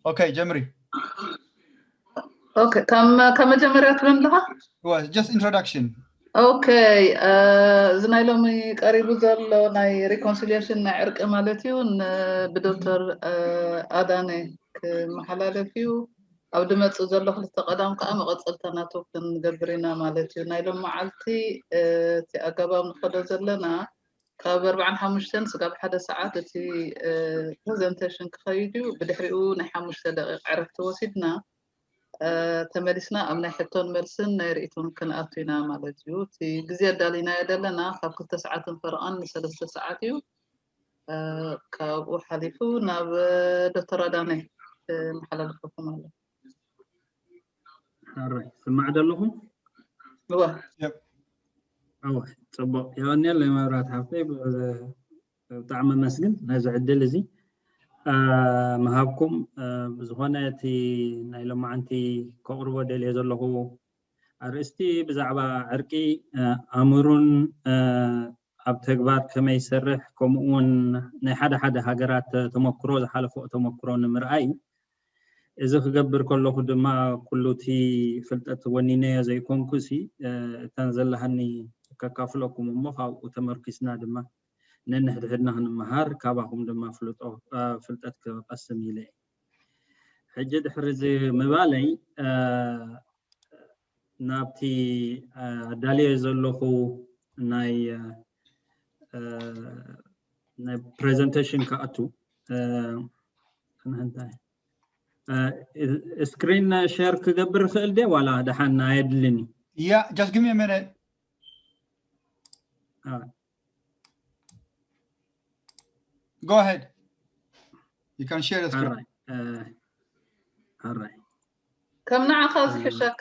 Okay, ጀምሪ። Okay, ካብ ካብ መጀመርያ ትብል ኣለኻ? Well, just introduction. Okay, እዚ ናይ ሎሚ ቀሪቡ ዘሎ ናይ reconciliation ናይ ዕርቂ ማለት እዩ፣ ብዶክተር ኣዳነ ክመሓላለፍ እዩ። ኣብ ድመፅእ ዘሎ ክልተ ቀዳም ከዓ መቐፀልታ ናቱ ክንገብር ኢና ማለት እዩ። ናይ ሎም መዓልቲ እቲ ኣገባብ ንኸዶ ዘለና ካብ ኣርባዓን ሓሙሽተን ስጋብ ሓደ ሰዓት እቲ presentation ክኸይድ እዩ። ብድሕሪኡ ናይ ሓሙሽተ ደቂቕ ዕረፍቲ ወሲድና ተመሊስና ኣብ ናይ ሕቶን መልስን ናይ ርእይቶን ክንኣቱ ኢና ማለት እዩ። እቲ ግዜ ኣዳሊናዮ ዘለና ካብ ክልተ ሰዓትን ፈረቓን ንሰለስተ ሰዓት እዩ። ካብኡ ሓሊፉ ናብ ዶክተር ኣዳነ መሓላለፈኩም ኣሎ። ሕራይ ስማዕ ዶ ኣለኹ? እወ። እወ፣ ፅቡቕ። የቐንየለይ መብራት ሓፍተይ፣ ብጣዕሚ ኣመስግን ነዚ ዕድል እዚ ምሃብኩም። ብዝኾነ እቲ ናይ ሎማዓንቲ ከቕርቦ ደልየ ዘለኹ ኣርእስቲ ብዛዕባ ዕርቂ ኣምሩን ኣብ ተግባር ከመይ ይሰርሕ፣ ከምኡ እውን ናይ ሓደ ሓደ ሃገራት ተመክሮ፣ ዝሓለፈኦ ተመክሮ ንምርኣይ እዩ። እዚ ክገብር ከለኹ ድማ ኩሉ እቲ ፍልጠት ወኒነዮ ዘይኮንኩ ሲ እተን ዘለሃኒ ከካፍለኩም እሞ ካብኡ ተመርኪስና ድማ ነንሕድሕድና ክንመሃር ካባኹም ድማ ፍልጦ ፍልጠት ክቐስም ኢለ እየ። ሕጂ ድሕሪ እዚ ምባለይ ናብቲ ኣዳልዮ ዘለኹ ናይ ናይ presentation ክኣቱ እንታይ screen share ክገብር ይኽእል ደ ዋላ ደሓን ኣየድልን እዩ? Yeah, just give me a minute. Go ahead. You can share the screen. ሕራይ ከም ንዓኻ ዝሕሸካ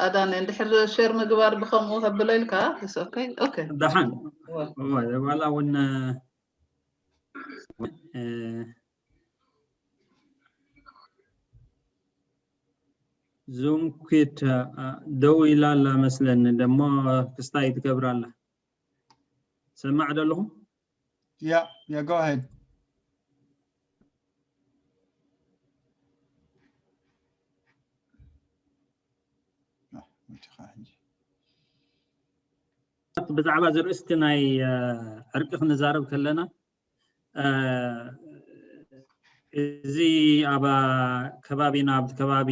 ኣዳነ፣ እንድሕር share ምግባር ብኸምኡ ከብሎ ኢልካ። Okay, okay. ደሓን ዋላ እውን Zoom quit ደው ኢላ ኣላ መስለኒ፣ ደሞ ክስታይ ትገብር ኣላ። ሰማዕ ዶ ኣለኹም? Yeah, yeah, go ahead. ብዛዕባ ዝርእስቲ ናይ ዕርቂ ክንዛረብ ከለና፣ እዚ ኣብ ከባቢና፣ ኣብቲ ከባቢ፣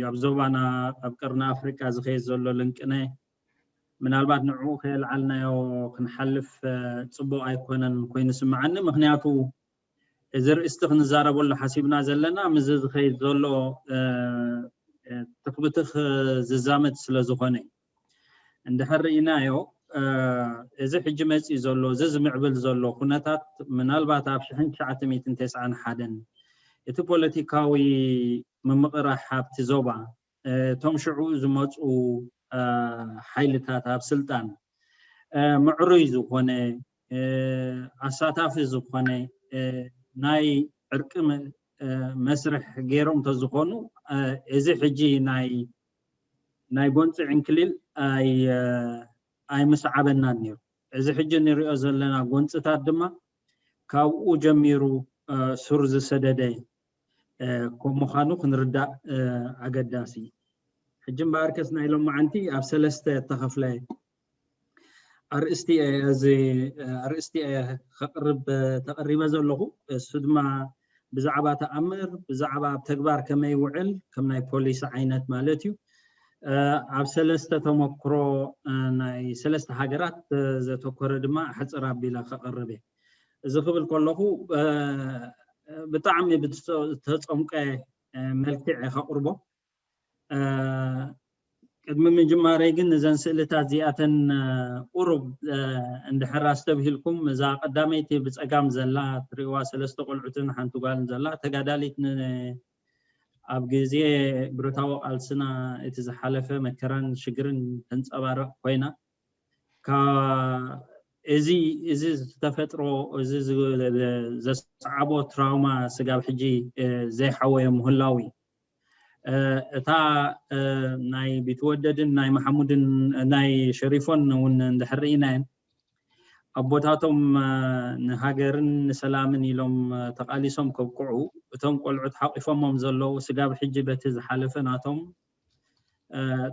ኣብ ዞባና፣ ኣብ ቀርኒ ኣፍሪቃ ዝኸየድ ዘሎ ልንቅነ፣ ምናልባት ንዕኡ ከየልዓልናዮ ክንሓልፍ ፅቡቕ ኣይኮነን ኮይኑ ስምዓኒ። ምክንያቱ እዚ ርእስቲ ክንዛረበሉ ሓሲብና ዘለና ምስዚ ዝኸይድ ዘሎ ትኽብትኽ ዝዛመድ ስለ ዝኾነ እዩ። እንድሕር ርኢናዮ፣ እዚ ሕጂ መፂኡ ዘሎ፣ እዚ ዝምዕብል ዘሎ ኩነታት፣ ምናልባት ኣብ ሽሕን ትሽዓተ ሚእትን ተስዓን ሓደን እቲ ፖለቲካዊ ምምቕራሕ ኣብቲ ዞባ፣ እቶም ሽዑ ዝመፁ ሓይልታት ኣብ ስልጣን ምዕሩይ ዝኾነ፣ ኣሳታፊ ዝኾነ ናይ ዕርቂ መስርሕ ገይሮም ተዝኾኑ፣ እዚ ሕጂ ናይ ናይ ጎንፂ ዕንክሊል ኣይምስዓበናን ነይሩ። እዚ ሕጂ ንሪኦ ዘለና ጎንፅታት ድማ ካብኡ ጀሚሩ ሱር ዝሰደደ ከም ምዃኑ ክንርዳእ ኣገዳሲ እዩ። ሕጂ እምበኣርከስ ናይ ሎማዓንቲ ኣብ ሰለስተ እተኸፍለ ኣርእስቲ እየ፣ እዚ ኣርእስቲ እየ ከቕርብ ተቐሪበ ዘለኹ። እሱ ድማ ብዛዕባ ተኣምር፣ ብዛዕባ ኣብ ተግባር ከመይ ይውዕል፣ ከም ናይ ፖሊሲ ዓይነት ማለት እዩ። ኣብ ሰለስተ ተመክሮ ናይ ሰለስተ ሃገራት ዘተኮረ ድማ ሕፅር ኣቢለ ከቕርብ እየ። እዚ ክብል ከለኹ ብጣዕሚ ብዝተፀምቀ መልክዕ እየ ከቕርቦ። ቅድሚ ምጅማረይ ግን እዘን ስእልታት እዚኣተን ቁሩብ እንድሕር ኣስተብሂልኩም፣ እዛ ቀዳመይቲ ብፀጋም ዘላ ትሪእዋ ሰለስተ ቆልዑትን ሓንቲ ጓልን ዘላ ተጋዳሊት ኣብ ግዜ ብረታዊ ቃልስና እቲ ዝሓለፈ መከራን ሽግርን ተንፀባርቕ ኮይና፣ እዚ እዚ ዝተፈጥሮ እዚ ዘስዓቦ ትራውማ ስጋብ ሕጂ ዘይሓወዮ ምህላው እዩ። እታ ናይ ቢትወደድን ናይ መሓሙድን ናይ ሸሪፎን እውን እንድሕር ርኢናየን ኣቦታቶም ንሃገርን ንሰላምን ኢሎም ተቓሊሶም ከብቅዑ፣ እቶም ቆልዑት ሓቒፎሞም ዘለዉ ስጋብ ሕጂ በቲ ዝሓለፈ ናቶም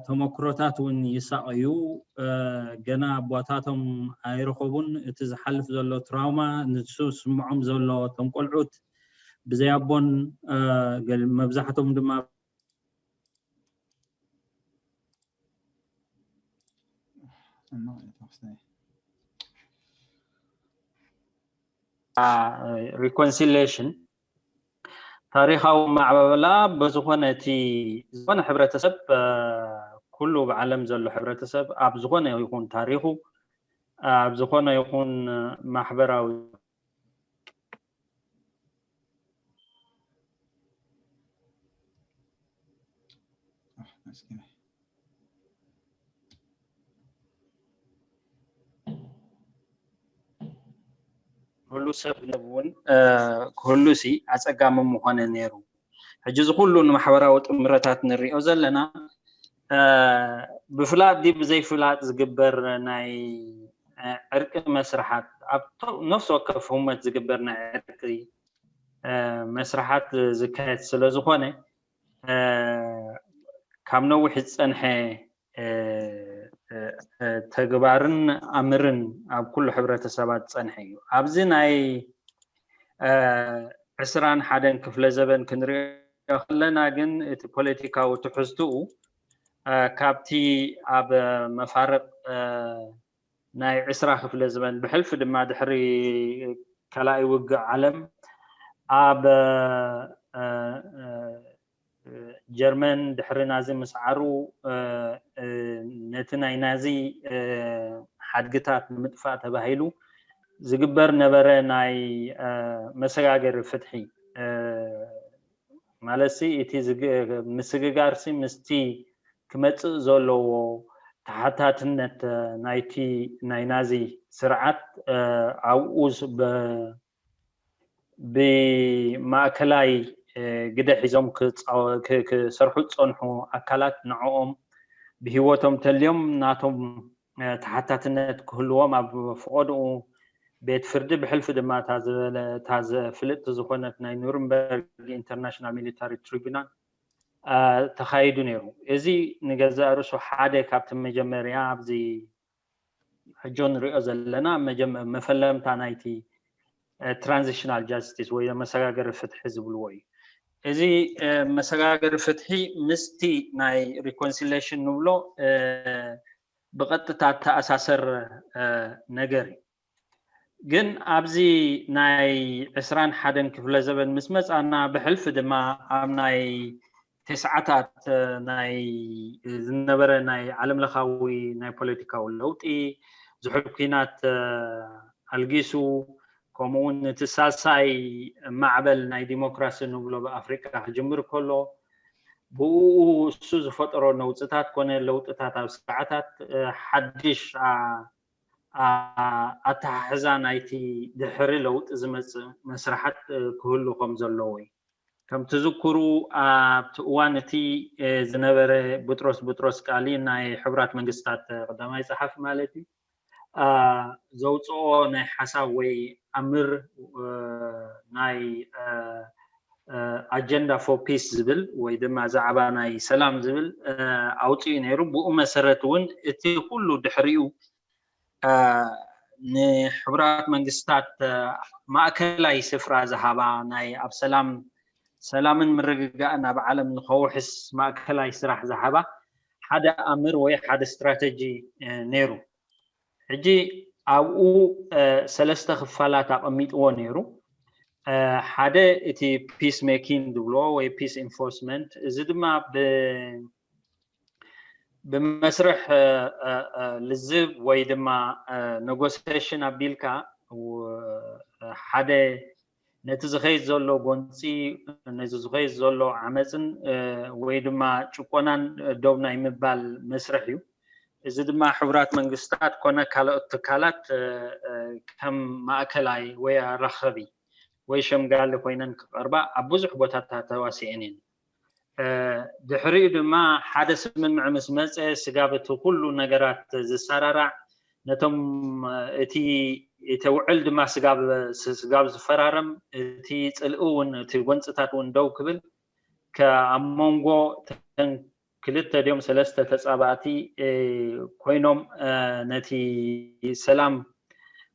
ተመክሮታት እውን ይሳቐዩ። ገና ኣቦታቶም ኣይረኸቡን። እቲ ዝሓልፍ ዘሎ ትራውማ፣ ንሱ ዝስምዖም ዘሎ፣ እቶም ቆልዑት ብዘይ ኣቦን መብዛሕቶም ድማ reconciliation ታሪኻዊ ማዕበላ ብዝኾነ እቲ ዝኾነ ሕብረተሰብ ኩሉ ብዓለም ዘሎ ሕብረተሰብ ኣብ ዝኾነ ይኹን ታሪኹ ኣብ ዝኾነ ይኹን ማሕበራዊ ኩሉ ሰብ እውን ክህሉ ሲ ኣፀጋሚ ምኾነ ነይሩ። ሕጂ እዚ ኩሉ ንማሕበራዊ ጥምረታት ንሪኦ ዘለና ብፍላጥ ድዩ ብዘይፍላጥ ዝግበር ናይ ዕርቂ መስርሓት ኣብ ነፍሲ ወከፍ ህሞት ዝግበር ናይ ዕርቂ መስርሓት ዝካየድ ስለ ዝኾነ ካብ ነዊሕ ዝፀንሐ ተግባርን ኣምርን ኣብ ኩሉ ሕብረተሰባት ዝፀንሐ እዩ። ኣብዚ ናይ ዕስራን ሓደን ክፍለ ዘበን ክንሪኦ ከለና ግን እቲ ፖለቲካዊ ትሕዝትኡ ካብቲ ኣብ መፋርቕ ናይ ዕስራ ክፍለ ዘበን ብሕልፊ ድማ ድሕሪ ካልኣይ ውግእ ዓለም ኣብ ጀርመን ድሕሪ ናዚ ምስዓሩ ነቲ ናይ ናዚ ሓድግታት ንምጥፋእ ተባሂሉ ዝግበር ነበረ ናይ መሰጋገሪ ፍትሒ ማለት ሲ እቲ ምስግጋር ሲ ምስቲ ክመፅእ ዘለዎ ተሓታትነት ናይቲ ናይ ናዚ ስርዓት ኣብኡ ብማእከላይ ግደ ሒዞም ክሰርሑ ዝፀንሑ ኣካላት ንዕኦም ብህይወቶም ተልዮም ናቶም ተሓታትነት ክህልዎም ኣብ ፈቐድኡ ቤት ፍርዲ ብሕልፊ ድማ እታ ዝበለ እታ ፍልጥቲ ዝኾነት ናይ ኑርንበርግ ኢንተርናሽናል ሚሊታሪ ትሪቡናል ተኻይዱ ነይሩ። እዚ ንገዛእ ርእሱ ሓደ ካብቲ መጀመርያ ኣብዚ ሕጆ ንሪኦ ዘለና መፈለምታ ናይቲ ትራንዚሽናል ጃስቲስ ወይ መሰጋገሪ ፍትሒ ዝብልዎ እዩ። እዚ መሰጋገሪ ፍትሒ ምስቲ ናይ ሪኮንሲሌሽን ንብሎ ብቐጥታ ተኣሳሰር ነገር እዩ። ግን ኣብዚ ናይ ዕስራን ሓደን ክፍለ ዘበን ምስ መፃና ብሕልፊ ድማ ኣብ ናይ ተስዓታት ናይ ዝነበረ ናይ ዓለም ለኻዊ ናይ ፖለቲካዊ ለውጢ ዝሑል ኲናት ኣልጊሱ ከምኡ እውን እቲ ሳልሳይ ማዕበል ናይ ዲሞክራሲ ንብሎ ብኣፍሪቃ ክጅምር ከሎ ብኡ እሱ ዝፈጠሮ ነውፅታት ኮነ ለውጥታት ኣብ ስርዓታት ሓድሽ ኣተሓሕዛ ናይቲ ድሕሪ ለውጢ ዝመፅእ መስርሓት ክህሉ ከም ዘለዎ እዩ። ከም ትዝክሩ ኣብቲ እዋን እቲ ዝነበረ ቡጥሮስ ቡጥሮስ ቃሊ ናይ ሕቡራት መንግስታት ቀዳማይ ፀሓፊ ማለት እዩ ዘውፅኦ ናይ ሓሳብ ወይ ኣምር ናይ ኣጀንዳ ፎር ፒስ ዝብል ወይ ድማ ዛዕባ ናይ ሰላም ዝብል ኣውፅኡ ነይሩ። ብኡ መሰረት እውን እቲ ኩሉ ድሕሪኡ ንሕቡራት መንግስታት ማእከላይ ስፍራ ዝሃባ ናይ ኣብ ሰላም ሰላምን ምርግጋእን ኣብ ዓለም ንኸውሕስ ማእከላይ ስራሕ ዝሃባ ሓደ ኣምር ወይ ሓደ ስትራተጂ ነይሩ። ሕጂ ኣብኡ ሰለስተ ክፋላት ኣቐሚጥዎ ነይሩ። ሓደ እቲ ፒስ ሜኪንግ ዝብልዎ ወይ ፒስ ኢንፎርስመንት፣ እዚ ድማ ብመስርሕ ልዝብ ወይ ድማ ኔጎሲዬሽን ኣቢልካ ሓደ ነቲ ዝኸይድ ዘሎ ጎንፂ፣ ነዚ ዝኸይድ ዘሎ ዓመፅን ወይ ድማ ጭቆናን ደው ናይ ምባል መስርሕ እዩ። እዚ ድማ ሕቡራት መንግስታት ኮነ ካልኦት ትካላት ከም ማእከላይ ወይ ኣራኸቢ ወይ ሸምጋሊ ኮይነን ክቐርባ ኣብ ብዙሕ ቦታታት ተዋሲአን እየን። ድሕሪኡ ድማ ሓደ ስምምዕ ምስ መፀ ስጋብ እቲ ኩሉ ነገራት ዝሰራራዕ ነቶም እቲ እቲ ውዕል ድማ ስጋብ ዝፈራረም እቲ ፅልኢ እውን እቲ ጎንፅታት እውን ደው ክብል ኣብ መንጎ ክልተ ድዮም ሰለስተ ተፃባእቲ ኮይኖም ነቲ ሰላም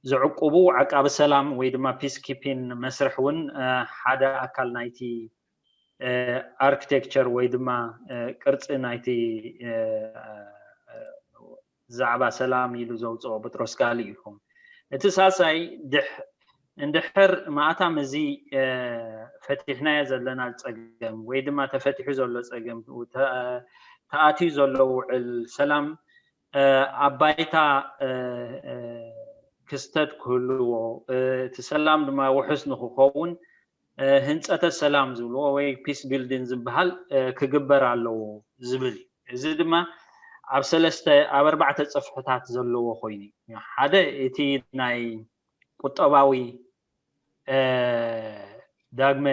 ዝዕቁቡ ዓቃቢ ሰላም ወይ ድማ peacekeeping መስርሕ እውን ሓደ ኣካል ናይቲ architecture ወይ ድማ ቅርፂ ናይቲ ዛዕባ ሰላም ኢሉ ዘውፅኦ ጴጥሮስ ጋሊ ይኹም። እቲ ሳልሳይ እንድሕር ማእታም እዚ ፈቲሕናዮ ዘለና ፀገም ወይ ድማ ተፈቲሑ ዘሎ ፀገም ተኣትዩ ዘሎ ውዕል ሰላም ኣብ ባይታ ክስተት ክህልዎ እቲ ሰላም ድማ ውሑስ ንክኸውን ህንፀተ ሰላም ዝብልዎ ወይ peace building ዝበሃል ክግበር ኣለዎ ዝብል እዩ። እዚ ድማ ኣብ ሰለስተ ኣብ ኣርባዕተ ፅፍሕታት ዘለዎ ኮይኑ ሓደ እቲ ናይ ቁጠባዊ ዳግመ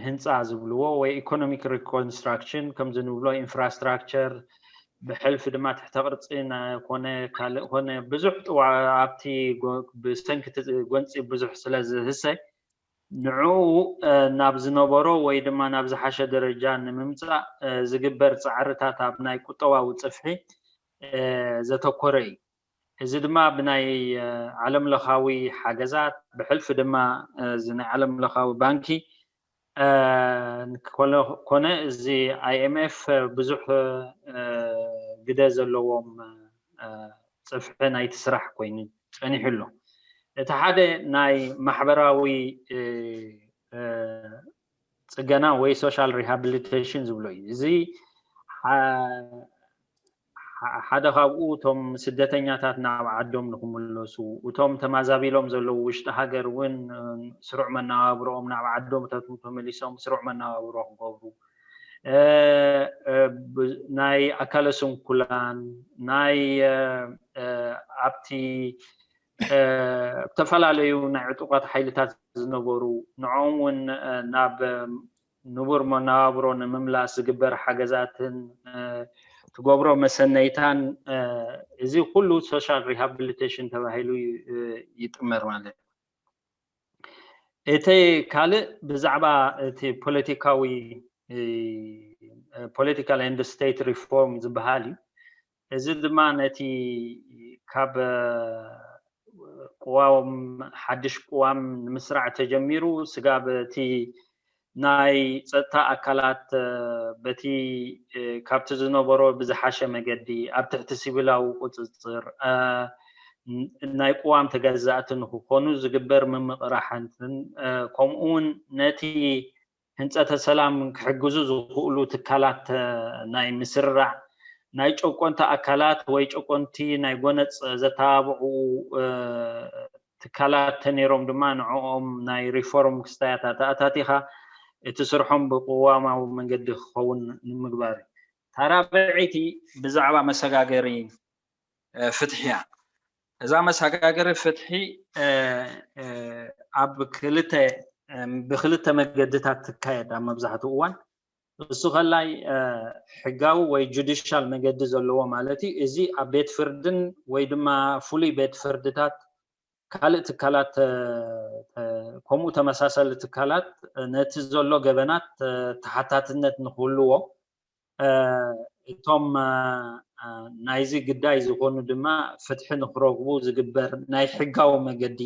ህንፃ ዝብልዎ ወይ economic reconstruction ከምዚ ንብሎ infrastructure ብሕልፊ ድማ ትሕተ ቅርፂ ኮነ ካልእ ኮነ ብዙሕ ኣብቲ ብሰንኪ ጎንፂ ብዙሕ ስለ ዝህሰ ንዕኡ ናብ ዝነበሮ ወይ ድማ ናብ ዝሓሸ ደረጃ ንምምፃእ ዝግበር ፃዕርታት ኣብ ናይ ቁጠባዊ ፅፍሒ ዘተኮረ እዩ። እዚ ድማ ብናይ ዓለም ለኻዊ ሓገዛት ብሕልፊ ድማ እዚ ናይ ዓለም ለኻዊ ባንኪ ኮነ እዚ IMF ብዙሕ ግደ ዘለዎም ፅፍሒ ናይቲ ስራሕ ኮይኑ ፀኒሑ ኣሎ። እቲ ሓደ ናይ ማሕበራዊ ፅገና ወይ social rehabilitation ዝብሎ እዩ። እዚ ሓደ ካብኡ እቶም ስደተኛታት ናብ ዓዶም ንክምለሱ እቶም ተማዛቢሎም ዘለዉ ውሽጢ ሃገር እውን ስሩዕ መነባብሮኦም ናብ ዓዶም ተመሊሶም ስሩዕ መነባብሮ ክገብሩ ናይ ኣካለ ስንኩላን ናይ ኣብቲ ዝተፈላለዩ ናይ ዕጡቃት ሓይልታት ዝነበሩ ንዕኦም እውን ናብ ንቡር መነባብሮ ንምምላስ ዝግበር ሓገዛትን ትገብሮ መሰነይታን እዚ ኩሉ social rehabilitation ተባሂሉ ይጥመር ማለት እዩ። እቲ ካልእ ብዛዕባ እቲ ፖለቲካዊ political and state reform ዝበሃል እዩ። እዚ ድማ ነቲ ካብ ቅዋም ሓድሽ ቅዋም ንምስራዕ ተጀሚሩ ስጋብ እቲ ናይ ፀጥታ ኣካላት በቲ ካብቲ ዝነበሮ ብዝሓሸ መገዲ ኣብ ትሕቲ ሲቪላዊ ቁፅፅር ናይ ቅዋም ተገዛእቲ ንክኾኑ ዝግበር ምምቕራሕንትን ከምኡውን ነቲ ህንፀተ ሰላም ክሕግዙ ዝኽእሉ ትካላት ናይ ምስርራዕ ናይ ጨቆንቲ ኣካላት ወይ ጨቆንቲ ናይ ጎነፅ ዘተባብዑ ትካላት ተነይሮም ድማ ንዕኦም ናይ ሪፎርም ክስታያት ኣተኣታቲኻ እቲ ስርሖም ብቅዋማዊ መንገዲ ክኸውን ንምግባር እዩ። ታራብዒቲ ብዛዕባ መሰጋገሪ ፍትሒ እያ። እዛ መሰጋገሪ ፍትሒ ኣብ ክልተ ብክልተ መገድታት ትካየድ ኣብ መብዛሕትኡ እዋን እሱ ከላይ ሕጋዊ ወይ ጁዲሻል መገዲ ዘለዎ ማለት እዩ። እዚ ኣብ ቤት ፍርድን ወይ ድማ ፍሉይ ቤት ፍርድታት ካልእ ትካላት ከምኡ ተመሳሰሊ ትካላት ነቲ ዘሎ ገበናት ተሓታትነት ንክህልዎ እቶም ናይዚ ግዳይ ዝኾኑ ድማ ፍትሒ ንክረኽቡ ዝግበር ናይ ሕጋዊ መገዲ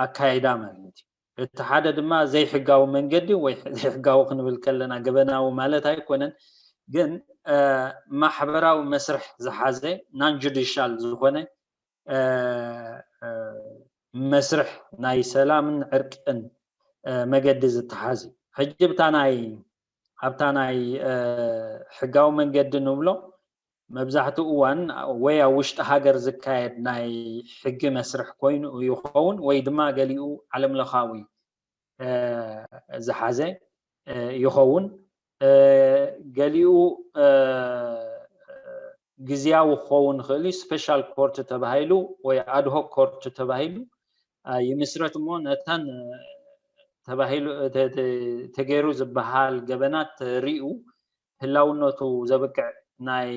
ኣካይዳ ማለት እዩ። እቲ ሓደ ድማ ዘይሕጋዊ መንገዲ ወይ ዘይሕጋዊ ክንብል ከለና ገበናዊ ማለት ኣይኮነን፣ ግን ማሕበራዊ መስርሕ ዝሓዘ non judicial ዝኾነ መስርሕ ናይ ሰላምን ዕርቅን መገዲ ዝተሓዝ እዩ። ሕጂ ብታ ናይ ኣብታ ናይ ሕጋዊ መንገዲ ንብሎ መብዛሕትኡ እዋን ወይ ኣብ ውሽጢ ሃገር ዝካየድ ናይ ሕጊ መስርሕ ኮይኑ ይኸውን ወይ ድማ ገሊኡ ዓለም ለኻዊ ዝሓዘ ይኸውን። ገሊኡ ግዝያዊ ክኸውን ይኽእል እዩ። ስፔሻል ኮርት ተባሂሉ ወይ ኣድሆክ ኮርት ተባሂሉ ይምስረት እሞ ነተን ተባሂሉ ተገይሩ ዝበሃል ገበናት ሪኡ ህላውነቱ ዘብቅዕ ናይ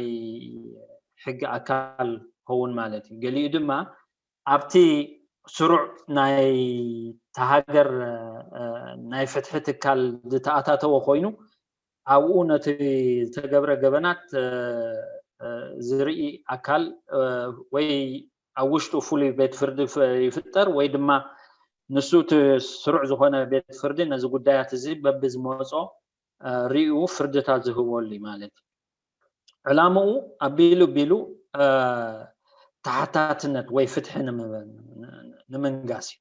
ሕጊ ኣካል ክኸውን ማለት እዩ። ገሊኡ ድማ ኣብቲ ስሩዕ ናይ ተሃገር ናይ ፍትሒ ትካል ዝተኣታተወ ኮይኑ ኣብኡ ነቲ ዝተገብረ ገበናት ዝርኢ ኣካል ወይ ኣብ ውሽጡ ፍሉይ ቤት ፍርዲ ይፍጠር ወይ ድማ ንሱ እቲ ስሩዕ ዝኾነ ቤት ፍርዲ ነዚ ጉዳያት እዚ በብዝመፆ ሪኡ ፍርድታት ዝህበሉ ማለት እዩ። ዕላምኡ ኣቢሉ ቢሉ ተሓታትነት ወይ ፍትሒ ንምንጋስ እዩ።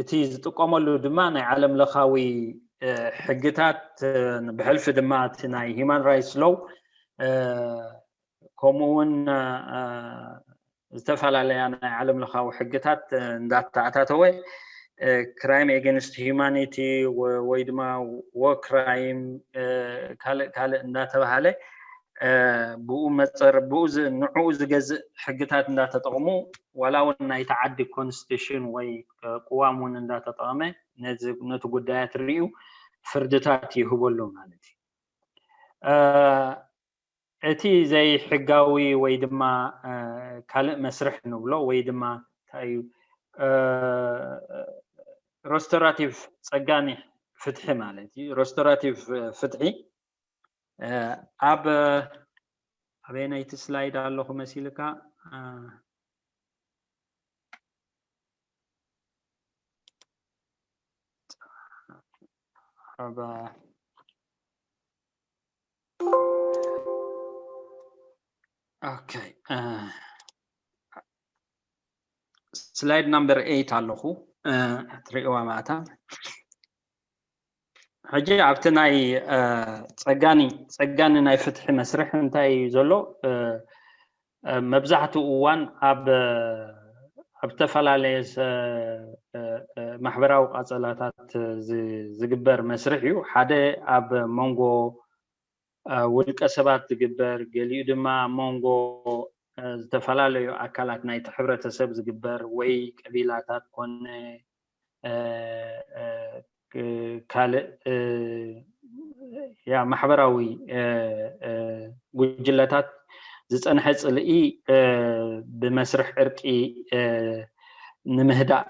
እቲ ዝጥቀመሉ ድማ ናይ ዓለም ለኻዊ ሕግታት ብሕልፊ ድማ እቲ ናይ ሂማን ራይትስ ሎው ከምኡ እውን ዝተፈላለያ ናይ ዓለም ለኻዊ ሕግታት እንዳተኣታተወ ክራይም ኤገንስት ሂማኒቲ ወይ ድማ ዎ ክራይም ካልእ ካልእ እንዳተባሃለ ብኡ መፀር ብኡ ንዕኡ ዝገዝእ ሕግታት እንዳተጠቕሙ ዋላ እውን ናይቲ ዓዲ ኮንስቲቱሽን ወይ ቅዋም እውን እንዳተጠቐመ ነቲ ጉዳያት ርእዩ ፍርድታት ይህበሉ ማለት እዩ። እቲ ዘይሕጋዊ ወይ ድማ ካልእ መስርሕ ንብሎ ወይ ድማ እንታይ እዩ ሮስቶራቲቭ ፀጋኒ ፍትሒ ማለት እዩ። ሮስቶራቲቭ ፍትሒ ኣብ ኣበየናይቲ ስላይድ ኣለኹ መሲልካ? ኦኬ፣ ስላይድ ናምበር ኤይት ኣለኹ ትሪእዋ ማእታ። ሕጂ ኣብቲ ናይ ፀጋኒ ፀጋኒ ናይ ፍትሒ መስርሕ እንታይ እዩ ዘሎ? መብዛሕትኡ እዋን ኣብ ኣብ ዝተፈላለየ ማሕበራዊ ቃፀላታት ዝግበር መስርሕ እዩ። ሓደ ኣብ መንጎ ውልቀ ሰባት ዝግበር፣ ገሊኡ ድማ ኣብ መንጎ ዝተፈላለዩ ኣካላት ናይቲ ሕብረተሰብ ዝግበር ወይ ቀቢላታት ኮነ ካልእ ያ ማሕበራዊ ጉጅለታት ዝፀንሐ ፅልኢ ብመስርሕ ዕርቂ ንምህዳእ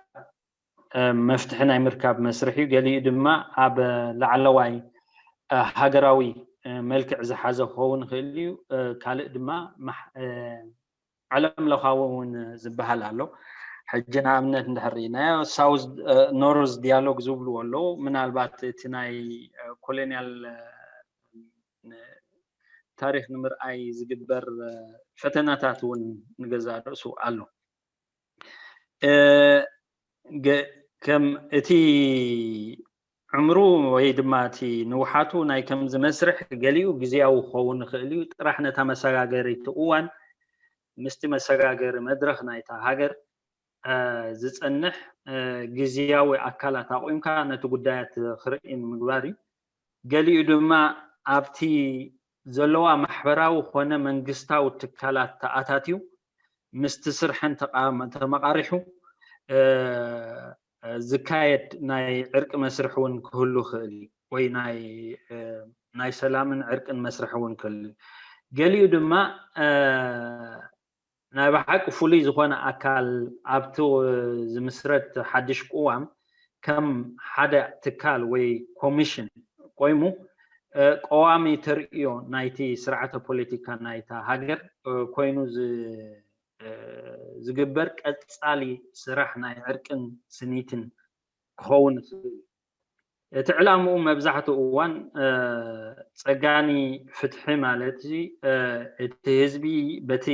መፍትሒ ናይ ምርካብ መስርሕ እዩ። ገሊኡ ድማ ኣብ ላዕለዋይ ሃገራዊ መልክዕ ዝሓዘ ክኸውን ይኽእል እዩ። ካልእ ድማ ዓለም ለኻዊ እውን ዝበሃል ኣሎ። ሕጂ ንኣብነት እንድሕር ርኢናዮ ሳውዝ ኖርዝ ዲያሎግ ዝብልዎ ኣለዉ። ምናልባት እቲ ናይ ኮሎኒያል ታሪክ ንምርኣይ ዝግበር ፈተናታት እውን ንገዛእ ርእሱ ኣሎ። ከም እቲ ዕምሩ ወይ ድማ እቲ ንውሓቱ ናይ ከምዚ መስርሕ ገሊኡ ግዜያዊ ክኸውን ይኽእል እዩ። ጥራሕ ነታ መሰጋገሪት እዋን ምስቲ መሰጋገሪ መድረኽ ናይታ ሃገር ዝፀንሕ ግዝያዊ ኣካላት ኣቑምካ ነቲ ጉዳያት ክርኢ ንምግባር እዩ። ገሊኡ ድማ ኣብቲ ዘለዋ ማሕበራዊ ኮነ መንግስታዊ ትካላት ተኣታትዩ ምስቲ ስርሐን ተመቃሪሑ ዝካየድ ናይ ዕርቂ መስርሕ እውን ክህሉ ይኽእል እዩ ወይ ናይ ሰላምን ዕርቅን መስርሕ እውን ክህሉ እዩ። ገሊኡ ድማ ናይ ብሓቂ ፍሉይ ዝኾነ ኣካል ኣብቲ ዝምስረት ሓድሽ ቅዋም ከም ሓደ ትካል ወይ ኮሚሽን ቆይሙ ቀዋሚ ተርእዮ ናይቲ ስርዓተ ፖለቲካ ናይታ ሃገር ኮይኑ ዝግበር ቀፃሊ ስራሕ ናይ ዕርቅን ስኒትን ክኸውን ይኽእል። እቲ ዕላምኡ መብዛሕትኡ እዋን ፀጋኒ ፍትሒ ማለት እቲ ህዝቢ በቲ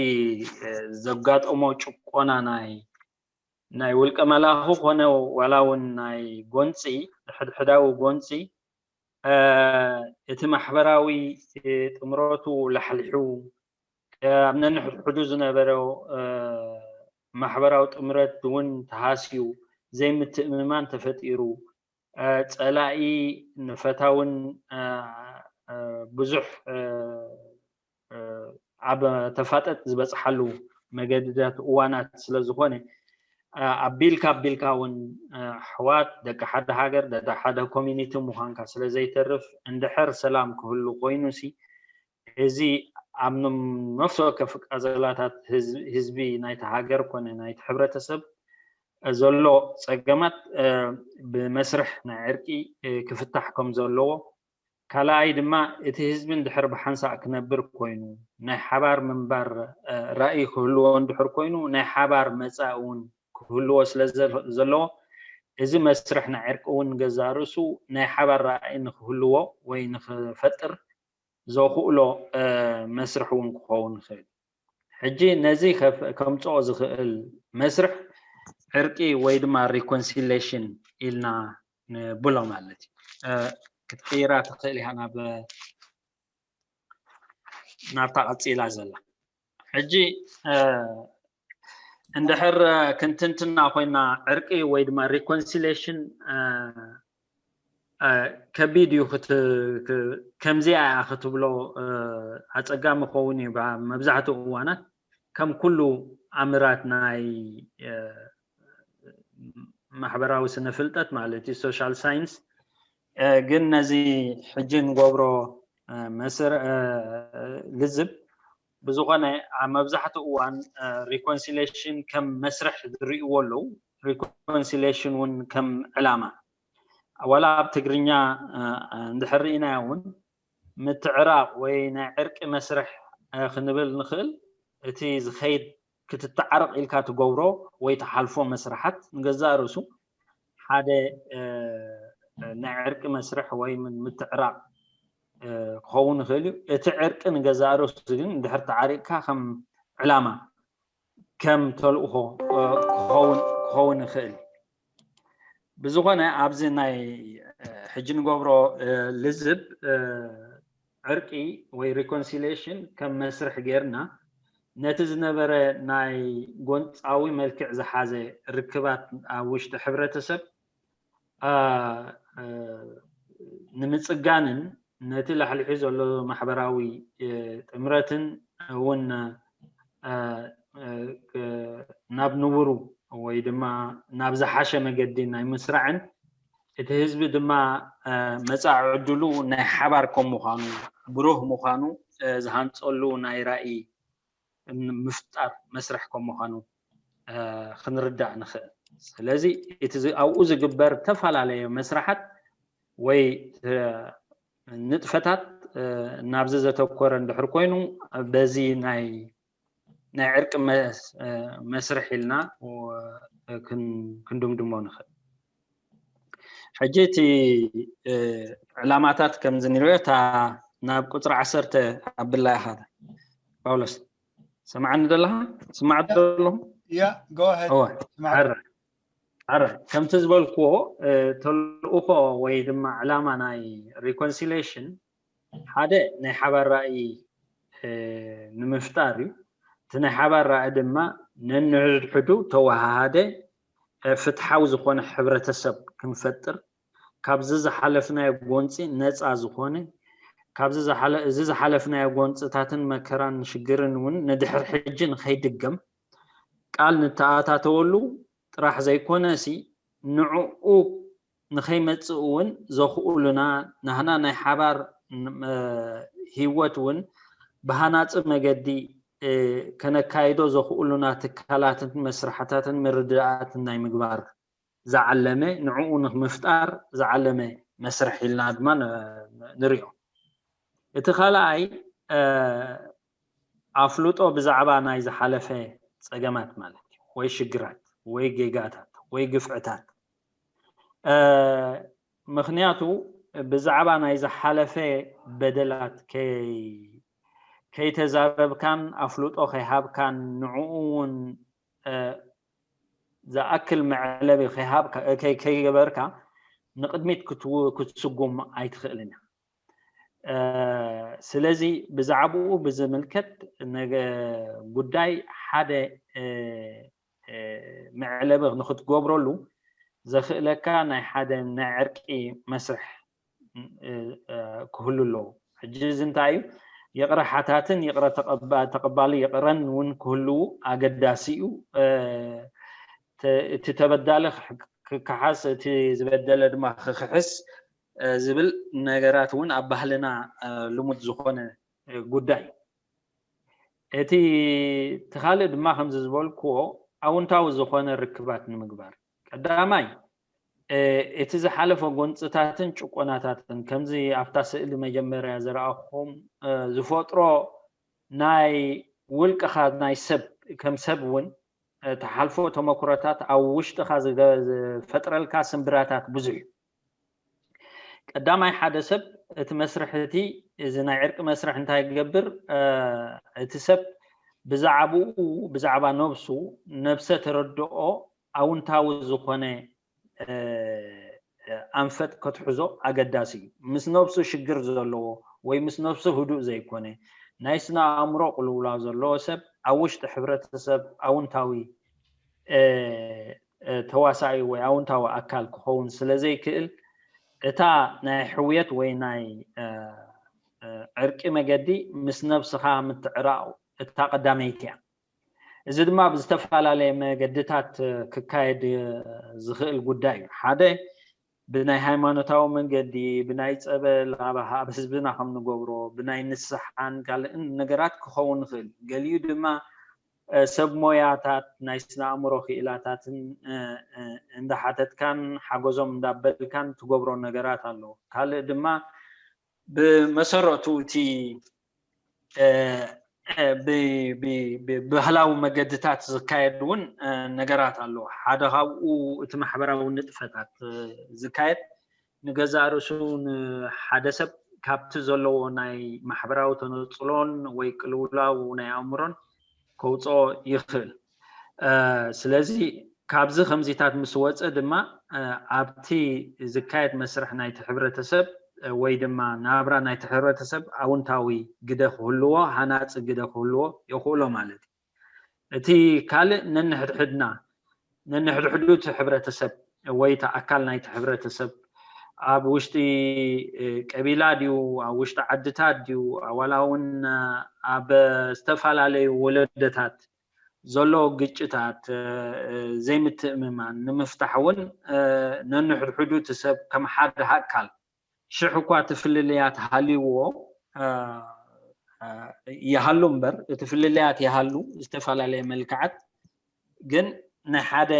ዘጋጠሞ ጭቆና ናይ ናይ ውልቀ መላኹ ኮነ ዋላ እውን ናይ ጎንፂ ሕድሕዳዊ ጎንፂ እቲ ማሕበራዊ ጥምረቱ ላሕሊሑ ኣብ ነንሕድሕዱ ዝነበረ ማሕበራዊ ጥምረት እውን ተሃስዩ ዘይምትእምማን ተፈጢሩ ፀላኢ ንፈታውን ብዙሕ ኣብ ተፋጠጥ ዝበፅሓሉ መገድታት እዋናት ስለ ዝኾነ ኣቢልካ ኣቢልካ እውን ኣሕዋት ደቂ ሓደ ሃገር ደቂ ሓደ ኮሚኒቲ ምዃንካ ስለ ዘይተርፍ እንድሕር ሰላም ክህሉ ኮይኑ ሲ እዚ ኣብ ነፍሲ ወከፍ ቃዘላታት ህዝቢ ናይቲ ሃገር ኮነ ናይቲ ሕብረተሰብ ዘሎ ፀገማት ብመስርሕ ናይ ዕርቂ ክፍታሕ ከም ዘለዎ፣ ካልኣይ ድማ እቲ ህዝቢ እንድሕር ብሓንሳእ ክነብር ኮይኑ ናይ ሓባር ምንባር ራእይ ክህልዎ እንድሕር ኮይኑ ናይ ሓባር መፃኢ እውን ክህልዎ ስለ ዘለዎ እዚ መስርሕ ናይ ዕርቂ እውን ገዛ ርእሱ ናይ ሓባር ራእይ ንክህልዎ ወይ ንክፈጥር ዘኽእሎ መስርሕ እውን ክኸውን ይኽእል። ሕጂ ነዚ ከምፅኦ ዝኽእል መስርሕ ዕርቂ ወይ ድማ reconciliation ኢልና ንብሎ ማለት እዩ። ክትቅይራ ትኽእል ኢኻ ናብ ናብታ ቀፂላ ዘላ። ሕጂ እንድሕር ክንትንትና ኮይና ዕርቂ ወይ ድማ reconciliation ከቢድ እዩ። ከምዚኣ እያ ክትብሎ ኣፀጋሚ ክኸውን እዩ። መብዛሕትኡ እዋናት ከም ኩሉ ኣምራት ናይ ማሕበራዊ ስነ ፍልጠት ማለት እዩ፣ social science፣ ግን ነዚ ሕጂ ንገብሮ መስር ልዝብ ብዝኾነ ኣብ መብዛሕትኡ እዋን reconciliation ከም መስርሕ ዝርእይዎ ኣለዉ። Reconciliation እውን ከም ዕላማ ዋላ ኣብ ትግርኛ እንድሕር ርኢናዮ እውን ምትዕራቕ ወይ ናይ ዕርቂ መስርሕ ክንብል ንኽእል። እቲ ዝኸይድ ክትተዓረቕ ኢልካ ትገብሮ ወይ ትሓልፎ መስርሓት ንገዛእ ርእሱ ሓደ ናይ ዕርቂ መስርሕ ወይ ምትዕራቕ ክኸውን ይኽእል እዩ። እቲ ዕርቂ ንገዛእ ርእሱ ግን እንድሕር ተዓሪቕካ ከም ዕላማ ከም ተልእኾ ክኸውን ይኽእል። ብዝኾነ ኣብዚ ናይ ሕጂ ንገብሮ ልዝብ ዕርቂ ወይ reconciliation ከም መስርሕ ጌርና ነቲ ዝነበረ ናይ ጎንፃዊ መልክዕ ዝሓዘ ርክባት ኣብ ውሽጢ ሕብረተሰብ ንምፅጋንን ነቲ ላሕሊሑ ዘሎ ማሕበራዊ ጥምረትን እውን ናብ ንቡሩ ወይ ድማ ናብ ዝሓሸ መገዲ ናይ ምስራዕን እቲ ህዝቢ ድማ መፃኢ ዕድሉ ናይ ሓባር ከም ምዃኑ ብሩህ ምዃኑ ዝሃንፀሉ ናይ ራእይ ምፍጣር መስርሕ ከም ምዃኑ ክንርዳእ ንኽእል። ስለዚ እቲ ኣብኡ ዝግበር ዝተፈላለየ መስርሓት ወይ ንጥፈታት ናብዚ ዘተኮረ እንድሕር ኮይኑ በዚ ናይ ናይ ዕርቂ መስርሕ ኢልና ክንድምድሞ ንኽእል። ሕጂ እቲ ዕላማታት ከምዚ ንሪኦ እታ ናብ ቁፅሪ ዓሰርተ ኣብላ ኢኻ ፓውሎስ። ሰማዕኒ ዘለኻ? ስማዕ ዘለኹ? Yeah, go ahead. ሕራይ ከምቲ ዝበልክዎ ተልእኾ ወይ ድማ ዕላማ ናይ reconciliation ሓደ ናይ ሓባር ራእይ ንምፍጣር እዩ። እቲ ናይ ሓባር ራእይ ድማ ነንሕድሕዱ ተወሃሃደ ፍትሓዊ ዝኾነ ሕብረተሰብ ክንፈጥር ካብዚ ዝሓለፍናዮ ጎንፂ ነፃ ዝኾነ ካብዚ እዚ ዝሓለፍናዮ ጎንፅታትን መከራን ሽግርን እውን ንድሕር ሕጂ ንኸይድገም ቃል ንተኣታተወሉ ጥራሕ ዘይኮነሲ ንዕኡ ንኸይመፅእ እውን ዘኽእሉና ናህና ናይ ሓባር ህይወት እውን ብሃናፂ መገዲ ከነካይዶ ዘኽእሉና ትካላትን መስርሕታትን ምርድዳኣትን ናይ ምግባር ዝዓለመ ንዕኡ ንምፍጣር ዝዓለመ መስርሕ ኢልና ድማ ንሪኦ። እቲ ካልኣይ ኣፍልጦ ብዛዕባ ናይ ዝሓለፈ ፀገማት ማለት እዩ ወይ ሽግራት ወይ ጌጋታት ወይ ግፍዕታት ምኽንያቱ ብዛዕባ ናይ ዝሓለፈ በደላት ከይተዛረብካን ኣፍልጦ ከይሃብካን ንዕኡ እውን ዝኣክል መዕለቢ ከይገበርካ ንቕድሚት ክትስጉም ኣይትኽእልን። ስለዚ ብዛዕባኡ ብዝምልከት ጉዳይ ሓደ መዕለቢ ንክትገብረሉ ዘኽእለካ ናይ ሓደ ናይ ዕርቂ መስርሕ ክህሉ ኣለዎ። ሕጂ እዚ እንታይ እዩ? ይቕረ ሓታትን ይቕረ ተቐባሊ ይቕረን እውን ክህልዉ ኣገዳሲ እዩ። እቲ ተበዳሊ ክከሓስ፣ እቲ ዝበደለ ድማ ክክሕስ ዝብል ነገራት እውን ኣብ ባህልና ልሙድ ዝኾነ ጉዳይ እዩ። እቲ እቲ ካልእ ድማ ከምዚ ዝበልክዎ ኣውንታዊ ዝኾነ ርክባት ንምግባር ቀዳማይ እቲ ዝሓለፈ ጎንፅታትን ጭቆናታትን ከምዚ ኣብታ ስእሊ መጀመርያ ዝረኣኹም ዝፈጥሮ ናይ ውልቅኻ ናይ ሰብ ከም ሰብ እውን ተሓልፎ ተመክሮታት ኣብ ውሽጥኻ ዝፈጥረልካ ስምብራታት ብዙሕ እዩ። ቀዳማይ ሓደ ሰብ እቲ መስርሕ እቲ እዚ ናይ ዕርቂ መስርሕ እንታይ ይገብር? እቲ ሰብ ብዛዕባኡ ብዛዕባ ነብሱ ነብሰ ተረድኦ ኣውንታዊ ዝኾነ ኣንፈት ከትሕዞ ኣገዳሲ እዩ። ምስ ነብሱ ሽግር ዘለዎ ወይ ምስ ነብሱ ህዱእ ዘይኮነ ናይ ስነ ኣእምሮ ቅልውላው ዘለዎ ሰብ ኣብ ውሽጢ ሕብረተሰብ ኣውንታዊ ተዋሳኢ ወይ ኣውንታዊ ኣካል ክኸውን ስለ ዘይክእል እታ ናይ ሕውየት ወይ ናይ ዕርቂ መገዲ ምስ ነብስኻ ምትዕራቕ እታ ቀዳመይቲ እያ። እዚ ድማ ብዝተፈላለየ መገድታት ክካየድ ዝኽእል ጉዳይ እዩ። ሓደ ብናይ ሃይማኖታዊ መንገዲ፣ ብናይ ፀበል ኣብ ህዝብና ከም ንገብሮ፣ ብናይ ንስሓን ካልእን ነገራት ክኸውን ይኽእል። ገሊኡ ድማ ሰብ ሞያታት ናይ ስነ ኣእምሮ ክኢላታትን እንዳሓተትካን ሓገዞም እንዳበልካን ትገብሮ ነገራት ኣሎ። ካልእ ድማ ብመሰረቱ እቲ ብባህላዊ መገድታት ዝካየድ እውን ነገራት ኣሎ። ሓደ ካብኡ እቲ ማሕበራዊ ንጥፈታት ዝካየድ ንገዛእ ርእሱ ንሓደ ሰብ ካብቲ ዘለዎ ናይ ማሕበራዊ ተነፅሎን ወይ ቅልውላው ናይ ኣእምሮን ከውፅኦ ይኽእል። ስለዚ ካብዚ ከምዚታት ምስ ወፀ ድማ ኣብቲ ዝካየድ መስርሕ ናይቲ ሕብረተሰብ ወይ ድማ ናብራ ናይቲ ሕብረተሰብ ኣውንታዊ ግደ ክህልዎ፣ ሃናፂ ግደ ክህልዎ የኽእሎ ማለት እዩ። እቲ ካልእ ነንሕድሕድና ነንሕድሕዱ እቲ ሕብረተሰብ ወይ እቲ ኣካል ናይቲ ሕብረተሰብ ኣብ ውሽጢ ቀቢላ ድዩ፣ ኣብ ውሽጢ ዓድታት ድዩ፣ ዋላ እውን ኣብ ዝተፈላለዩ ወለዶታት ዘሎ ግጭታት፣ ዘይምትእምማን ንምፍታሕ እውን ነንሕድሕዱ እቲ ሰብ ከም ሓደ ኣካል ሽሕ እኳ እቲ ፍልልያት ሃልይዎ ይሃሉ እምበር እቲ ፍልልያት ይሃሉ ዝተፈላለየ መልክዓት ግን ናይ ሓደ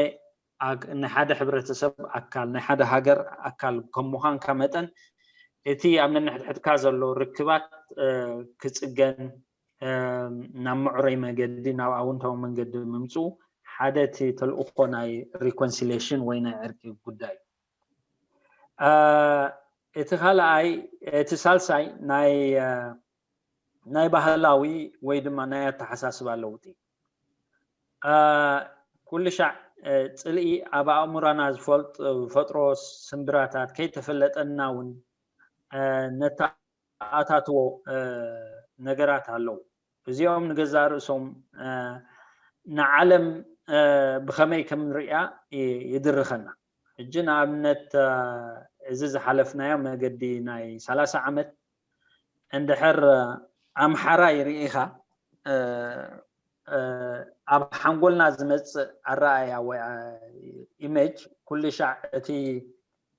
ናይ ሓደ ሕብረተሰብ ኣካል ናይ ሓደ ሃገር ኣካል ከም ምዃንካ መጠን እቲ ኣብ ነንሕድሕድካ ዘሎ ርክባት ክፅገን ናብ ምዕሩይ መገዲ ናብ ኣውንታዊ መንገዲ ምምፅኡ ሓደ እቲ ተልእኾ ናይ reconciliation ወይ ናይ ዕርቂ ጉዳይ እዩ። እቲ ካልኣይ እቲ ሳልሳይ ናይ ናይ ባህላዊ ወይ ድማ ናይ ኣተሓሳስባ ለውጢ ኩሉ ሻዕ ፅልኢ ኣብ ኣእምሮና ዝፈጥሮ ስምብራታት ከይተፈለጠና እውን ነተኣታትዎ ነገራት ኣለዉ። እዚኦም ንገዛእ ርእሶም ንዓለም ብኸመይ ከም ንሪኣ ይድርኸና። ሕጂ ንኣብነት እዚ ዝሓለፍናዮ መገዲ ናይ ሰላሳ ዓመት እንድሕር ኣምሓራይ ርኢኻ ኣብ ሓንጎልና ዝመፅእ ኣረኣያ ወይ ኢሜጅ ኩሉ ሻዕ እቲ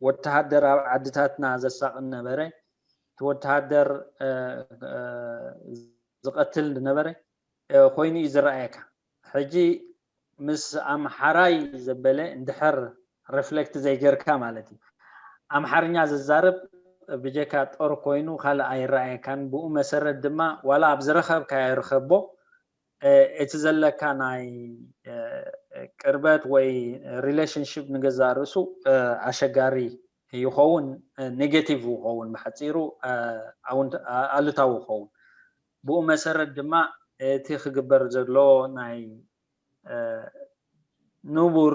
ወተሃደር ኣብ ዓድታትና ዘሳቕን ነበረ፣ እቲ ወተሃደር ዝቐትል ነበረ ኮይኑ እዩ ዝረኣየካ። ሕጂ ምስ ኣምሓራይ ዘበለ እንድሕር ሪፍሌክት ዘይገርካ ማለት እዩ ኣምሓርኛ ዝዛረብ ብጀካ ጦር ኮይኑ ካልእ ኣይረኣየካን። ብኡ መሰረት ድማ ዋላ ኣብ ዝረኸብካዮ ርኸቦ እቲ ዘለካ ናይ ቅርበት ወይ ሪሌሽንሽፕ ንገዛእ ርእሱ ኣሸጋሪ ይኸውን፣ ኔጌቲቭ ይኸውን፣ ብሓፂሩ ኣሉታዊ ይኸውን። ብኡ መሰረት ድማ እቲ ክግበር ዘሎ ናይ ንቡር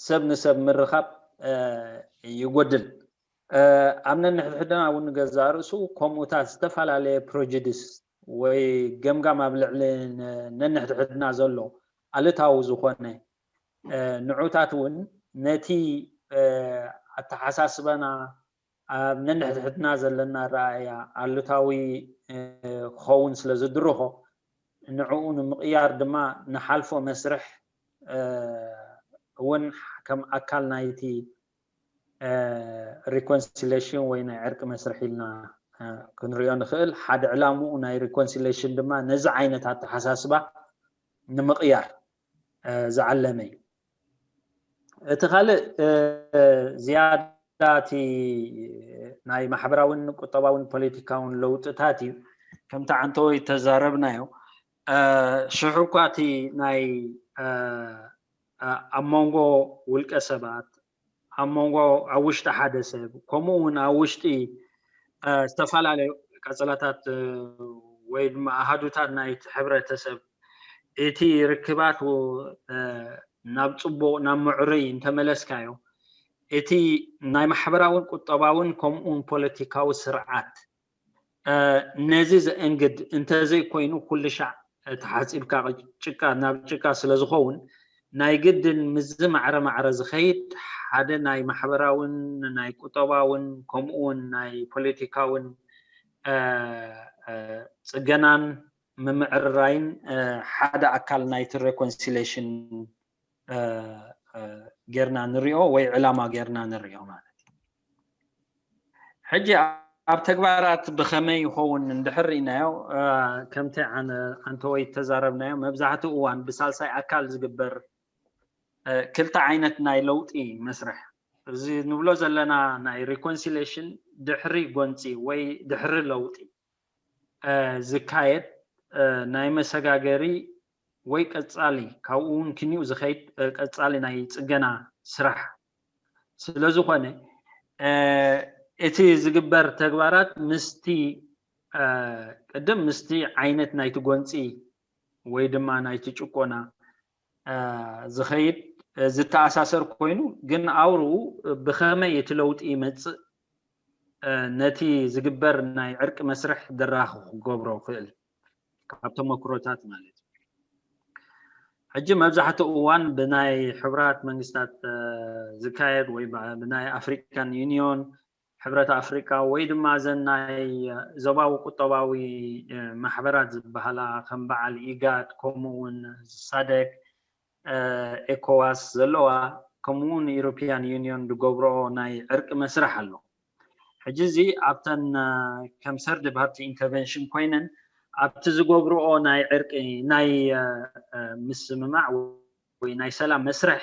ሰብ ንሰብ ምርኻብ ይጎድል። ኣብ ነንሕድሕድና እውን ንገዛእ ርእሱ ከምኡታት ዝተፈላለየ ፕሮጅድስ ወይ ገምጋም ኣብ ልዕሊ ነንሕድሕድና ዘሎ ኣሉታዊ ዝኾነ ንዑታት እውን ነቲ ኣተሓሳስባና ኣብ ነንሕድሕድና ዘለና ኣረኣእያ ኣሉታዊ ክኸውን ስለ ዝድርኾ ንዕኡ ንምቕያር ድማ ንሓልፎ መስርሕ እውን ከም ኣካል ናይቲ ሪኮንሲሌሽን ወይ ናይ ዕርቂ መስርሕ ኢልና ክንሪኦ ንኽእል። ሓደ ዕላምኡ ናይ reconciliation ድማ ነዚ ዓይነት ኣተሓሳስባ ንምቕያር ዝዓለመ እዩ። እቲ ካልእ ዝያዳ እቲ ናይ ማሕበራውን ቁጠባውን ፖለቲካውን ለውጥታት እዩ። ከምቲ ዓንተወይ ተዛረብናዮ፣ ሽዑ እኳ እቲ ናይ ኣብ መንጎ ውልቀ ሰባት፣ ኣብ መንጎ ኣብ ውሽጢ ሓደ ሰብ፣ ከምኡ እውን ኣብ ውሽጢ ዝተፈላለዩ ቀጸላታት ወይ ድማ ኣሃዱታት ናይቲ ሕብረተሰብ እቲ ርክባት ናብ ጽቡቕ ናብ ምዕሩይ እንተመለስካዮ፣ እቲ ናይ ማሕበራውን ቁጠባውን ከምኡውን ፖለቲካዊ ስርዓት ነዚ ዘእንግድ እንተዘይኮይኑ፣ ኩሉ ሻዕ ተሓጺብካ ጭቃ ናብ ጭቃ ስለ ዝኸውን፣ ናይ ግድን ምስዚ ማዕረ ማዕረ ዝኸይድ ሓደ ናይ ማሕበራውን ናይ ቁጠባውን ከምኡውን ናይ ፖለቲካውን ጽገናን ምምዕርራይን ሓደ ኣካል ናይቲ reconciliation ጌርና ንሪኦ ወይ ዕላማ ጌርና ንሪኦ ማለት እዩ። ሕጂ ኣብ ተግባራት ብኸመይ ይኸውን እንድሕር ርኢናዮ፣ ከምቲ ኣነ ኣንተወይ ተዛረብናዮ፣ መብዛሕትኡ እዋን ብሳልሳይ ኣካል ዝግበር ክልተ ዓይነት ናይ ለውጢ መስርሕ፣ እዚ ንብሎ ዘለና ናይ reconciliation ድሕሪ ጎንፂ ወይ ድሕሪ ለውጢ ዝካየድ ናይ መሰጋገሪ ወይ ቀጻሊ፣ ካብኡ እውን ክንዩ ዝኸይድ ቀጻሊ ናይ ጽገና ስራሕ ስለ ዝኾነ፣ እቲ ዝግበር ተግባራት ምስቲ ቅድም ምስቲ ዓይነት ናይቲ ጎንፂ ወይ ድማ ናይቲ ጭቆና ዝኸይድ ዝተኣሳሰር ኮይኑ፣ ግን ኣውርኡ ብኸመይ እቲ ለውጢ ይመጽእ ነቲ ዝግበር ናይ ዕርቂ መስርሕ ደራኺ ክገብሮ ክእል ካብ ተመክሮታት ማለት እዩ። ሕጂ መብዛሕትኡ እዋን ብናይ ሕቡራት መንግስታት ዝካየድ ወይ ብናይ ኣፍሪካን ዩኒዮን፣ ሕብረት ኣፍሪካ ወይ ድማ እዘን ናይ ዞባዊ ቁጠባዊ ማሕበራት ዝበሃላ ከም በዓል ኢጋድ፣ ከምኡ እውን ሳደክ፣ ኤኮዋስ ዘለዋ፣ ከምኡ እውን ኢሮፒያን ዩኒዮን ዝገብርኦ ናይ ዕርቂ መስርሕ ኣሎ። ሕጂ እዚ ኣብተን ከም ሰርድ ፓርቲ ኢንተርቨንሽን ኮይነን ኣብቲ ዝገብርኦ ናይ ዕርቂ ናይ ምስምማዕ ወይ ናይ ሰላም መስርሕ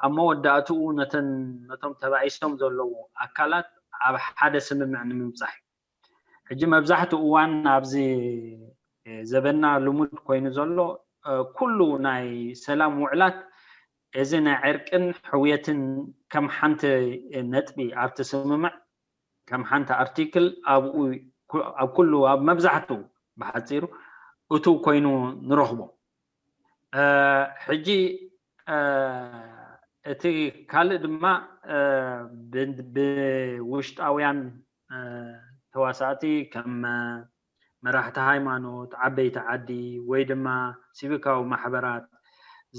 ኣብ መወዳእትኡ ነተን ነቶም ተባኢሶም ዘለዉ ኣካላት ኣብ ሓደ ስምምዕ ንምብጻሕ እዩ። ሕጂ መብዛሕትኡ እዋን ኣብዚ ዘበና ልሙድ ኮይኑ ዘሎ ኩሉ ናይ ሰላም ውዕላት እዚ ናይ ዕርቅን ሕውየትን ከም ሓንቲ ነጥቢ ኣብቲ ስምምዕ ከም ሓንቲ ኣርቲክል ኣብኡ ኣብ ኩሉ ኣብ መብዛሕትኡ ብሓፂሩ እቱ ኮይኑ ንረኽቦ። ሕጂ እቲ ካልእ ድማ ብውሽጣውያን ተዋሳእቲ ከም መራሕቲ ሃይማኖት፣ ዓበይቲ ዓዲ ወይ ድማ ሲቪካዊ ማሕበራት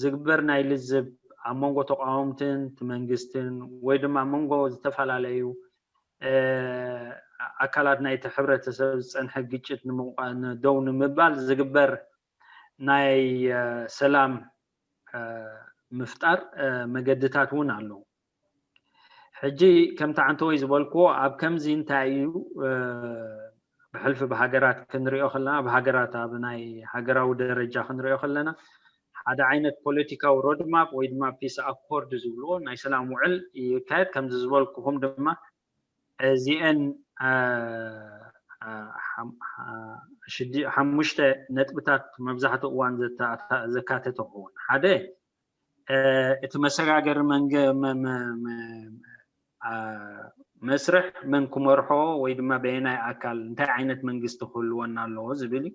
ዝግበር ናይ ልዝብ ኣብ መንጎ ተቃወምትን እቲ መንግስትን ወይ ድማ ኣብ መንጎ ዝተፈላለዩ ኣካላት ናይቲ ሕብረተሰብ ዝፀንሐ ግጭት ደው ንምባል ዝግበር ናይ ሰላም ምፍጣር መገድታት እውን ኣለዉ። ሕጂ ከምቲ ዓንተወይ ዝበልክዎ ኣብ ከምዚ እንታይ እዩ ብሕልፊ ብሃገራት ክንሪኦ ከለና ብሃገራት ኣብ ናይ ሃገራዊ ደረጃ ክንሪኦ ከለና ሓደ ዓይነት ፖለቲካዊ ሮድማፕ ወይ ድማ ፒስ ኣኮርድ ዝብልዎ ናይ ሰላም ውዕል ይካየድ። ከምዚ ዝበልኩኹም ድማ እዚአን ሓሙሽተ ነጥብታት መብዛሕትኡ እዋን ዘካተተ ክኸውን ሓደ እቲ መሰጋገሪ መስርሕ መን ክመርሖ ወይ ድማ በየናይ ኣካል እንታይ ዓይነት መንግስቲ ክህልወና ኣለዎ ዝብል እዩ።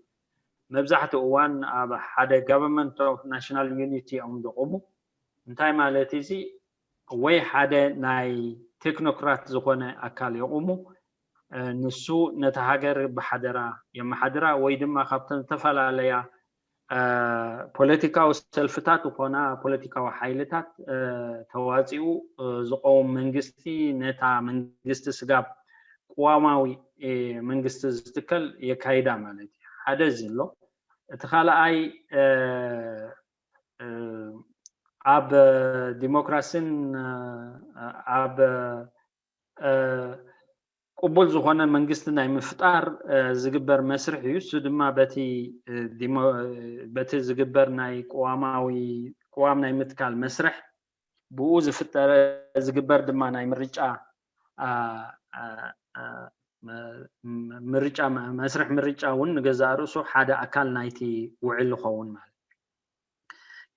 መብዛሕትኡ እዋን ኣብ ሓደ government of national unity እዮም ዘቑሙ። እንታይ ማለት እዚ? ወይ ሓደ ናይ ቴክኖክራት ዝኾነ ኣካል የቑሙ። ንሱ ነቲ ሃገር ብሓደራ የመሓድራ ወይ ድማ ካብተን ዝተፈላለያ ፖለቲካዊ ሰልፍታት ዝኾና ፖለቲካዊ ሓይልታት ተዋፂኡ ዝቆም መንግስቲ ነታ መንግስቲ ስጋብ ቅዋማዊ መንግስቲ ዝትከል የካይዳ ማለት እዩ። ሓደ እዚ ኣሎ። እቲ ካልኣይ ኣብ ዲሞክራሲን ኣብ ቅቡል ዝኾነ መንግስቲ ናይ ምፍጣር ዝግበር መስርሕ እዩ። እሱ ድማ በቲ ዝግበር ናይ ቅዋማዊ ቅዋም ናይ ምትካል መስርሕ ብኡ ዝፍጠረ ዝግበር ድማ ናይ ምርጫ ምርጫ መስርሕ ምርጫ እውን ንገዛእ ርእሱ ሓደ ኣካል ናይቲ ውዕል ይኸውን ማለት እዩ።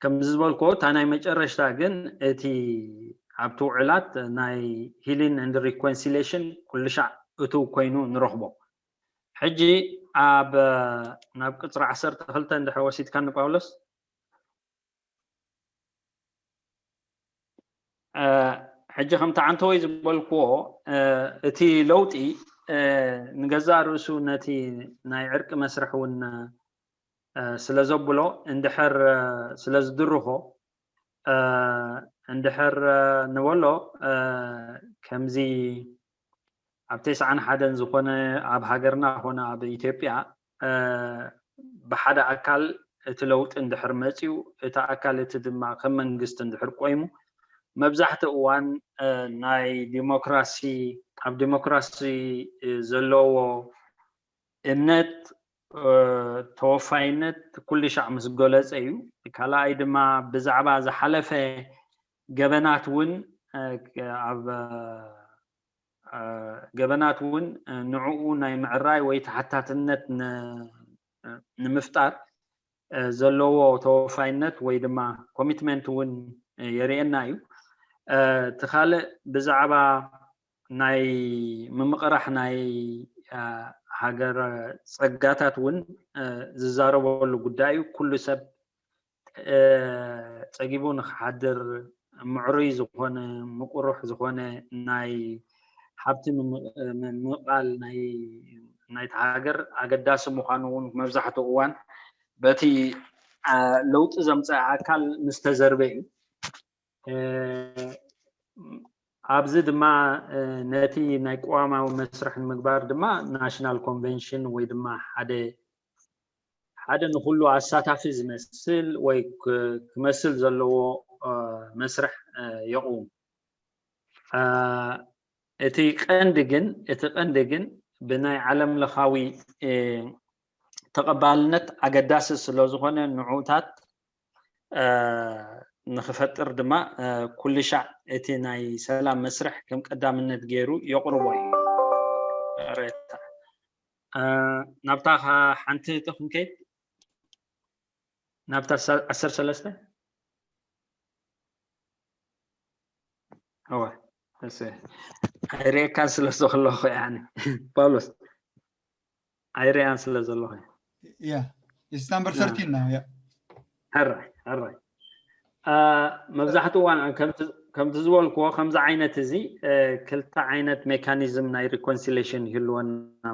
ከምዚ ዝበልኩዎ እታ ናይ መጨረሽታ ግን እቲ ኣብቲ ውዕላት ናይ healing and reconciliation ኩሉ ሻዕ እትው ኮይኑ ንረኽቦ። ሕጂ ኣብ ናብ ቅፅሪ ዓሰርተ ክልተ እንድሕር ወሲድካኒ ጳውሎስ። ሕጂ ከምቲ ዓንተወይ ዝበልክዎ እቲ ለውጢ ንገዛእ ርእሱ ነቲ ናይ ዕርቂ መስርሕ እውን ስለ ዘብሎ እንድሕር ስለ ዝድርኾ እንድሕር ንበሎ ከምዚ ኣብ ተስዓን ሓደን ዝኾነ ኣብ ሃገርና ኮነ ኣብ ኢትዮጵያ ብሓደ ኣካል እቲ ለውጢ እንድሕር መፅዩ እቲ ኣካል እቲ ድማ ከም መንግስቲ እንድሕር ቆይሙ መብዛሕትኡ እዋን ናይ ዲሞክራሲ ኣብ ዲሞክራሲ ዘለዎ እምነት ተወፋይነት ኩሉ ሻዕ ምስ ገለፀ እዩ። ካልኣይ ድማ ብዛዕባ ዝሓለፈ ገበናት እውን ኣብ ገበናት እውን ንዕኡ ናይ ምዕራይ ወይ ተሓታትነት ንምፍጣር ዘለዎ ተወፋይነት ወይ ድማ ኮሚትመንት እውን የርእየና እዩ። እቲ ካልእ ብዛዕባ ናይ ምምቕራሕ ናይ ሃገር ፀጋታት እውን ዝዛረበሉ ጉዳይ እዩ። ኩሉ ሰብ ፀጊቡ ንክሓድር ምዕሩይ ዝኾነ ምቁሩሕ ዝኾነ ናይ ሃብቲ ምምቓል ናይቲ ሃገር ኣገዳሲ ምዃኑ እውን መብዛሕትኡ እዋን በቲ ለውጢ ዘምፀአ ኣካል ምስተዘርበ እዩ። ኣብዚ ድማ ነቲ ናይ ቅዋማዊ መስርሕ ንምግባር ድማ ናሽናል ኮንቨንሽን ወይ ድማ ሓደ ሓደ ንኩሉ ኣሳታፊ ዝመስል ወይ ክመስል ዘለዎ መስርሕ የቕውም። እቲ ቀንዲ ግን እቲ ቀንዲ ግን ብናይ ዓለም ለኻዊ ተቐባልነት ኣገዳሲ ስለ ዝኾነ ንዑታት ንክፈጥር ድማ ኩሉ ሻዕ እቲ ናይ ሰላም መስርሕ ከም ቀዳምነት ገይሩ የቕርቦ እዩ። ናብታ ሓንቲ ጥቕም ከይድ ናብታ ዓሰርተ ሰለስተ እወ ኣይርእየካን ስለ ዘለኹ ያኒ ጳውሎስ ኣይርእያን ስለ ዘለኹ yeah it's number thirteen now yeah ሕራይ ሕራይ መብዛሕትኡ እዋን ከምቲ ዝበልክዎ ከምዚ ዓይነት እዚ ክልተ ዓይነት ሜካኒዝም ናይ ሪኮንሲሌሽን ይህልወና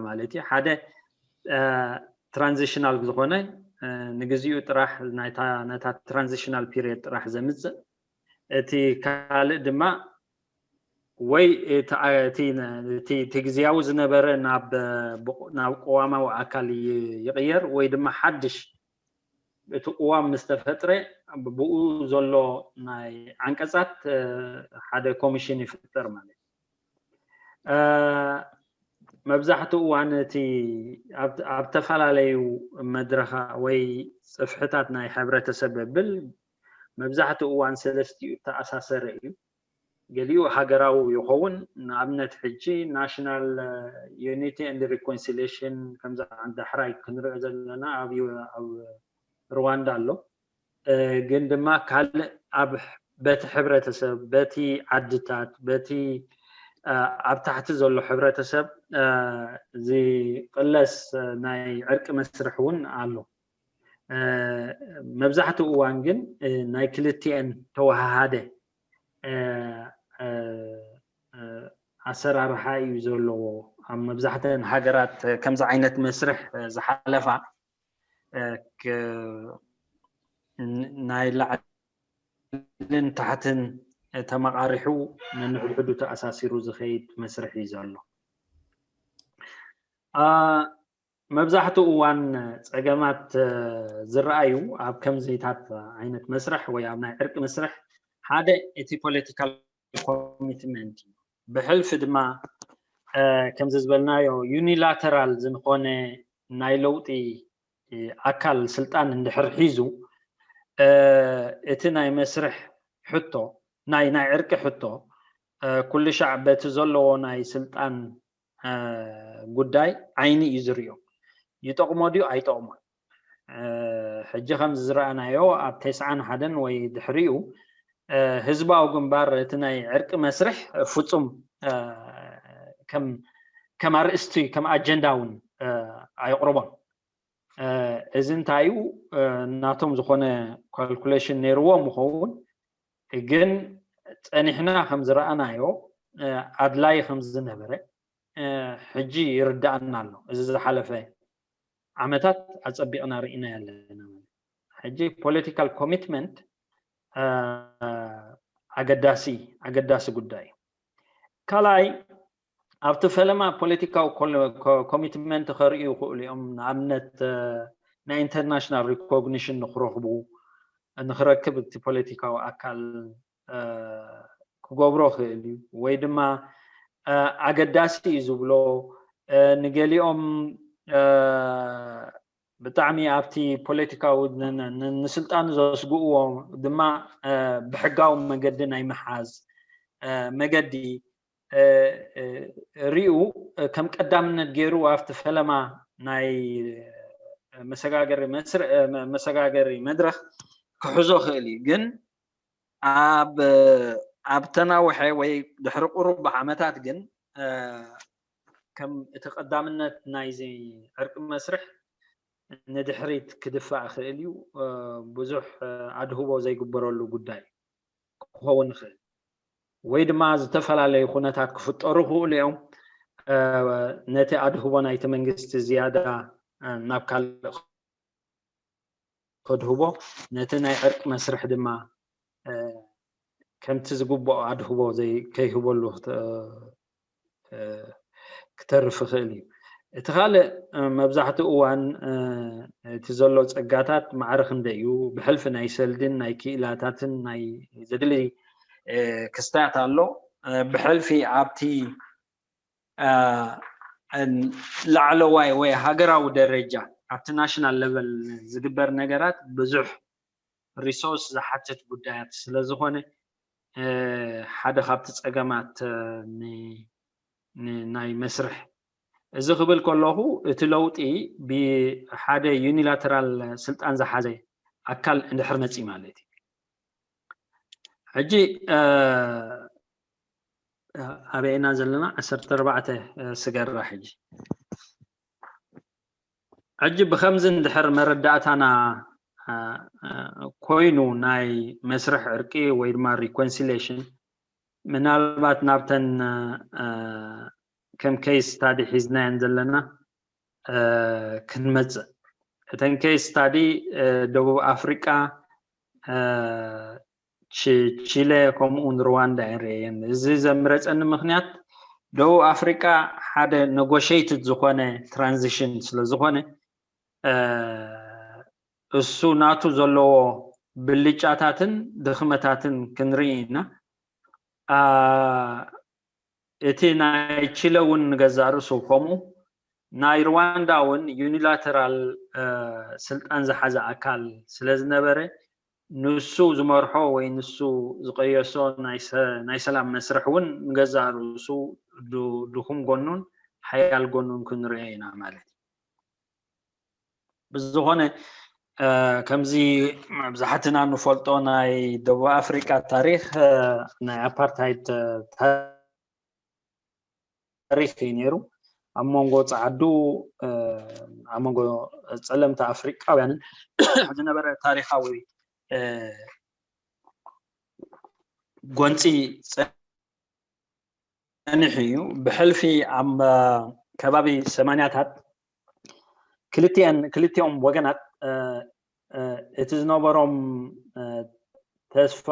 ማለት እዩ ሓደ ትራንዚሽናል ዝኾነ ንግዚኡ ጥራሕ ነታ ትራንዚሽናል ፒሪየድ ጥራሕ ዘምፅእ እቲ ካልእ ድማ ወይ እቲ ግዝያዊ ዝነበረ ናብ ቅዋማዊ ኣካል ይቕየር ወይ ድማ ሓድሽ እቲ ቅዋም ምስ ተፈጥረ ብኡ ዘሎ ናይ ዓንቀፃት ሓደ ኮሚሽን ይፍጠር ማለት እዩ። መብዛሕትኡ እዋን እቲ ኣብ ዝተፈላለዩ መድረኻ ወይ ፅፍሕታት ናይ ሕብረተሰብ ብል መብዛሕትኡ እዋን ሰለስቲኡ እተኣሳሰረ እዩ። ገሊኡ ሃገራዊ ይኸውን። ንኣብነት ሕጂ ናሽናል ዩኒቲ ኤንድ ሪኮንሲሌሽን ከምዚ ዳሕራይ ክንሪኦ ዘለና ኣብ ሩዋንዳ ኣሎ። ግን ድማ ካልእ ኣብ በቲ ሕብረተሰብ በቲ ዓድታት በቲ ኣብ ታሕቲ ዘሎ ሕብረተሰብ ዝቕለስ ናይ ዕርቂ መስርሕ እውን ኣሎ። መብዛሕትኡ እዋን ግን ናይ ክልቲኤን ተወሃሃደ ኣሰራርሓ እዩ ዘለዎ። ኣብ መብዛሕተን ሃገራት ከምዚ ዓይነት መስርሕ ዝሓለፋ ናይ ላዕልን ታሕትን ተመቓሪሑ ነንሕድሕዱ ተኣሳሲሩ ዝኸይድ መስርሕ እዩ ዘሎ። መብዛሕትኡ እዋን ፀገማት ዝረኣዩ ኣብ ከምዚታት ዓይነት መስርሕ ወይ ኣብ ናይ ዕርቂ መስርሕ ሓደ እቲ ፖለቲካል ኮሚትመንት እዩ። ብሕልፊ ድማ ከምዚ ዝበልናዮ ዩኒላተራል ዝኾነ ናይ ለውጢ ኣካል ስልጣን እንድሕር ሒዙ እቲ ናይ መስርሕ ሕቶ ናይ ናይ ዕርቂ ሕቶ ኩሉ ሻዕ በቲ ዘለዎ ናይ ስልጣን ጉዳይ ዓይኒ እዩ ዝሪኦ። ይጠቕሞ ድዩ ኣይጠቕሞን? ሕጂ ከም ዝረኣናዮ ኣብ ተስዓን ሓደን ወይ ድሕሪኡ ህዝባዊ ግንባር እቲ ናይ ዕርቂ መስርሕ ፍጹም ከም ኣርእስቲ ከም ኣጀንዳ እውን ኣየቕርቦን። እዚ እንታይ እዩ? ናቶም ዝኾነ ካልኩሌሽን ነይርዎም ይኸውን፣ ግን ጸኒሕና ከም ዝረኣናዮ ኣድላይ ከም ዝነበረ ሕጂ ይርዳኣና ኣሎ። እዚ ዝሓለፈ ዓመታት ኣጸቢቕና ርኢና ኣለና። ሕጂ ፖለቲካል ኮሚትመንት ኣገዳሲ ኣገዳሲ ጉዳይ እዩ። ካልኣይ ኣብቲ ፈለማ ፖለቲካዊ ኮሚትመንት ከርእዩ ይኽእሉ እዮም። ንኣብነት ናይ ኢንተርናሽናል ሪኮግኒሽን ንክረኽቡ ንክረክብ እቲ ፖለቲካዊ ኣካል ክገብሮ ክእል እዩ። ወይ ድማ ኣገዳሲ እዩ ዝብሎ ንገሊኦም ብጣዕሚ ኣብቲ ፖለቲካዊ ንስልጣኑ ዘስግእዎ ድማ ብሕጋዊ መገዲ ናይ ምሓዝ መገዲ ሪኡ ከም ቀዳምነት ገይሩ ኣብቲ ፈለማ ናይ መሰጋገሪ መድረክ ክሕዞ ክእል እዩ። ግን ኣብ ተናውሐ ወይ ድሕሪ ቁሩብ ዓመታት ግን ከም እቲ ቀዳምነት ናይዚ ዕርቂ መስርሕ ንድሕሪት ክድፋእ ክእል እዩ። ብዙሕ ኣድህቦ ዘይግበረሉ ጉዳይ ክኸውን ይኽእል ወይ ድማ ዝተፈላለዩ ኩነታት ክፍጠሩ ክእሉ እዮም። ነቲ ኣድህቦ ናይቲ መንግስቲ ዝያዳ ናብ ካልእ ከድህቦ፣ ነቲ ናይ ዕርቂ መስርሕ ድማ ከምቲ ዝግብኦ ኣድህቦ ከይህበሉ ክተርፍ ይኽእል እዩ። እቲ ካልእ መብዛሕትኡ እዋን እቲ ዘሎ ጸጋታት ማዕረ ክንደይ እዩ? ብሕልፊ ናይ ሰልድን ናይ ክኢላታትን ናይ ዘድሊ ክስታት ኣሎ። ብሕልፊ ኣብቲ ላዕለዋይ ወይ ሃገራዊ ደረጃ ኣብቲ ናሽናል ለቨል ዝግበር ነገራት ብዙሕ ሪሶርስ ዝሓትት ጉዳያት ስለ ዝኾነ ሓደ ካብቲ ጸገማት ናይ መስርሕ እዚ ክብል ከለኹ እቲ ለውጢ ብሓደ ዩኒላተራል ስልጣን ዝሓዘ ኣካል እንድሕር መፂ ማለት እዩ። ሕጂ ኣበይና ዘለና? ዓሰርተ ኣርባዕተ ስገራ ሕጂ ሕጂ ብከምዚ እንድሕር መረዳእታና ኮይኑ ናይ መስርሕ ዕርቂ ወይ ድማ ሪኮንሲሌሽን ምናልባት ናብተን ከም ኬስ ስታዲ ሒዝናየን ዘለና ክንመፅእ እተን ኬስ ስታዲ ደቡብ ኣፍሪቃ ቺለ ከምኡውን ሩዋንዳ እየን ርእየን። እዚ ዘምረፀኒ ምክንያት ደቡብ ኣፍሪቃ ሓደ ነጎሽትድ ዝኾነ ትራንዚሽን ስለዝኾነ እሱ ናቱ ዘለዎ ብልጫታትን ድኽመታትን ክንርኢ ኢና። እቲ ናይ ቺለ እውን ንገዛእ ርእሱ ከምኡ ናይ ሩዋንዳ እውን ዩኒላተራል ስልጣን ዝሓዘ ኣካል ስለ ዝነበረ ንሱ ዝመርሖ ወይ ንሱ ዝቀየሶ ናይ ሰላም መስርሕ እውን ንገዛእ ርእሱ ድኹም ጎኑን ሓያል ጎኑን ክንሪኦ ኢና ማለት እዩ። ብዝኾነ ከምዚ መብዛሕትና ንፈልጦ ናይ ደቡብ ኣፍሪቃ ታሪክ ናይ ኣፓርታይድ ታሪክ እዩ ነይሩ ኣብ መንጎ ፃዓዱ ኣብ መንጎ ፀለምቲ ኣፍሪቃውያንን ዝነበረ ታሪካዊ ጎንፂ ጸኒሑ እዩ። ብሕልፊ ኣብ ከባቢ ሰማንያታት ክልቲኦም ወገናት እቲ ዝነበሮም ተስፋ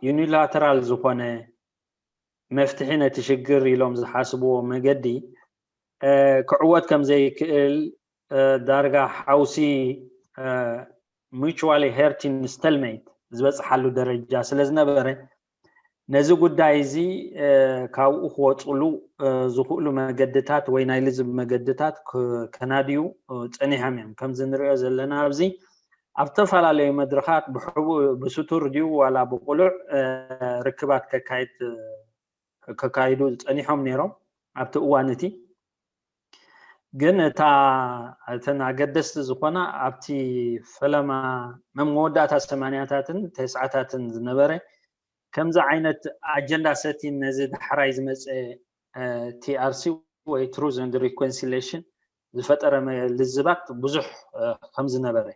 ዩኒላተራል ዝኾነ መፍትሒ ነቲ ሽግር ኢሎም ዝሓስብዎ መገዲ ክዕወት ከም ዘይክእል ዳርጋ ሓውሲ ሚቹዋሊ ሄርቲን ስተልሜት ዝበፅሓሉ ደረጃ ስለ ዝነበረ ነዚ ጉዳይ እዚ ካብኡ ክወፅሉ ዝኽእሉ መገድታት ወይ ናይ ልዝብ መገድታት ከናድዩ ፀኒሖም እዮም። ከምዚ ንሪኦ ዘለና ኣብዚ ኣብ ዝተፈላለዩ መድረኻት ብሕቡእ ብስቱር ድዩ ዋላ ብቁሉዕ ርክባት ከካይድ ከካይዱ ፀኒሖም ነይሮም ኣብቲ እዋን እቲ። ግን እታ እተን ኣገደስቲ ዝኾና ኣብቲ ፈለማ መወዳእታ ሰማንያታትን ተስዓታትን ዝነበረ ከምዚ ዓይነት ኣጀንዳ ሰቲን ነዚ ዳሕራይ ዝመፀ ቲኣርሲ ወይ Truth and Reconciliation ዝፈጠረ ልዝባት ብዙሕ ከም ዝነበረ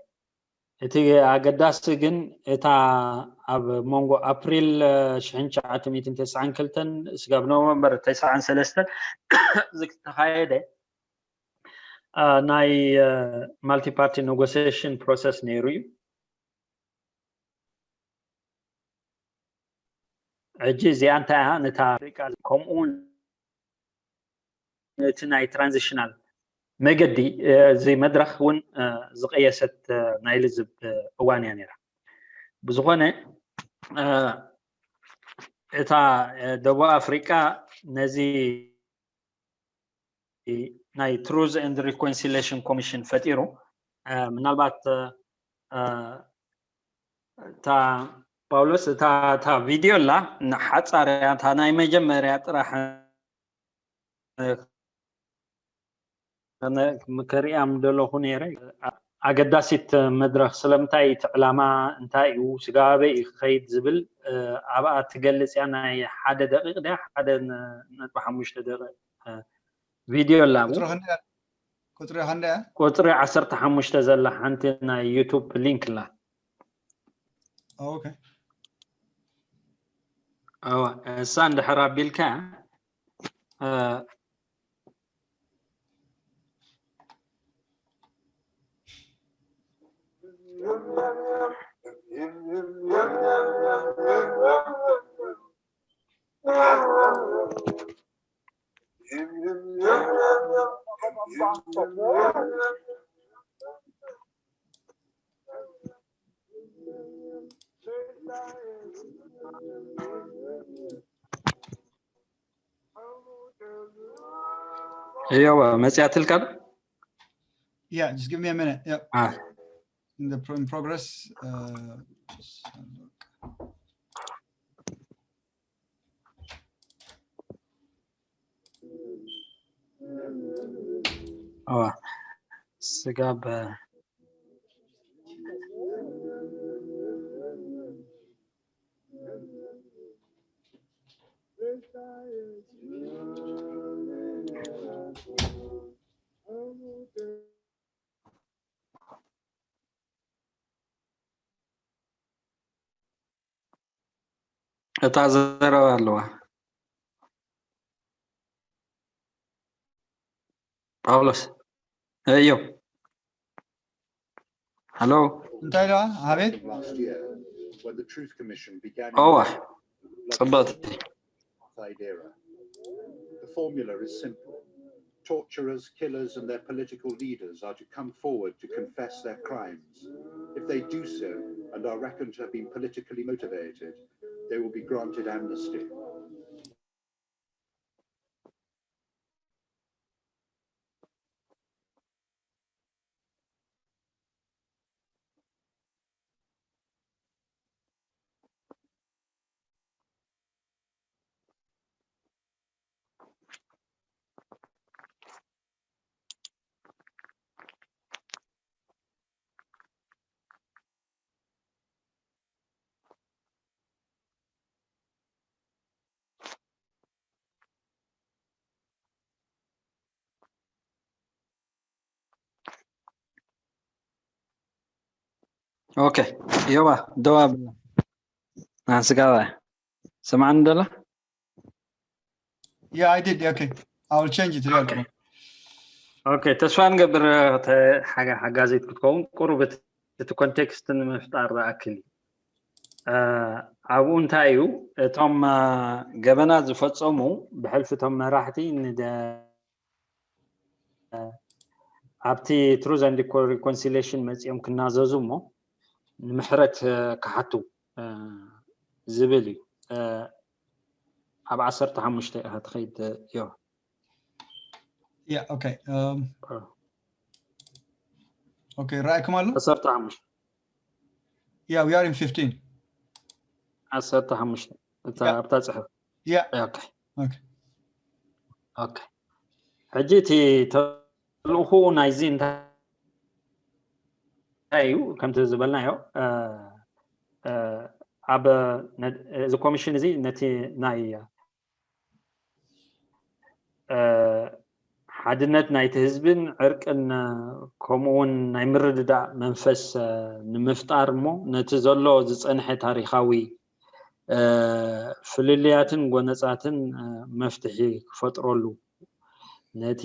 እቲ ኣገዳሲ ግን እታ ኣብ መንጎ ኣፕሪል ሽሕን ትሽዓተ ሚእትን ተስዓን ክልተን ስጋብ ኖቨምበር ተስዓን ሰለስተን ዝተኻየደ ናይ multi party negotiation process ነይሩ እዩ። ሕጂ እዚኣ እንታይ እያ ነታ ኣፍሪቃ ከምኡ እውን እቲ ናይ ትራንዚሽናል መገዲ እዚ መድረኽ እውን ዝቀየሰት ናይ ልዝብ እዋን እያ ነይራ። ብዝኾነ እታ ደቡብ ኣፍሪቃ ነዚ ናይ Truth and Reconciliation Commission ፈጢሩ ምናልባት እታ ጳውሎስ እታ ቪድዮ ኣላ ሓፃር እያ እታ ናይ መጀመርያ ጥራሕ ከሪኣ ምደለኹ ነይረ። ኣገዳሲት መድረኽ ስለምንታይ እቲ ዕላማ እንታይ እዩ ስጋበይ እዩ ክኸይድ ዝብል ኣብኣ ትገልፅ እያ። ናይ ሓደ ደቂቕ ድያ ሓደ ነጥቢ ሓሙሽተ ደቂቕ ቪድዮ ኣላ ቁፅሪ ክንደይ ቁፅሪ ክንደይ ቁፅሪ ዓሰርተ ሓሙሽተ ዘላ ሓንቲ ናይ ዩቱብ ሊንክ ኣላ። ኦኬ እዋ እሳ እንድሕር ኣቢልካ እዮባ መፅያትልካ ዶ? Yeah, just give me a minute. Yep. Ah. In the pro- in progress. Uh, just have a look. Oh, ስጋብ እታ ዘረባ ኣለዋ። ጳውሎስ እዮ ሃሎ እንታይ ኢለዋ? ኣቤት last year when the Truth Commission began እዋ ፅብቕቲ apartheid era. The formula is simple. Torturers, killers, and their political leaders are to come forward to confess their crimes. If they do so and are reckoned to have been politically motivated, they will be granted amnesty. ኦኬ እዮባ ደው ኣብላ ናንስጋባ ሰማዕኒ ደላ Yeah, I did. Okay, I will change it. Yeah, okay. ኦኬ ተስፋ ንገብር ሓጋዚት ክትከውን ቁሩብ እቲ ኮንቴክስት ንምፍጣር ዝኣክል እዩ። ኣብኡ እንታይ እዩ እቶም ገበናት ዝፈፀሙ ብሕልፊ እቶም መራሕቲ ኣብቲ Truth and Reconciliation መፂኦም ክናዘዙ እሞ ንምሕረት ክሓቱ ዝብል እዩ። ኣብ ዓሰርተ ሓሙሽተ ኢኻ ትኸይድ። ዮ Yeah, okay. Um, okay, ራእይኩም ኣሎ? ዓሰርተ ሓሙሽተ Yeah, we are in fifteen. ዓሰርተ ሓሙሽተ እታ ኣብታ ጽሑፍ። Yeah. Okay. Okay. Okay. ሕጂ እቲ ተልእኹ ናይዚ እንታይ እዩ? ከምቲ ዝበልናዮ ኣብ እዚ ኮሚሽን እዚ ነቲ ናይ ሓድነት ናይቲ ህዝብን ዕርቅን ከምኡ እውን ናይ ምርድዳእ መንፈስ ንምፍጣር እሞ ነቲ ዘሎ ዝፀንሐ ታሪካዊ ፍልልያትን ጎነፃትን መፍትሒ ክፈጥረሉ ነቲ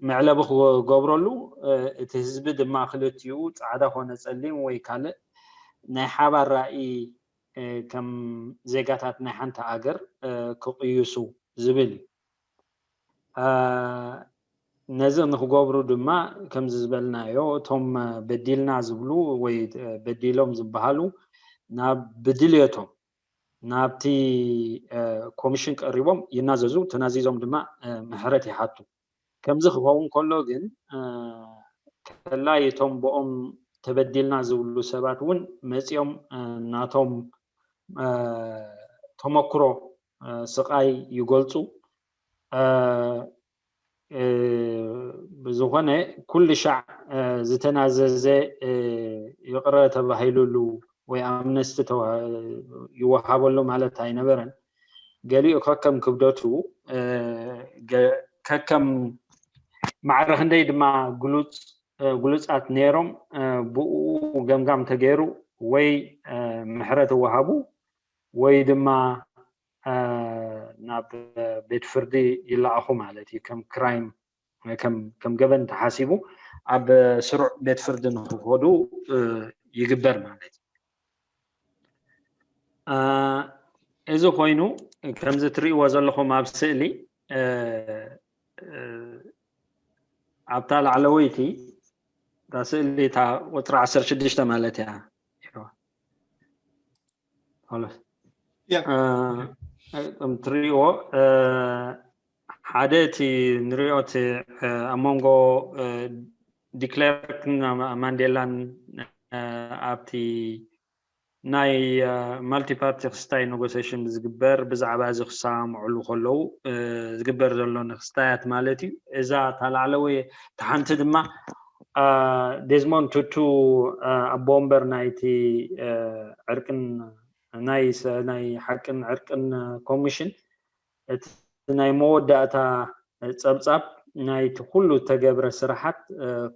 መዕለቢ ክገብረሉ እቲ ህዝቢ ድማ ክልቲኡ ፃዕዳ ኮነ ፀሊም ወይ ካልእ ናይ ሓባር ራእይ ከም ዜጋታት ናይ ሓንቲ ሃገር ክቕይሱ ዝብል እዩ። ነዚ ንክገብሩ ድማ ከምዚ ዝበልናዮ እቶም በዲልና ዝብሉ ወይ በዲሎም ዝበሃሉ ናብ ብድልየቶም ናብቲ ኮሚሽን ቀሪቦም ይናዘዙ። ተናዚዞም ድማ ምሕረት ይሓቱ። ከምዚ ክኸውን ከሎ ግን ከላይ እቶም ብኦም ተበዲልና ዝብሉ ሰባት እውን መፂኦም ናቶም ተመክሮ ስቓይ ይገልፁ። ብዝኾነ ኩሉ ሻዕ ዝተናዘዘ ይቕረ ተባሂሉሉ ወይ ኣምነስቲ ይወሃበሉ ማለት ኣይነበረን። ገሊኡ ከከም ክብደቱ ከከም ማዕረ ክንደይ ድማ ግሉፃት ነይሮም ብኡ ገምጋም ተገይሩ ወይ ምሕረት ይወሃቡ ወይ ድማ ናብ ቤት ፍርዲ ይለኣኹ ማለት እዩ። ከም ክራይም ከም ገበን ተሓሲቡ ኣብ ስሩዕ ቤት ፍርዲ ንክኸዱ ይግበር ማለት እዩ። እዚ ኮይኑ ከምዚ ትርእይዎ ዘለኹም ኣብ ስእሊ ኣብታ ላዕለወይቲ እታ ስእሊ እታ ቁፅሪ ዓሰርተ ሽዱሽተ ማለት እያ። ከም ትርእይዎ ሓደ እቲ ንሪኦ እቲ ኣብ መንጎ ዲክለርክን ማንዴላን ኣብቲ ናይ ማልቲፓርቲ ክስታይ ኔጎሲሽን ዝግበር ብዛዕባ እዚ ክሰማምዕሉ ከለዉ ዝግበር ዘሎ ንክስታያት ማለት እዩ። እዛ እታ ላዕለወይ እታ ሓንቲ ድማ ዴዝሞንድ ቱቱ ኣቦ ወንበር ናይቲ ዕርቅን ናይ ሓቅን ዕርቅን ኮሚሽን እቲ ናይ መወዳእታ ፀብፃብ ናይቲ ኩሉ ተገብረ ስራሓት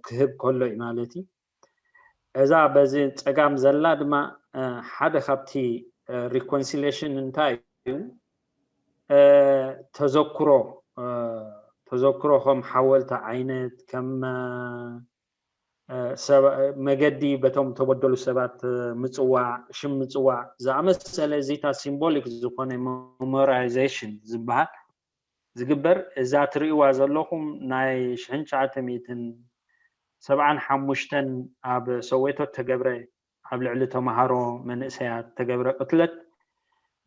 ክህብ ከሎ እዩ ማለት እዩ። እዛ በዚ ፀጋም ዘላ ድማ ሓደ ካብቲ ሪኮንሲሌሽን እንታይ እዩ ተዘክሮ ተዘክሮ ከም ሓወልቲ ዓይነት ከም መገዲ በቶም ተበደሉ ሰባት ምፅዋዕ ሽም ምፅዋዕ ዝኣመሰለ እዚታ ሲምቦሊክ ዝኾነ ሜሞራይዜሽን ዝበሃል ዝግበር እዛ ትርእይዋ ዘለኹም ናይ ሽሕን ትሽዓተ ሚእትን ሰብዓን ሓሙሽተን ኣብ ሰዌቶ ተገብረ ኣብ ልዕሊ ተምሃሮ መንእሰያት ተገብረ ቅትለት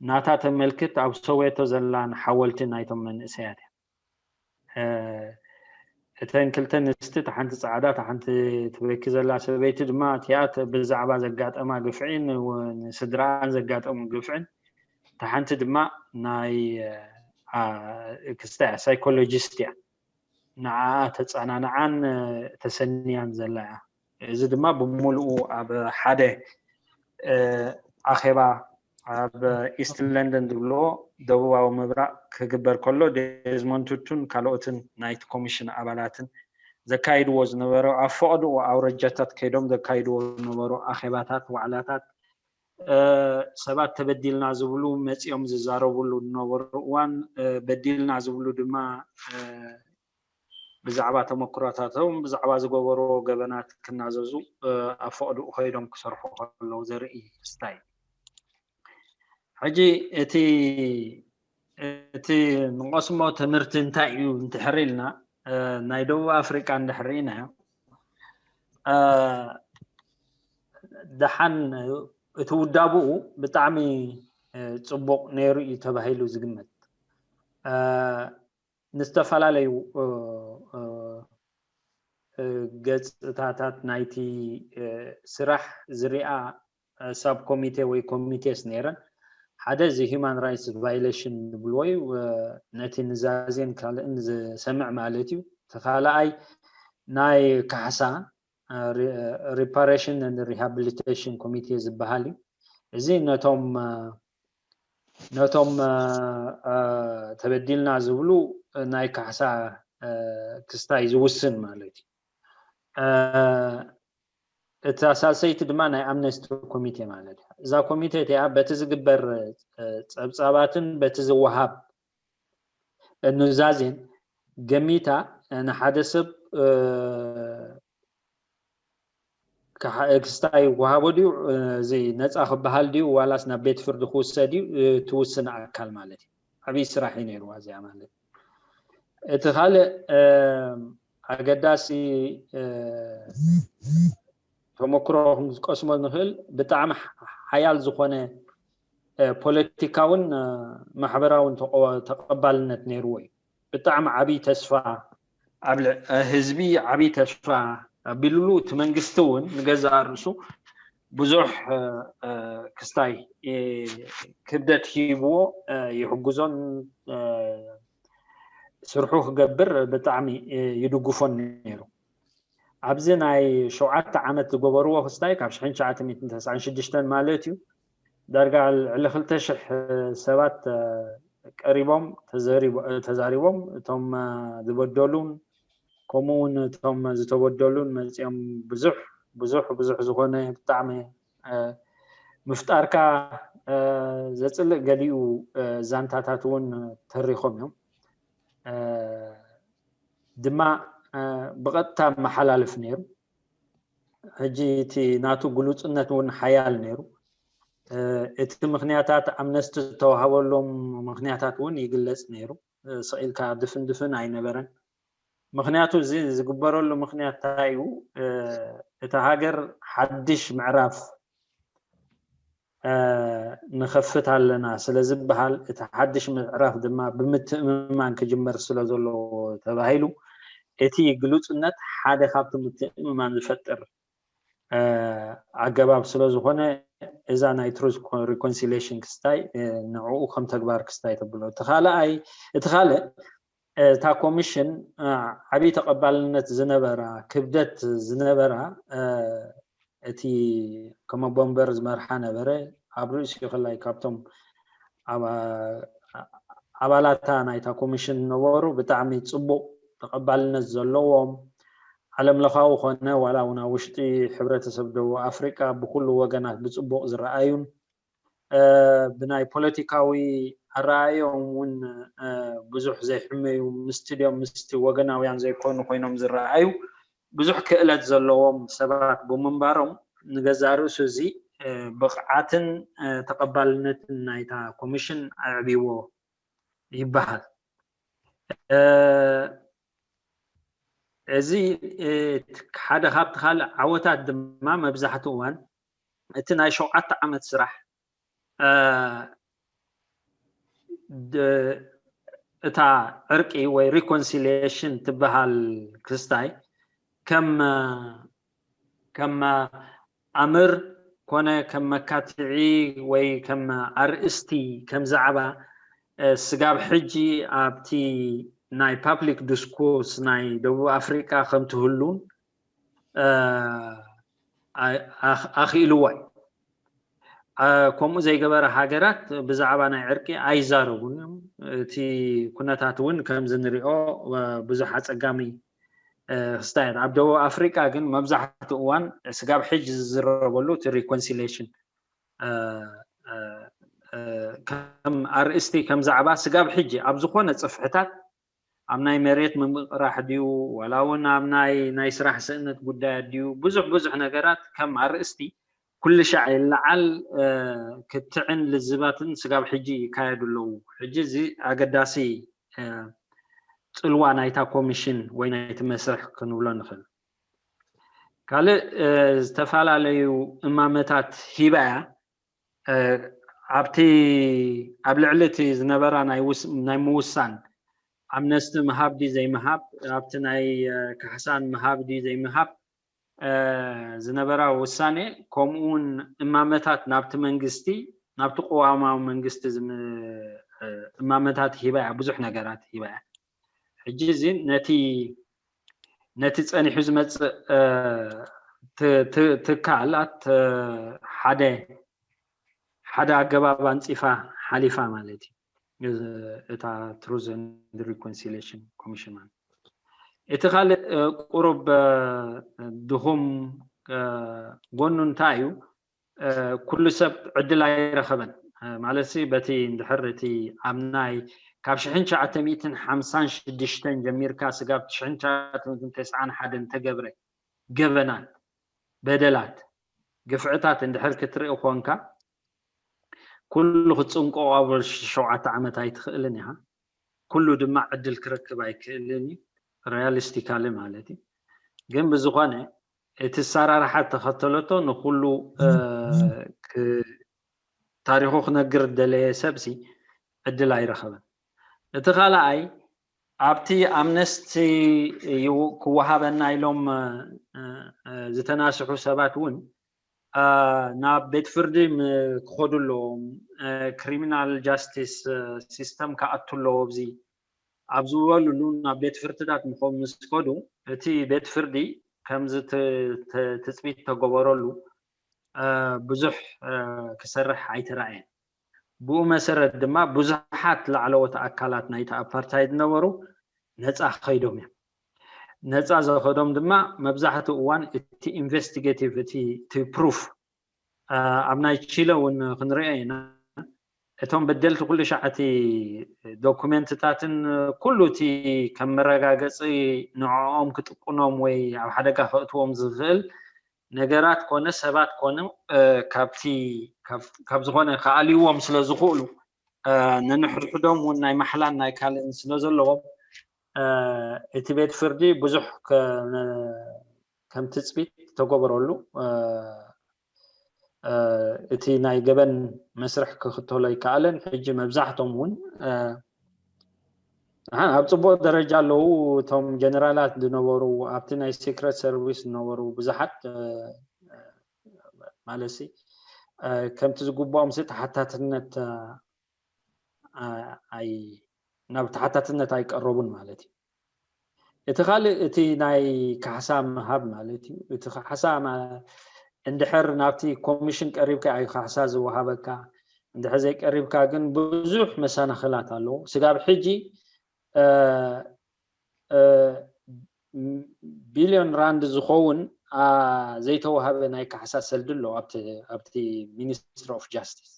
ናታ ተመልክት ኣብ ሰዌቶ ዘላን ሓወልቲ ናይቶም መንእሰያት እያ። እተን ክልተ ኣንስቲ እታ ሓንቲ ፃዕዳ እታ ሓንቲ ትበኪ ዘላ ሰበይቲ ድማ እቲኣ ብዛዕባ ዘጋጠማ ግፍዒን ንስድራኣን ዘጋጠሙ ግፍዕን እታ ሓንቲ ድማ ናይ ክስታይ ሳይኮሎጂስት እያ። ንዓኣ ተፀናንዓን ተሰንያን ዘላ እያ። እዚ ድማ ብምሉኡ ኣብ ሓደ ኣኼባ ኣብ ኢስት ለንደን ዝብልዎ ደቡባዊ ምብራቕ ክግበር ከሎ ዴዝሞንድ ቱቱን ካልኦትን ናይቲ ኮሚሽን ኣባላትን ዘካይድዎ ዝነበሩ ኣብ ፈቐድኡ ኣውረጃታት ከይዶም ዘካይድዎ ዝነበሩ ኣኼባታት ዋዕላታት ሰባት ተበዲልና ዝብሉ መፂኦም ዝዛረብሉ ዝነበሩ እዋን በዲልና ዝብሉ ድማ ብዛዕባ ተመክሮታቶም ብዛዕባ ዝገበርዎ ገበናት ክናዘዙ ኣብ ፈቐድኡ ከይዶም ክሰርሑ ከለዉ ዘርኢ ክስታይ እዩ። ሕጂ እቲ እቲ ንቐስሞ ትምህርቲ እንታይ እዩ እንድሕር ኢልና ናይ ደቡብ ኣፍሪቃ እንድሕር ርኢናዮ ደሓን እቲ ውዳብኡ ብጣዕሚ ፅቡቕ ነይሩ እዩ ተባሂሉ ዝግመት። ንዝተፈላለዩ ገፅታታት ናይቲ ስራሕ ዝሪኣ ሳብ ኮሚቴ ወይ ኮሚቴስ ነይረን። ሓደ እዚ human rights violation ዝብልዎ እዩ። ነቲ ንዛዜን ካልእን ዝሰምዕ ማለት እዩ። እቲ ካልኣይ ናይ ካሕሳ reparation and rehabilitation committee ዝበሃል እዩ። እዚ ነቶም ነቶም ተበዲልና ዝብሉ ናይ ካሕሳ ክስታይ ዝውስን ማለት እዩ። እታ ሳልሰይቲ ድማ ናይ ኣምነስቲ ኮሚቴ ማለት እዩ። እዛ ኮሚቴ እቲኣ በቲ ዝግበር ፀብፃባትን በቲ ዝወሃብ ኑዛዜን ገሚታ ንሓደ ሰብ ክስታይ ይወሃቦ ድዩ፣ እዚ ነፃ ክበሃል ድዩ ዋላስ ናብ ቤት ፍርዲ ክውሰድ እዩ ትውስን ኣካል ማለት እዩ። ዓብዪ ስራሕ እዩ ነይርዋ እዚኣ ማለት። እቲ ካልእ ኣገዳሲ ተመክሮ ክንቀስሞ ንኽእል ብጣዕሚ ሓያል ዝኾነ ፖለቲካውን ማሕበራውን ተቐባልነት ነይርዎ እዩ። ብጣዕሚ ዓብዪ ተስፋ ኣብ ህዝቢ ዓብዪ ተስፋ ኣቢሉሉ፣ እቲ መንግስቲ እውን ንገዛእ ርእሱ ብዙሕ ክስታይ ክብደት ሂብዎ ይሕግዞን ስርሑ ክገብር ብጣዕሚ ይድግፎን ነይሩ። ኣብዚ ናይ ሸውዓተ ዓመት ዝገበርዎ ክስታይ ካብ ሽሕን ትሽዓተ ሚእትን ተስዓን ሽዱሽተን ማለት እዩ ዳርጋ ልዕሊ ክልተ ሽሕ ሰባት ቀሪቦም ተዛሪቦም እቶም ዝበደሉን ከምኡ እውን እቶም ዝተበደሉን መፂኦም ብዙሕ ብዙሕ ብዙሕ ዝኾነ ብጣዕሚ ምፍጣርካ ዘፅልእ ገሊኡ ዛንታታት እውን ተሪኾም እዮም። ድማ ብቐጥታ መሓላልፍ ነይሩ። ሕጂ እቲ ናቱ ግሉፅነት እውን ሓያል ነይሩ። እቲ ምክንያታት ኣምነስቲ ዝተዋሃበሎም ምክንያታት እውን ይግለፅ ነይሩ። ስቕ ኢልካ ድፍን ድፍን ኣይነበረን። ምክንያቱ እዚ ዝግበረሉ ምክንያት እንታይ እዩ? እታ ሃገር ሓድሽ ምዕራፍ ንኸፍት ኣለና ስለ ዝበሃል እቲ ሓድሽ ምዕራፍ ድማ ብምትእምማን ክጅመር ስለ ዘለዎ ተባሂሉ እቲ ግሉፅነት ሓደ ካብቲ ምትእምማን ዝፈጥር ኣገባብ ስለ ዝኾነ እዛ ናይ ትሩዝ ሪኮንሲሊሽን ክስታይ ንዕኡ ከም ተግባር ክስታይ ተብሎ። እቲ ካልኣይ እቲ ካልእ እታ ኮሚሽን ዓብዪ ተቐባልነት ዝነበራ ክብደት ዝነበራ እቲ ከም ኣቦ ወንበር ዝመርሓ ነበረ። ኣብ ርእሲኡ ከላይ ካብቶም ኣባላታ ናይታ ኮሚሽን ዝነበሩ ብጣዕሚ ፅቡቕ ተቐባልነት ዘለዎም ዓለም ለኻዊ ኮነ ዋላ እውን ኣብ ውሽጢ ሕብረተሰብ ደቡብ ኣፍሪቃ ብኩሉ ወገናት ብፅቡቕ ዝረኣዩን ብናይ ፖለቲካዊ ኣረኣእዮም እውን ብዙሕ ዘይሕመዩ ምስቲ ድዮም ምስቲ ወገናውያን ዘይኮኑ ኮይኖም ዝረኣዩ ብዙሕ ክእለት ዘለዎም ሰባት ብምንባሮም ንገዛእ ርእሱ እዚ ብቕዓትን ተቐባልነትን ናይታ ኮሚሽን ኣዕብይዎ ይበሃል። እዚ ሓደ ካብቲ ካልእ ዓወታት ድማ መብዛሕትኡ እዋን እቲ ናይ ሸውዓተ ዓመት ስራሕ እታ ዕርቂ ወይ ሪኮንሲሊየሽን ትበሃል ክስታይ ከም ከም ኣምር ኮነ ከም መካትዒ ወይ ከም ኣርእስቲ ከም ዛዕባ ስጋብ ሕጂ ኣብቲ ናይ ፓብሊክ ዲስኮርስ ናይ ደቡብ ኣፍሪቃ ከም ትህሉን ኣኽኢልዎ እዩ። ከምኡ ዘይገበረ ሃገራት ብዛዕባ ናይ ዕርቂ ኣይዛረቡን እዮም። እቲ ኩነታት እውን ከምዚ ንሪኦ ብዙሕ ኣፀጋሚ ክስታያት ኣብ ደቡብ ኣፍሪቃ ግን መብዛሕትኡ እዋን ስጋብ ሕጂ ዝዝረበሉ እቲ ሪኮንሲሌሽን ከም ኣርእስቲ ከም ዛዕባ ስጋብ ሕጂ ኣብ ዝኾነ ፅፍሕታት ኣብ ናይ መሬት ምምቕራሕ ድዩ ዋላ እውን ኣብ ናይ ናይ ስራሕ ስእነት ጉዳያት ድዩ ብዙሕ ብዙሕ ነገራት ከም ኣርእስቲ ኩሉ ሻዕ ይለዓል ክትዕን ልዝባትን ስጋብ ሕጂ ይካየዱ ኣለዉ። ሕጂ እዚ ኣገዳሲ ፅልዋ ናይታ ኮሚሽን ወይ ናይቲ መስርሕ ክንብሎ ንኽእል። ካልእ ዝተፈላለዩ እማመታት ሂባ እያ። ኣብቲ ኣብ ልዕሊ እቲ ዝነበራ ናይ ውስ- ናይ ምውሳን ኣምነስቲ ምሃብ ድዩ ዘይምሃብ፣ ኣብቲ ናይ እ፣ ካሕሳን ምሃብ ድዩ ዘይምሃብ እ፣ ዝነበራ ውሳኔ፣ ከምኡ እውን እማመታት ናብቲ መንግስቲ፣ ናብቲ ቅዋማዊ መንግስቲ ዝም- እ፣ እማመታት ሂባ እያ፣ ብዙሕ ነገራት ሂባ እያ። ሕጂ እዚ ነቲ ነቲ ጸኒሑ ዝመጽእ እ፣ ት- ት- ትካላት እ፣ ሓደ ሓደ ኣገባብ ኣንጺፋ ሓሊፋ ማለት እዩ። እዚ- እታ Truth and Reconciliation Commission ማለት እቲ ካልእ እ፣ ቁሩብ እ፣ ድኹም እ፣ ጎኑ እንታይ እዩ? እ፣ ኩሉ ሰብ ዕድል ኣይረኸበን እ፣ ማለት ሲ በቲ እንድሕር እቲ ኣብ ናይ ካብ ሽሕን ትሽዓተ ሚእትን ሓምሳን ሽዱሽተን ጀሚርካ ስጋብ ሽሕን ትሽዓተ ሚእትን ተስዓን ሓደን ተገብረ ገበናት፣ በደላት፣ ግፍዕታት እንድሕር ክትርኢ ኮንካ ኩሉ ክትጽንቆ ኣብ ሸውዓተ ዓመት ኣይትኽእልን ኢኻ። ኩሉ ድማ ዕድል ክረክብ ኣይክእልን እዩ፣ ሪያሊስቲካሊ ማለት እዩ። ግን ብዝኾነ እቲ ኣሰራርሓ ተኸተለቶ ንኩሉ እ፣ ክ- ታሪኹ ክነግር ደለየ ሰብሲ ዕድል ኣይረኸበን። እቲ ካልኣይ ኣብቲ ኣምነስቲ ይው- ክወሃበና ኢሎም እ፣ እ፣ ዝተናስሑ ሰባት እውን እ፣ ናብ ቤት ፍርዲ ም- ክኸዱ ኣለዎም። ክሪሚናል ጃስቲስ ሲስተም ክኣቱ ኣለዎ ኣብዚ ኣብ ዝበሉሉ ናብ ቤት ፍርድታት ምኸ- ምስ ከዱ እቲ ቤት ፍርዲ ከምዚ ት- ት- ትፅቢት ተገበረሉ እ፣ ብዙሕ እ፣ ክሰርሕ ኣይተራእየን። ብኡ መሰረት ድማ ብዙሓት ላዕለዎት ኣካላት ናይቲ ኣፓርታይድ ነበሩ ነፃ ከይዶም እዮም። ነፃ ዘኸዶም ድማ መብዛሕትኡ እዋን እቲ ኢንቨስቲጌቲቭ እቲ እቲ ፕሩፍ እ፣ ኣብ ናይ ቺለ እውን ክንሪኦ ኢና። እቶም በደልቲ ኩሉ ሻዕ እቲ ዶኩሜንትታትን ኩሉ እቲ ከም መረጋገፂ ንዕኦም ክጥቁኖም ወይ ኣብ ሓደጋ ከእትዎም ዝኽእል ነገራት ኮነ ሰባት ኮነ እ፣ ካብቲ ካብ- ካብ ዝኾነ ክኣልይዎም ስለ ዝኽእሉ እ፣ ነንሕድሕዶም እውን ናይ ማሕላን ናይ ካልእን ስለ ዘለዎም እ፣ እቲ ቤት ፍርዲ ብዙሕ ከ- ከም ትፅቢት ተገበረሉ እ፣ እ፣ እቲ ናይ ገበን መስርሕ ክኽተሎ ኣይከኣለን። ሕጂ መብዛሕቶም እውን እ፣ ኣሓ፣ ኣብ ፅቡቅ ደረጃ ኣለዉ። እቶም ጀነራላት ዝነበሩ ኣብቲ ናይ ሲክረት ሰርቪስ ዝነበሩ ብዙሓት እ፣ ማለት ሲ እ፣ ከምቲ ዝግብኦም ሲ ተሓታትነት እ፣ ኣ- ኣይ ናብ ተሓታትነት ኣይቀረቡን ማለት እዩ። እቲ ካልእ እቲ ናይ ካሕሳ ምሃብ ማለት እዩ። እቲ ካሕሳ ማ- እንድሕር ናብቲ ኮሚሽን ቀሪብካ እዩ ካሕሳ ዝወሃበካ። እንድሕር ዘይቀሪብካ ግን ብዙሕ መሰናኽላት ኣለዎ። ስጋብ ሕጂ እ፣ እ፣ ቢልዮን ራንድ ዝኸውን ኣ፣ ዘይተዋሃበ ናይ ካሕሳ ሰልዲ ኣሎ ኣብቲ ኣብቲ ሚኒስትሪ ኦፍ ጃስቲስ።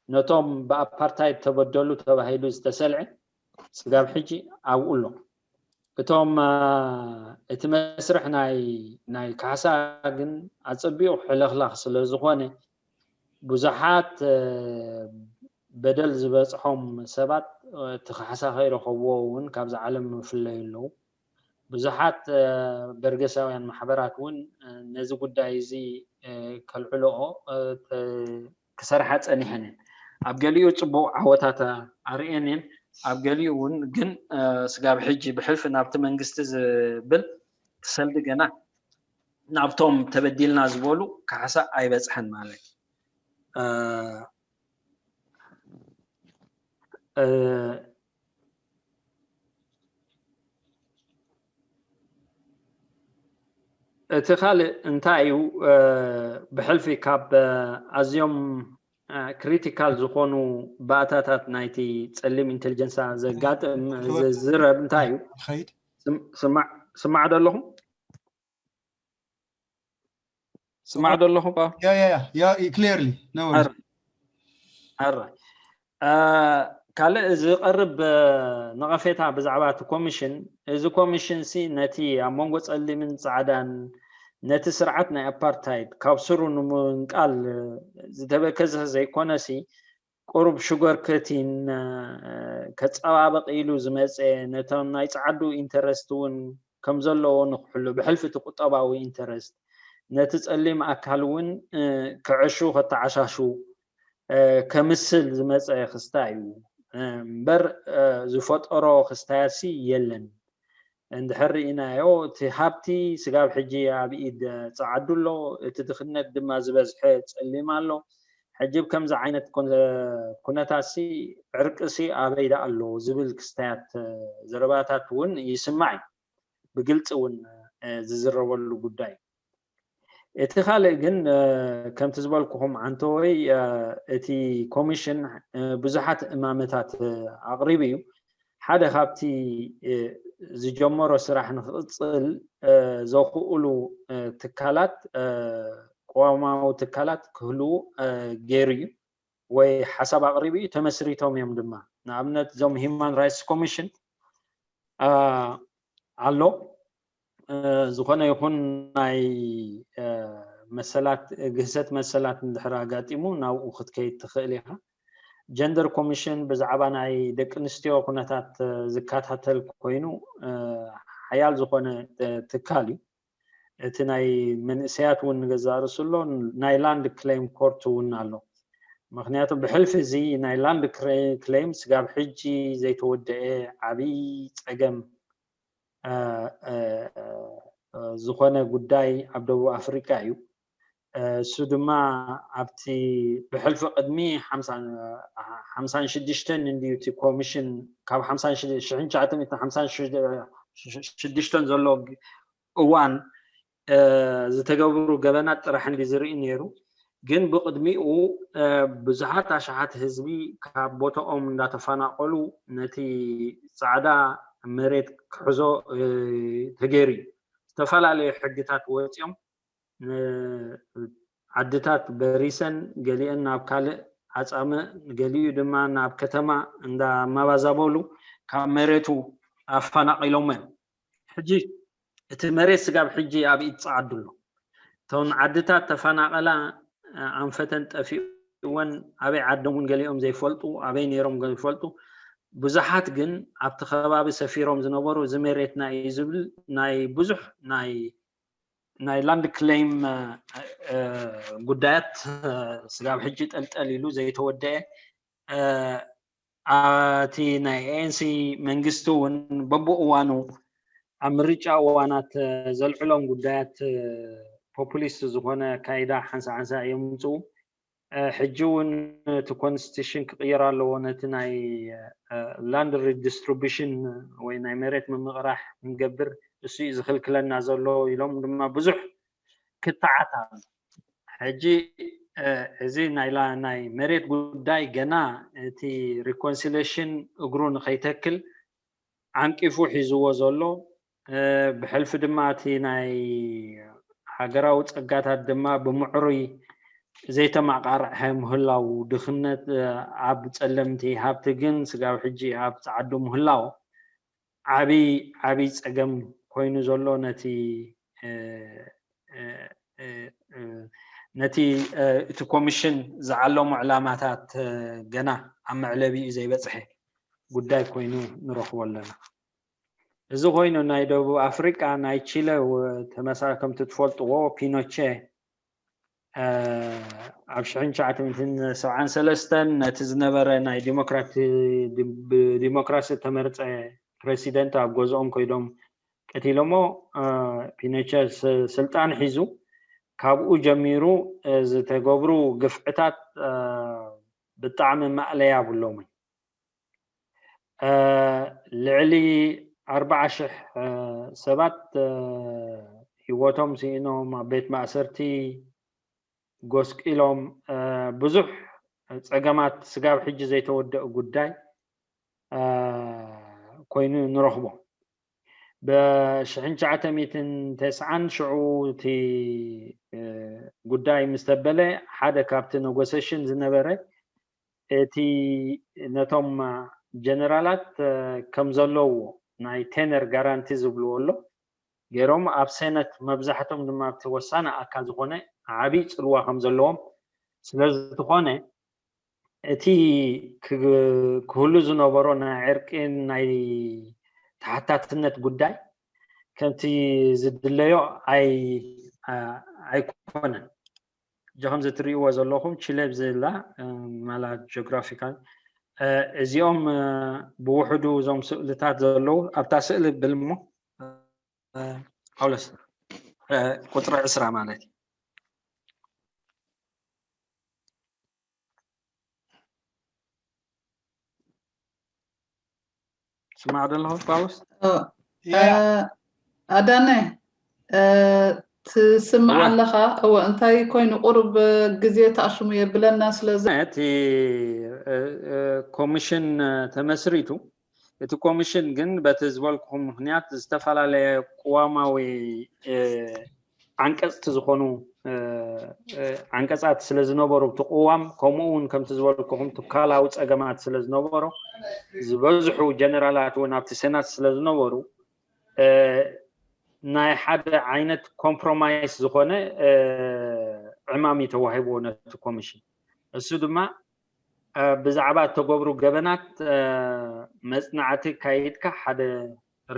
ነቶም ብኣፓርታይድ ተበደሉ ተባሂሉ ዝተሰልዐ ስጋብ ሕጂ ኣብኡ ኣሎ። እቶም እ፣ እቲ መስርሕ ናይ ናይ ካሕሳ ግን ኣጸቢቑ ሕልኽላኽ ስለ ዝኾነ ብዙሓት እ፣ በደል ዝበፅሖም ሰባት እ፣ እቲ ካሕሳ ከይረኸብዎ እውን ካብዚ ዓለም ይፍለዩ ኣለዉ። ብዙሓት እ፣ በርገሳውያን ማሕበራት እውን እ፣ ነዚ ጉዳይ እዚ እ፣ ከልዕልኦ እ፣ ተ- ክሰርሓ ፀኒሐን እየን። ኣብ ገሊኡ ፅቡቕ ዓወታት ኣርእየን እየን። ኣብ ገሊኡ እውን ግን እ፣ ስጋብ ሕጂ ብሕልፊ ናብቲ መንግስቲ ዝብል ሰልዲ ገና ናብቶም ተበዲልና ዝበሉ ካሕሳ ኣይበፅሐን ማለት እዩ። እ፣ እ፣ እቲ ካልእ እንታይ እዩ? እ፣ ብሕልፊ ካብ እ፣ ኣዝዮም እ፣ ክሪቲካል ዝኾኑ ባእታታት ናይቲ ፀሊም ኢንቴሊጀንሳ ዘጋጥም ክበ- ዝዝረብ እንታይ እዩ? ይኸይድ። ስም- ስማዕ ስማዕ ዶ ኣለኹም? ስማዕ ዶ ኣለኹም? ያ ያ ያ ያ ክሊርሊ ነው። ኣራይ ካልእ ዝቐርብ ነቐፌታ ብዛዕባ እቲ ኮሚሽን፣ እዚ ኮሚሽን ሲ ነቲ ኣብ መንጎ ጸሊምን ጻዕዳን ነቲ ስርዓት ናይ ኣፓርታይድ ካብ ስሩ ንምንቃል ዝተበከዘ ዘይኮነሲ፣ ቁሩብ ሽጎር ከቲን ከጸባበቕ ኢሉ ዝመጸ፣ ነቶም ናይ ጻዕዱ ኢንተረስት እውን ከም ዘለዎ ንክሕሉ፣ ብሕልፊ እቲ ቁጠባዊ ኢንተረስት ነቲ ጸሊም ኣካል እውን ክዕሹ ከተዓሻሹ ከምስል ዝመፀ ክስታይ እዩ እምበር ዝፈጠሮ ክስታያሲ የለን። እንድሕር ርኢናዮ እቲ ሃብቲ ስጋብ ሕጂ ኣብ ኢድ ፀዓዱ ኣሎ፣ እቲ ድኽነት ድማ ዝበዝሐ ፀሊም ኣሎ። ሕጂ ብከምዚ ዓይነት ኩነታሲ ዕርቅሲ ኣበይ ደኣ ኣሎ ዝብል ክስታያት ዘረባታት እውን ይስማዕ እዩ። ብግልፂ እውን ዝዝረበሉ ጉዳይ። እቲ ካልእ ግን ከምቲ ዝበልኩኹም ዓንተወይ እቲ ኮሚሽን ብዙሓት እማመታት ኣቕሪቡ እዩ። ሓደ ካብቲ ዝጀመሮ ስራሕ ንክቕፅል ዘኽእሉ ትካላት፣ ቅዋማዊ ትካላት ክህልዉ ገይሩ እዩ ወይ ሓሳብ ኣቕሪቡ እዩ። ተመስሪቶም እዮም ድማ። ንኣብነት እዞም ሂማን ራይትስ ኮሚሽን ኣሎ። ዝኾነ ይኹን ናይ መሰላት፣ ግህሰት መሰላት እንድሕር ኣጋጢሙ ናብኡ ክትከይድ ትኽእል ኢኻ። ጀንደር ኮሚሽን ብዛዕባ ናይ ደቂ ኣንስትዮ ኩነታት ዝከታተል ኮይኑ ሓያል ዝኾነ ትካል እዩ። እቲ ናይ መንእሰያት እውን ንገዛእ ርእሱ ኣሎ፣ ናይ ላንድ ክሌም ኮርት እውን ኣሎ። ምክንያቱ ብሕልፊ እዚ ናይ ላንድ ክሌም ስጋብ ሕጂ ዘይተወደአ ዓብዪ ፀገም ዝኾነ ጉዳይ ኣብ ደቡብ ኣፍሪቃ እዩ። እሱ ድማ ኣብቲ ብሕልፊ ቅድሚ ሓምሳን ሽዱሽተን እንድዩ እቲ ኮሚሽን ካብ ሓምሳን ሽዱሽተን ዘሎ እዋን ዝተገብሩ ገበናት ጥራሕ እንዲ ዝርኢ ነይሩ። ግን ብቕድሚኡ ብዙሓት ኣሽሓት ህዝቢ ካብ ቦታኦም እንዳተፈናቐሉ ነቲ ፃዕዳ መሬት ክሕዞ ተገይሩ እዩ። ዝተፈላለዩ ሕግታት ወፂኦም ዓድታት በሪሰን ገሊአን ናብ ካልእ ዓፃመ ገሊኡ ድማ ናብ ከተማ እንዳማባዛበሉ ካብ መሬቱ ኣፈናቒሎመን። ሕጂ እቲ መሬት ስጋብ ሕጂ ኣብ ኢድ ፀዓዱ ኣሎ። እተን ዓድታት ተፈናቐላ ኣንፈተን ጠፊእወን ኣበይ ዓዶም እውን ገሊኦም ዘይፈልጡ ኣበይ ነይሮም ዘይፈልጡ ብዙሓት ግን ኣብቲ ከባቢ ሰፊሮም ዝነበሩ እዚ መሬትና እዩ ዝብል ናይ ብዙሕ ናይ ናይ ላንድ ክሌም ጉዳያት ስጋብ ሕጂ ጠልጠል ኢሉ ዘይተወደአ እቲ ናይ ኤንሲ መንግስቲ እውን በብእዋኑ ኣብ ምርጫ እዋናት ዘልዕሎም ጉዳያት ፖፑሊስት ዝኾነ ኣካይዳ ሓንሳ ሓንሳ እዮም ምፅኡ። ሕጂ እውን እቲ ኮንስቲቱሽን ክቕየር ኣለዎ፣ ነቲ ናይ ላንድ ሪዲስትሪቢሽን ወይ ናይ መሬት ምምቕራሕ ክንገብር እሱ እዩ ዝኽልክለና ዘሎ ኢሎም ድማ ብዙሕ ክትዓት ኣሎ። ሕጂ እዚ ናይ መሬት ጉዳይ ገና እቲ ሪኮንሲሌሽን እግሩ ንኸይተክል ዓንቂፉ ሒዝዎ ዘሎ፣ ብሕልፊ ድማ እቲ ናይ ሃገራዊ ፀጋታት ድማ ብምዕሩይ ዘይተማቃርሐ ምህላው፣ ድኽነት ኣብ ፀለምቲ፣ ሃብቲ ግን ስጋብ ሕጂ ኣብ ፀዓዱ ምህላው ዓብይ ዓብይ ፀገም ኮይኑ ዘሎ ነቲ ነቲ እቲ ኮሚሽን ዝዓለሙ ዕላማታት ገና ኣብ መዕለቢኡ ዘይበፅሐ ጉዳይ ኮይኑ ንረኽቦ ኣለና። እዚ ኮይኑ ናይ ደቡብ ኣፍሪቃ፣ ናይ ቺለ ተመሳ ከምቲ ትፈልጥዎ ፒኖቼ ኣብ ሽሕን ትሽዓተ ሚእትን ሰብዓን ሰለስተን ነቲ ዝነበረ ናይ ዲሞክራሲ ተመርፀ ፕረሲደንት ኣብ ገዝኦም ኮይዶም ቀቲሎሞ። ፒኖቸ ስልጣን ሒዙ ካብኡ ጀሚሩ ዝተገብሩ ግፍዕታት ብጣዕሚ ማእለያ የብሎምን። ልዕሊ ኣርባዓ ሽሕ ሰባት ህይወቶም ስኢኖም፣ ኣብ ቤት ማእሰርቲ ጎስቂሎም፣ ብዙሕ ፀገማት ስጋብ ሕጂ ዘይተወደአ ጉዳይ ኮይኑ ንረኽቦ። ብሽሕን ትሽዓተ ሚእትን ተስዓን ሽዑ እቲ ጉዳይ ምስ ተበለ ሓደ ካብቲ ኔጎሴሽን ዝነበረ እቲ ነቶም ጀነራላት ከም ዘለዎ ናይ ቴነር ጋራንቲ ዝብልዎ ኣሎ ገይሮም ኣብ ሴነት መብዛሕቶም ድማ ኣብቲ ወሳኒ ኣካል ዝኾነ ዓብይ ፅልዋ ከም ዘለዎም ስለ ዝኾነ እቲ ክህሉ ዝነበሮ ናይ ዕርቂን ናይ ተሓታትነት ጉዳይ ከምቲ ዝድለዮ ኣይኮነን። እዞም ትሪእዎ ዘለኹም ቺለ ብዝላ ማለት ጂኦግራፊካል እዚኦም ብውሕዱ እዞም ስእልታት ዘለዉ ኣብታ ስእሊ ብልሞ ጳውሎስ ቁፅሪ ዕስራ ማለት እዩ። ስማዕ ዘለኹ ጳውሎስ ኣዳነ ትስማዕ ኣለኻ? እወ። እንታይ ኮይኑ ቁሩብ ግዜ ተኣሽሙ የብለና ስለዚ እቲ ኮሚሽን ተመስሪቱ። እቲ ኮሚሽን ግን በቲ ዝበልኩኹም ምኽንያት ዝተፈላለየ ቅዋማዊ ዓንቀፅቲ ዝኾኑ ዓንቀፃት ስለ ዝነበሩ እቲ ቅዋም ከምኡ እውን ከምቲ ዝበልኩኹም ትካላዊ ፀገማት ስለ ዝነበሮ ዝበዝሑ ጀነራላት እውን ኣብቲ ሴናት ስለ ዝነበሩ ናይ ሓደ ዓይነት ኮምፕሮማይስ ዝኾነ ዕማም እዩ ተዋሂብዎ ነቲ ኮሚሽን። እሱ ድማ ብዛዕባ እተገብሩ ገበናት መፅናዕቲ ካይድካ ሓደ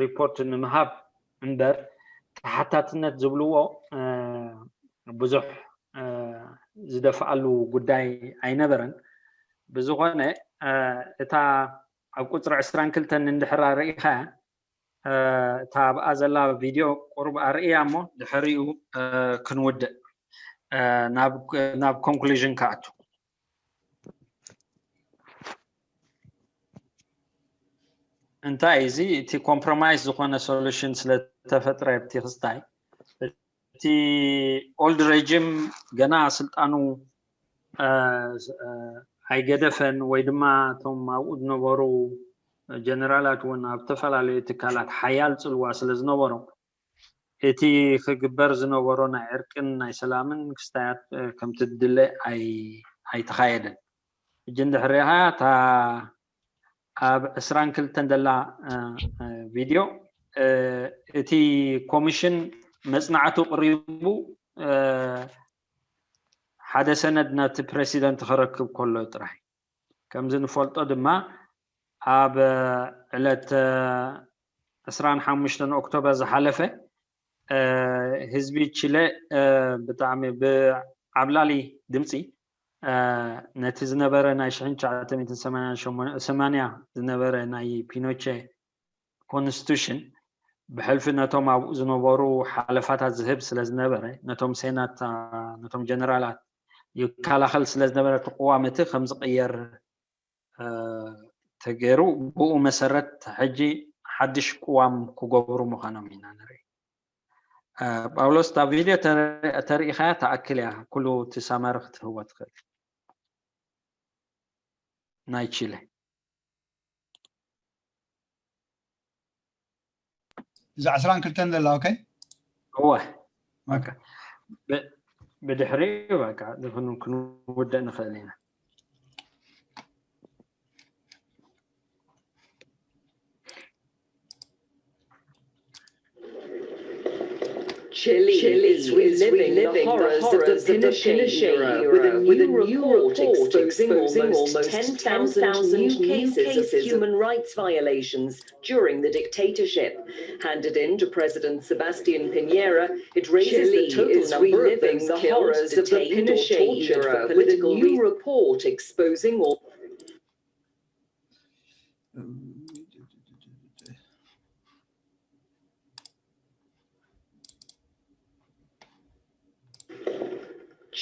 ሪፖርት ንምሃብ እምበር ተሓታትነት ዝብልዎ ብዙሕ ዝደፍኣሉ ጉዳይ ኣይነበረን። ብዝኾነ እታ ኣብ ቁፅሪ ዕስራን ክልተን እንድሕር ርኢኻ እታ ኣብኣ ዘላ ቪድዮ ቁሩብ ኣርእያ እሞ ድሕሪኡ ክንውድእ ናብ ኮንክሉዥን ክኣቱ። እንታይ እዚ እቲ ኮምፕሮማይስ ዝኾነ ሶሉሽን ስለተፈጥረ ኣብቲ ክስታይ እቲ ኦልድ ሬጅም ገና ስልጣኑ ኣይገደፈን ወይ ድማ እቶም ኣብኡ ዝነበሩ ጀነራላት እውን ኣብ ዝተፈላለዩ ትካላት ሓያል ፅልዋ ስለ ዝነበሮም እቲ ክግበር ዝነበሮ ናይ ዕርቅን ናይ ሰላምን ክስታያት ከምቲ ድለ ኣይተኻየደን። ሕጂ እንድሕር ሪኢኻ እታ ኣብ ዕስራን ክልተን ዘላ ቪድዮ እቲ ኮሚሽን መፅናዕቱ ቅሪቡ ሓደ ሰነድ ነቲ ፕሬሲደንት ክረክብ ከሎ ጥራይ። ከምዚ ንፈልጦ ድማ ኣብ ዕለት ዕስራን ሓሙሽተን ኦክቶበር ዝሓለፈ ህዝቢ ቺለ ብጣዕሚ ብዓብላሊ ድምፂ ነቲ ዝነበረ ናይ ሽሕን ትሽዓተ ሚእትን ሰማንያን ሸሞንተን ዝነበረ ናይ ፒኖቼ ኮንስቲቱሽን ብሕልፊ ነቶም ኣብኡ ዝነበሩ ሓለፋታት ዝህብ ስለ ዝነበረ ነቶም ሴናት ነቶም ጀነራላት ይከላኸል ስለ ዝነበረ እቲ ቅዋም እቲ ከም ዝቕየር ተገይሩ ብኡ መሰረት ሕጂ ሓድሽ ቅዋም ክገብሩ ምዃኖም ኢና ንርኢ። ጳውሎስ እታ ቪድዮ ተሪኢኻያ ትኣክል እያ ኩሉ እቲ ሳማሪ ክትህቦ ትኽእል ናይ ቺለ እዛ ዕስራን ክልተን ዘላ ኦኬ እወ ብድሕሪኡ በቃ ክንውደእ ንኽእል ኢና። Chile is reliving the horrors of the Pinochet era with a new report exposing almost ten thousand new cases of human rights violations during the dictatorship. Handed in to President Sebastian Piñera, it raises the total number of those killed, detained, or tortured for political reasons. Report exposing all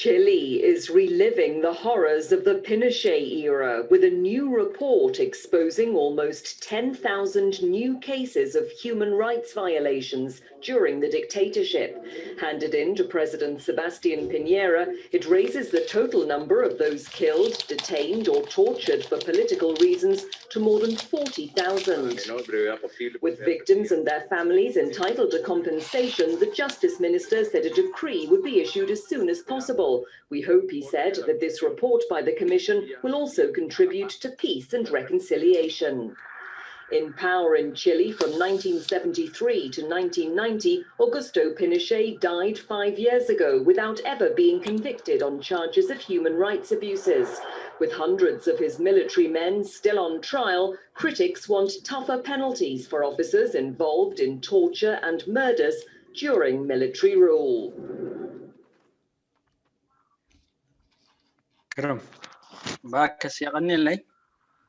Chile is reliving the horrors of the Pinochet era with a new report exposing almost ten thousand new cases of human rights violations during the dictatorship. Handed in to President Sebastian Piñera, it raises the total number of those killed, detained, or tortured for political reasons to more than forty thousand. With victims and their families entitled to compensation, the Justice Minister said a decree would be issued as soon as possible. We hope, he said, that this report by the Commission will also contribute to peace and reconciliation. In power in Chile from nineteen seventy-three to nineteen ninety, Augusto Pinochet died five years ago without ever being convicted on charges of human rights abuses. With hundreds of his military men still on trial, critics want tougher penalties for officers involved in torture and murders during military rule. ግርም። ብኣከስ የቐንየለይ።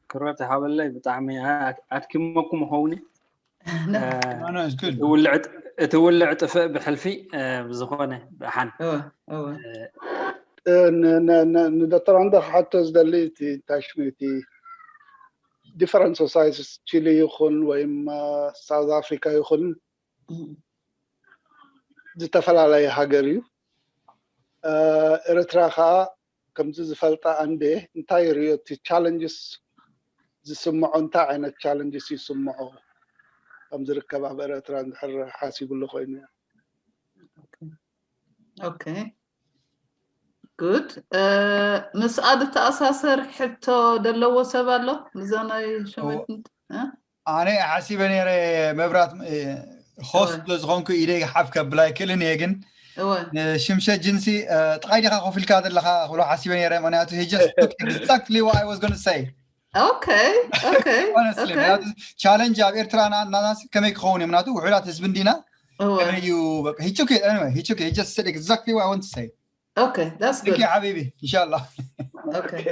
ክብረት ሃበለይ። ብጣዕሚ ኣድ- ኣድኪመኩም ኸውን። No, no, it's good. እቲ ውልዕ ጥፍእ ብሕልፊ። ብዝኾነ ብሓን እወ እወ ንዶክተር ኣንደ ክሓቶ ዝደሊ እቲ እንታይ ሽሙ እቲ different societies ቺሊ ይኹን ወይም ሳውዝ ኣፍሪካ ይኹን እም፣ ዝተፈላለየ ሃገር እዩ። ኤርትራ ከዓ ከምዚ ዝፈልጣ ኣንዴ እንታይ ርእዮ እቲ challenges ዝስምዖ እንታይ ዓይነት challenges ይስምዖ ከም ዝርከብ ኣብ ኤርትራ እንድሕር ሓሲብሉ ኮይኑ እያ። okay good። ምስኣ ዝተኣሳሰር ሕቶ ዘለዎ ሰብ ኣሎ? ምዛ ናይ ሸመት ኣነ ሓሲበ ነይረ መብራት ሆስት ስለዝኾንኩ ኢደይ ሓፍ ከብል ኣይክእልን እየ። ግን እወ ሽምሸ ጅንሲ ጥቃይ ዲኻ ኮፍ ኢልካ ዘለኻ ክብሎ ሓሲበ ነይረ። ምክንያቱ he just took exactly what I was gonna say. okay okay Honestly okay ምክንያቱ ቻለንጅ ኣብ ኤርትራ ናናስ ከመይ ክኸውን እዩ? ምክንያቱ ውሑዳት ህዝቢ እንዲና እወ ከመይ እዩ? በቃ he took it anyway, he took it, he just said exactly what I want to say. okay that's Thank good you ሓቢቢ ኢንሻላህ። okay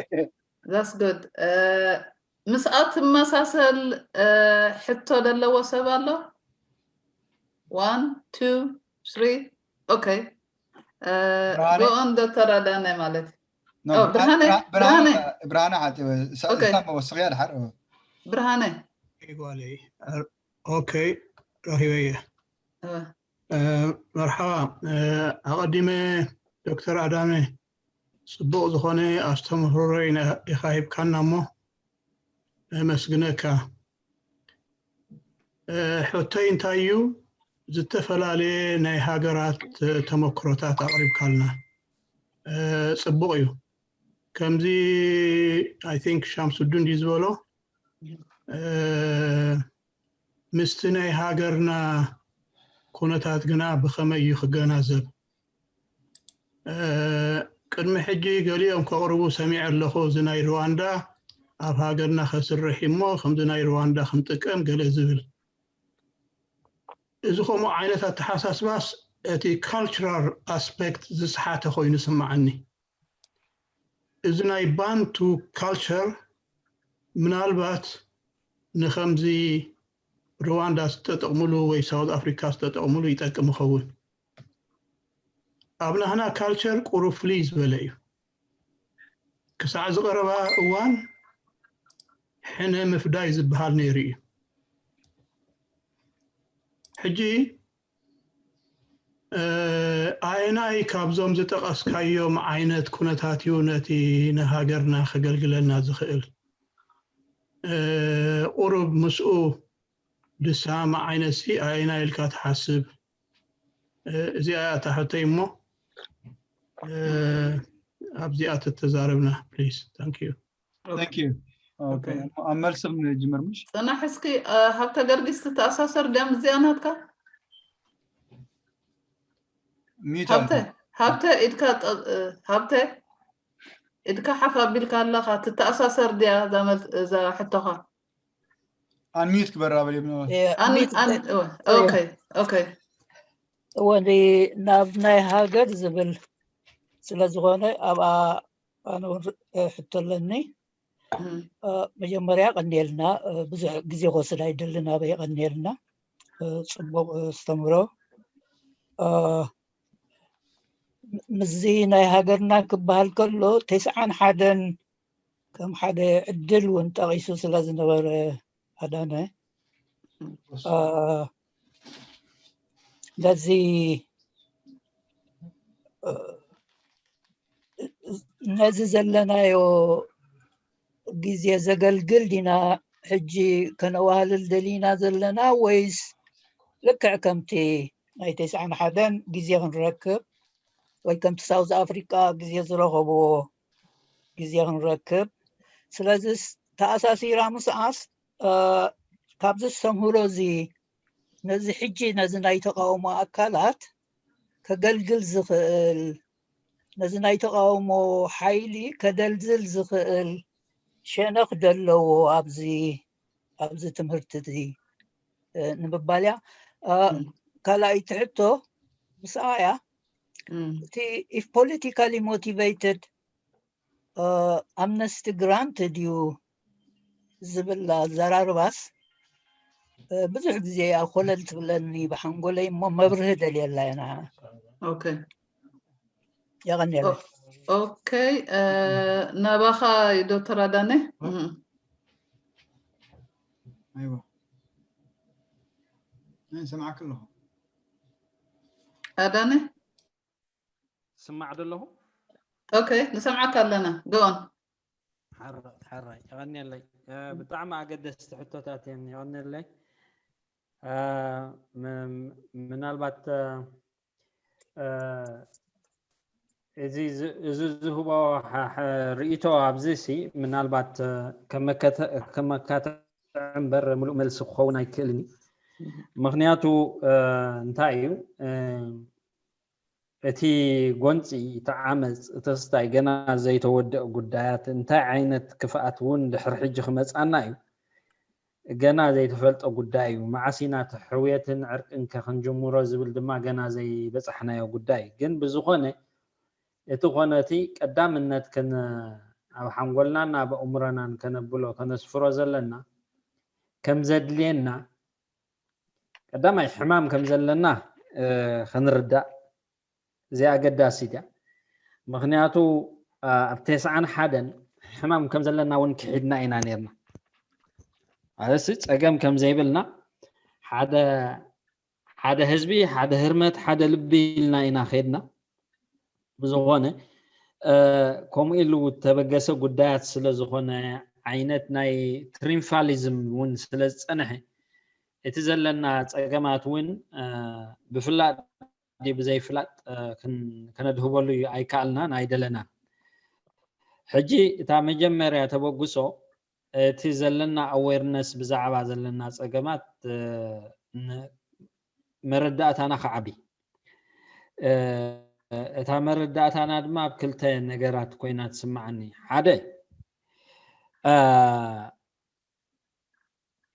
that's good። ምስኣ ትመሳሰል ሕቶ ዘለዎ ሰብ ኣሎ? One two three okay ብርሃነ? go on ዶክተር ኣዳነ ማለት No, Oh, ብርሃነ- ብርሃነ ብርሃነ። ብርሃነ ሓ- Okay. ወስኽያ ድሓር ጓለይ ኦኬ ረኺበየ። መርሓባ። ኣቐዲመ ዶክተር ኣዳመ ጽቡቕ ዝኾነ ኣስተምህሮ ኢና ኢኻ ሂብካና እሞ ነመስግነካ። ሕቶይ እንታይ እዩ? ዝተፈላለየ ናይ ሃገራት ተመክሮታት ኣቕሪብካልና ጽቡቕ እዩ። ከምዚ I think ሻምሱዱን ድዩ ዝበሎ ምስቲ ናይ ሃገርና ኩነታት ግና ብኸመይ እዩ ክገናዘብ? ቅድሚ ሕጂ ገሊኦም ከቕርቡ ሰሚዐ ኣለኹ። እዚ ናይ ሩዋንዳ ኣብ ሃገርና ከስርሕ እሞ ከምዚ ናይ ሩዋንዳ ክንጥቀም ገለ ዝብል። እዚ ከምኡ ዓይነት ኣተሓሳስባስ እቲ cultural aspect ዝስሓተ ኮይኑ ስምዓኒ። እዚ ናይ ባንቱ culture ምናልባት ንኸምዚ ሩዋንዳ ዝተጠቕምሉ ወይ ሳውዝ ኣፍሪካ ዝተጠቕምሉ ይጠቅም ይኸውን። ኣብ ናህና culture ቁሩብ ፍልይ ዝበለ እዩ። ክሳዕ ዝቐረባ እዋን ሕነ ምፍዳይ ዝበሃል ነይሩ እዩ። ሕጂ ኣየናይ ካብዞም ዝጠቐስካዮም ዓይነት ኩነታት እዩ ነቲ ንሃገርና ከገልግለና ዝኽእል? ቁሩብ ምስኡ ድሳማ ዓይነት ሲ ኣየናይ ኢልካ ትሓስብ? እዚኣ እያ እታ ሕቶይ እሞ ኣብዚኣ ተተዛረብና please። Thank you። Thank you። Okay. ኣብ መልሲ ክንጅምር ምሽ? ጽናሕ እስኪ። ሃብተ ገርጊስ ትተኣሳሰር ድያ ምስዚኣ ናትካ? ሚዩት ሃብተ ሃብተ ኢድካ ጠ- ሃብተ ኢድካ ሓፍ ኣቢልካ ኣለኻ፣ ትተኣሳሰር ድያ እዛ መል- እዛ ሕቶኻ? ኣንሚዩት ክበራ በል ይብሎ። ኣን- ሚት- ኣን- እ- okay okay እወ፣ ን- ናብ ናይ ሃገር ዝብል ስለ ዝኾነ ኣብኣ ኣነ እውን ር- እ፣ ሕቶ ኣለኒ። እም፣ እ፣ መጀመርያ ቀንየልና፣ እ፣ ብዙሕ ግዜ ክወስድ ኣይደልን፣ ኣበይ ቀንየልና። እ፣ ጽቡቕ፣ እ፣ ኣስተምህሮ። እ፣ ም- ምስዚ ናይ ሃገርና ክበሃል ከሎ ተስዓን ሓደን ከም ሓደ ዕድል እውን ጠቒሱ ስለ ዝነበረ ኣዳነ፣ እ፣ ነዚ እ፣ ነዚ ዘለናዮ ግዜ ዘገልግል ዲና ሕጂ ከነዋህልል ደሊና ዘለና፣ ወይስ ልክዕ ከምቲ ናይ ተስዓን ሓደን ግዜ ክንረክብ ወይ ከምቲ ሳውዝ ኣፍሪቃ ግዜ ዝረኸብዎ ግዜ ክንረክብ? ስለዚስ ተኣሳሲራ ምስኣስ እ፣ ካብዚ ኣስተምህሮ እዚ ነዚ ሕጂ ነዚ ናይ ተቃውሞ ኣካላት ከገልግል ዝኽእል፣ ነዚ ናይ ተቃውሞ ሓይሊ ከደልዝል ዝኽእል ሸነኽ ደለዎ ኣብዚ ኣብዚ ትምህርቲ እዚ፣ እ፣ ንምባል እያ። እ፣ እም፣ ካልኣይቲ ሕቶ ምስኣ እያ። እም፣ እቲ if politically motivated ኣምነስቲ ግራንት ድዩ ዝብል ኣዘራርባስ ብዙሕ ግዜ ኣኮለል ትብለኒ ብሓንጎለይ እሞ መብርህ ደልየላ እየ ንዓ። Okay. የቐንየለ። Okay. ናባኻ ዶክተር ኣዳነ። ኣይዋ ንሰማዕክ ኣለኹ። ኣዳነ ስማዕ ደለኹ። Okay፣ ንሰምዓካ ኣለና። Go on። ሓራይ የቐንየለይ። ብጣዕሚ ኣገደስቲ ሕቶታት እየን። የቐንየለይ። ምናልባት እዚ ዝህቦ ርእይቶ ኣብዚ ሲ ምናልባት ከመካትዕ እምበር ምሉእ መልሲ ክኸውን ኣይክእልን እዩ። ምክንያቱ እንታይ እዩ፣ እቲ ጎንፂ፣ እቲ ዓመፅ፣ እቲ ክስታይ ገና ዘይተወደአ ጉዳያት፣ እንታይ ዓይነት ክፍኣት እውን ድሕሪ ሕጂ ክመፃና እዩ ገና ዘይተፈልጠ ጉዳይ እዩ። መዓስ ኢና እቲ ሕውየትን ዕርቅን ከ ክንጅምሮ ዝብል ድማ ገና ዘይበፃሕናዮ ጉዳይ እዩ። ግን ብዝኾነ እቲ ኮነ እቲ ቀዳምነት ኣብ ሓንጎልናን ኣብ ኣእምሮናን ከነብሎ ከነስፍሮ ዘለና ከም ዘድልየና ቀዳማይ ሕማም ከም ዘለና ክንርዳእ እዚኣ ኣገዳሲት እያ። ምክንያቱ ኣብ ተስዓን ሓደን ሕማም ከም ዘለና እውን ክሒድና ኢና ነርና። ኣዚ ጸገም ከም ዘይብልና ሓደ ሓደ ህዝቢ ሓደ ህርመት ሓደ ልቢ ኢልና ኢና ከድና። ብዝኾነ ከምኡ ኢሉ ተበገሰ ጉዳያት ስለ ዝኾነ ዓይነት ናይ ትሪምፋሊዝም እውን ስለ ዝጸንሐ እቲ ዘለና ጸገማት እውን ብፍላጥ ብዘይፍላጥ ከነድህበሉ ኣይከኣልናን ኣይደለናን። ሕጂ እታ መጀመርያ ተበግሶ እቲ ዘለና ኣዌርነስ ብዛዕባ ዘለና ጸገማት መረዳእታና ክዓቢ፣ እታ መረዳእታና ድማ ኣብ ክልተ ነገራት ኮይና ትስምዓኒ። ሓደ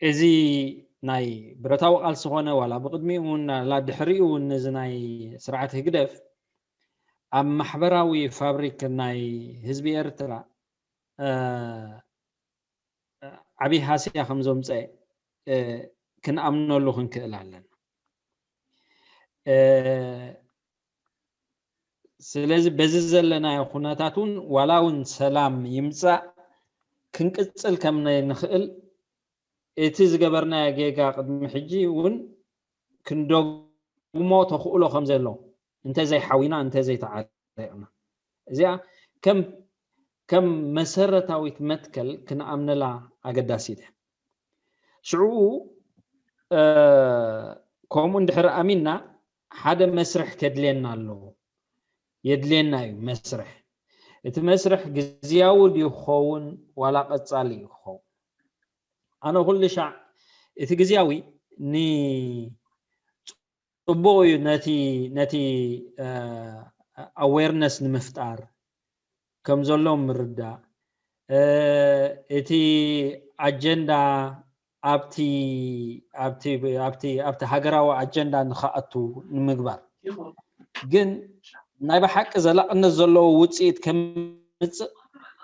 እዚ ናይ ብረታዊ ቃልሲ ኮነ ዋላ ብቅድሚኡ እውን ላ ድሕሪኡ እውን ነዚ ናይ ስርዓት ህግደፍ ኣብ ማሕበራዊ ፋብሪክ ናይ ህዝቢ ኤርትራ ዓብዪ ሃስያ ከም ዘምፀ ክንኣምነሉ ክንክእል ኣለና። ስለዚ በዚ ዘለናዮ ኩነታት እውን ዋላ እውን ሰላም ይምፃእ ክንቅፅል ከም ንኽእል እቲ ዝገበርናዮ ጌጋ ቅድሚ ሕጂ እውን ክንደግሞ ተኽእሎ ከም ዘሎ እንተዘይሓዊና እንተዘይተዓሪቕና እዚኣ ከም ከም መሰረታዊት መትከል ክንኣምነላ ኣገዳሲት እያ። ሽዑ ከምኡ እንድሕር ኣሚንና ሓደ መስርሕ ከድልየና ኣለዎ። የድልየና እዩ መስርሕ። እቲ መስርሕ ግዝያዊ ድዩ ክኸውን ዋላ ቀጻሊ እዩ ክኸውን? ኣነ ኩሉ ሻዕ እቲ ግዝያዊ ንጽቡቕ እዩ፣ ነቲ ነቲ ኣዌርነስ ንምፍጣር ከም ዘሎ ምርዳእ፣ እቲ ኣጀንዳ ኣብቲ ኣብቲ ኣብቲ ኣብቲ ሃገራዊ ኣጀንዳ ንኽኣቱ ንምግባር። ግን ናይ ብሓቂ ዘላቕነት ዘለዎ ውፅኢት ከምፅእ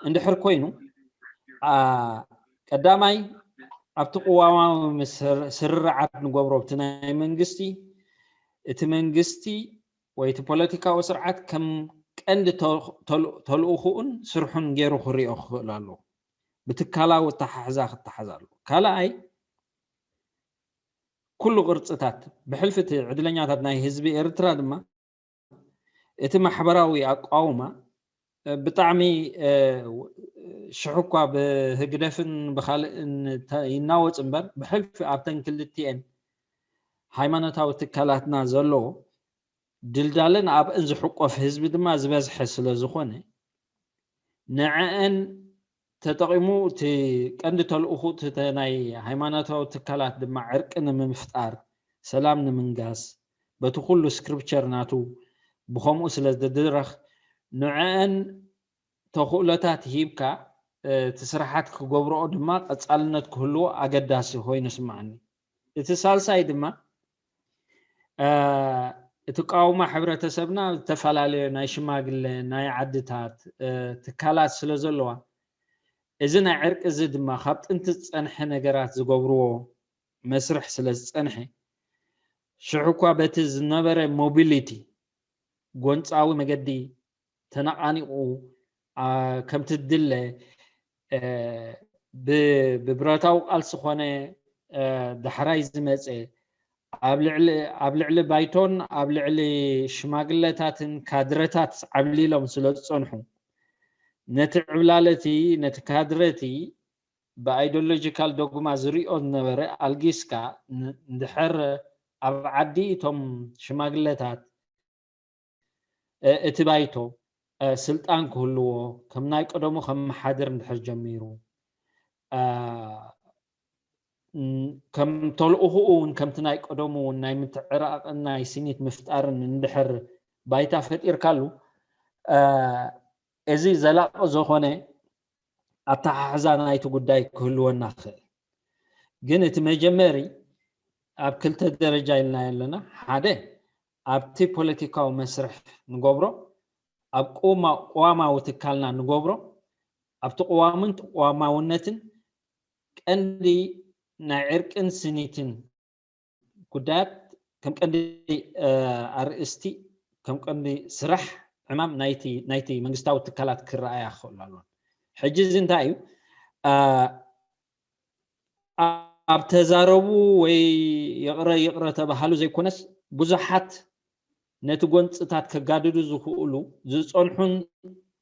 እንድሕር ኮይኑ፣ ቀዳማይ ኣብቲ ቅዋማዊ ስርርዓት ንገብሮ ኣብቲ ናይ መንግስቲ፣ እቲ መንግስቲ ወይ እቲ ፖለቲካዊ ስርዓት ከም ቀንዲ ተልእኹኡን ስርሑን ገይሩ ክሪኦ ክኽእል ኣለዎ። ብትካላዊ ኣተሓሕዛ ክተሓዝ ኣለዎ። ካልኣይ ኩሉ ቅርፅታት ብሕልፊ እቲ ዕድለኛታት ናይ ህዝቢ ኤርትራ ድማ እቲ ማሕበራዊ ኣቋውማ ብጣዕሚ ሽሕ እኳ ብህግደፍን ብካልእን ይናወፅ እምበር ብሕልፊ ኣብተን ክልቲኤን ሃይማኖታዊ ትካላትና ዘለዎ ድልዳለን ኣብእን ዝሕቆፍ ህዝቢ ድማ ዝበዝሐ ስለ ዝኾነ ንዐአን ተጠቒሙ እቲ ቀንዲ ተልእኹ እቲ ናይ ሃይማኖታዊ ትካላት ድማ ዕርቂ ንምፍጣር ሰላም ንምንጋስ በቲ ኩሉ ስክሪፕቸር ናቱ ብኸምኡ ስለ ዝድረኽ ንዐአን ተኽእሎታት ሂብካ እቲ ስራሓት ክገብርኦ ድማ ቀፃልነት ክህልዎ ኣገዳሲ ኮይኑ ስምዓኒ። እቲ ሳልሳይ ድማ እትቃወማ ሕብረተሰብና ዝተፈላለዩ ናይ ሽማግለ፣ ናይ ዓድታት ትካላት ስለ ዘለዋ፣ እዚ ናይ ዕርቂ እዚ ድማ ካብ ጥንቲ ዝጸንሐ ነገራት ዝገብርዎ መስርሕ ስለ ዝጸንሐ፣ ሽሕ እኳ በቲ ዝነበረ ሞቢሊቲ፣ ጎንጻዊ መገዲ ተነቓኒቑ ከምቲ ድለ ብብረታዊ ቃልሲ ኮነ ዳሕራይ ዝመፀ ኣብ ልዕሊ ባይቶን ኣብ ልዕሊ ሽማግለታትን ካድረታት ዓብሊሎም ስለ ዝፀንሑ፣ ነቲ ዕብላለቲ ነቲ ካድረቲ ብኣይዶሎጂካል ዶግማ ዝሪኦ ዝነበረ ኣልጊስካ፣ እንድሕር ኣብ ዓዲ እቶም ሽማግለታት እቲ ባይቶ ስልጣን ክህልዎ፣ ከም ናይ ቀደሙ ከመሓድር እንድሕር ጀሚሩ፣ ከም ተልእኹኡ እውን ከምቲ ናይ ቀደሙ እውን ናይ ምትዕራቕን ናይ ስኒት ምፍጣርን እንድሕር ባይታ ፈጢርካሉ፣ እዚ ዘላቂ ዝኾነ ኣተሓሕዛ ናይቲ ጉዳይ ክህልወና ክእል። ግን እቲ መጀመሪ ኣብ ክልተ ደረጃ ኢልና ኣለና። ሓደ ኣብቲ ፖለቲካዊ መስርሕ ንገብሮ፣ ኣብ ቅዋማዊ ትካልና ንገብሮ፣ ኣብቲ ቅዋምን ቅዋማውነትን ቀንዲ ናይ ዕርቅን ስኒትን ጉዳያት ከም ቀንዲ ኣርእስቲ፣ ከም ቀንዲ ስራሕ ዕማም ናይቲ መንግስታዊ ትካላት ክረኣያ ክኽእሉ ኣለዎን። ሕጂ እዚ እንታይ እዩ? ኣብ ተዛረቡ ወይ ይቕረ ይቕረ ተባሃሉ ዘይኮነስ፣ ብዙሓት ነቲ ጎንፅታት ከጋድዱ ዝኽእሉ፣ ዝፀንሑን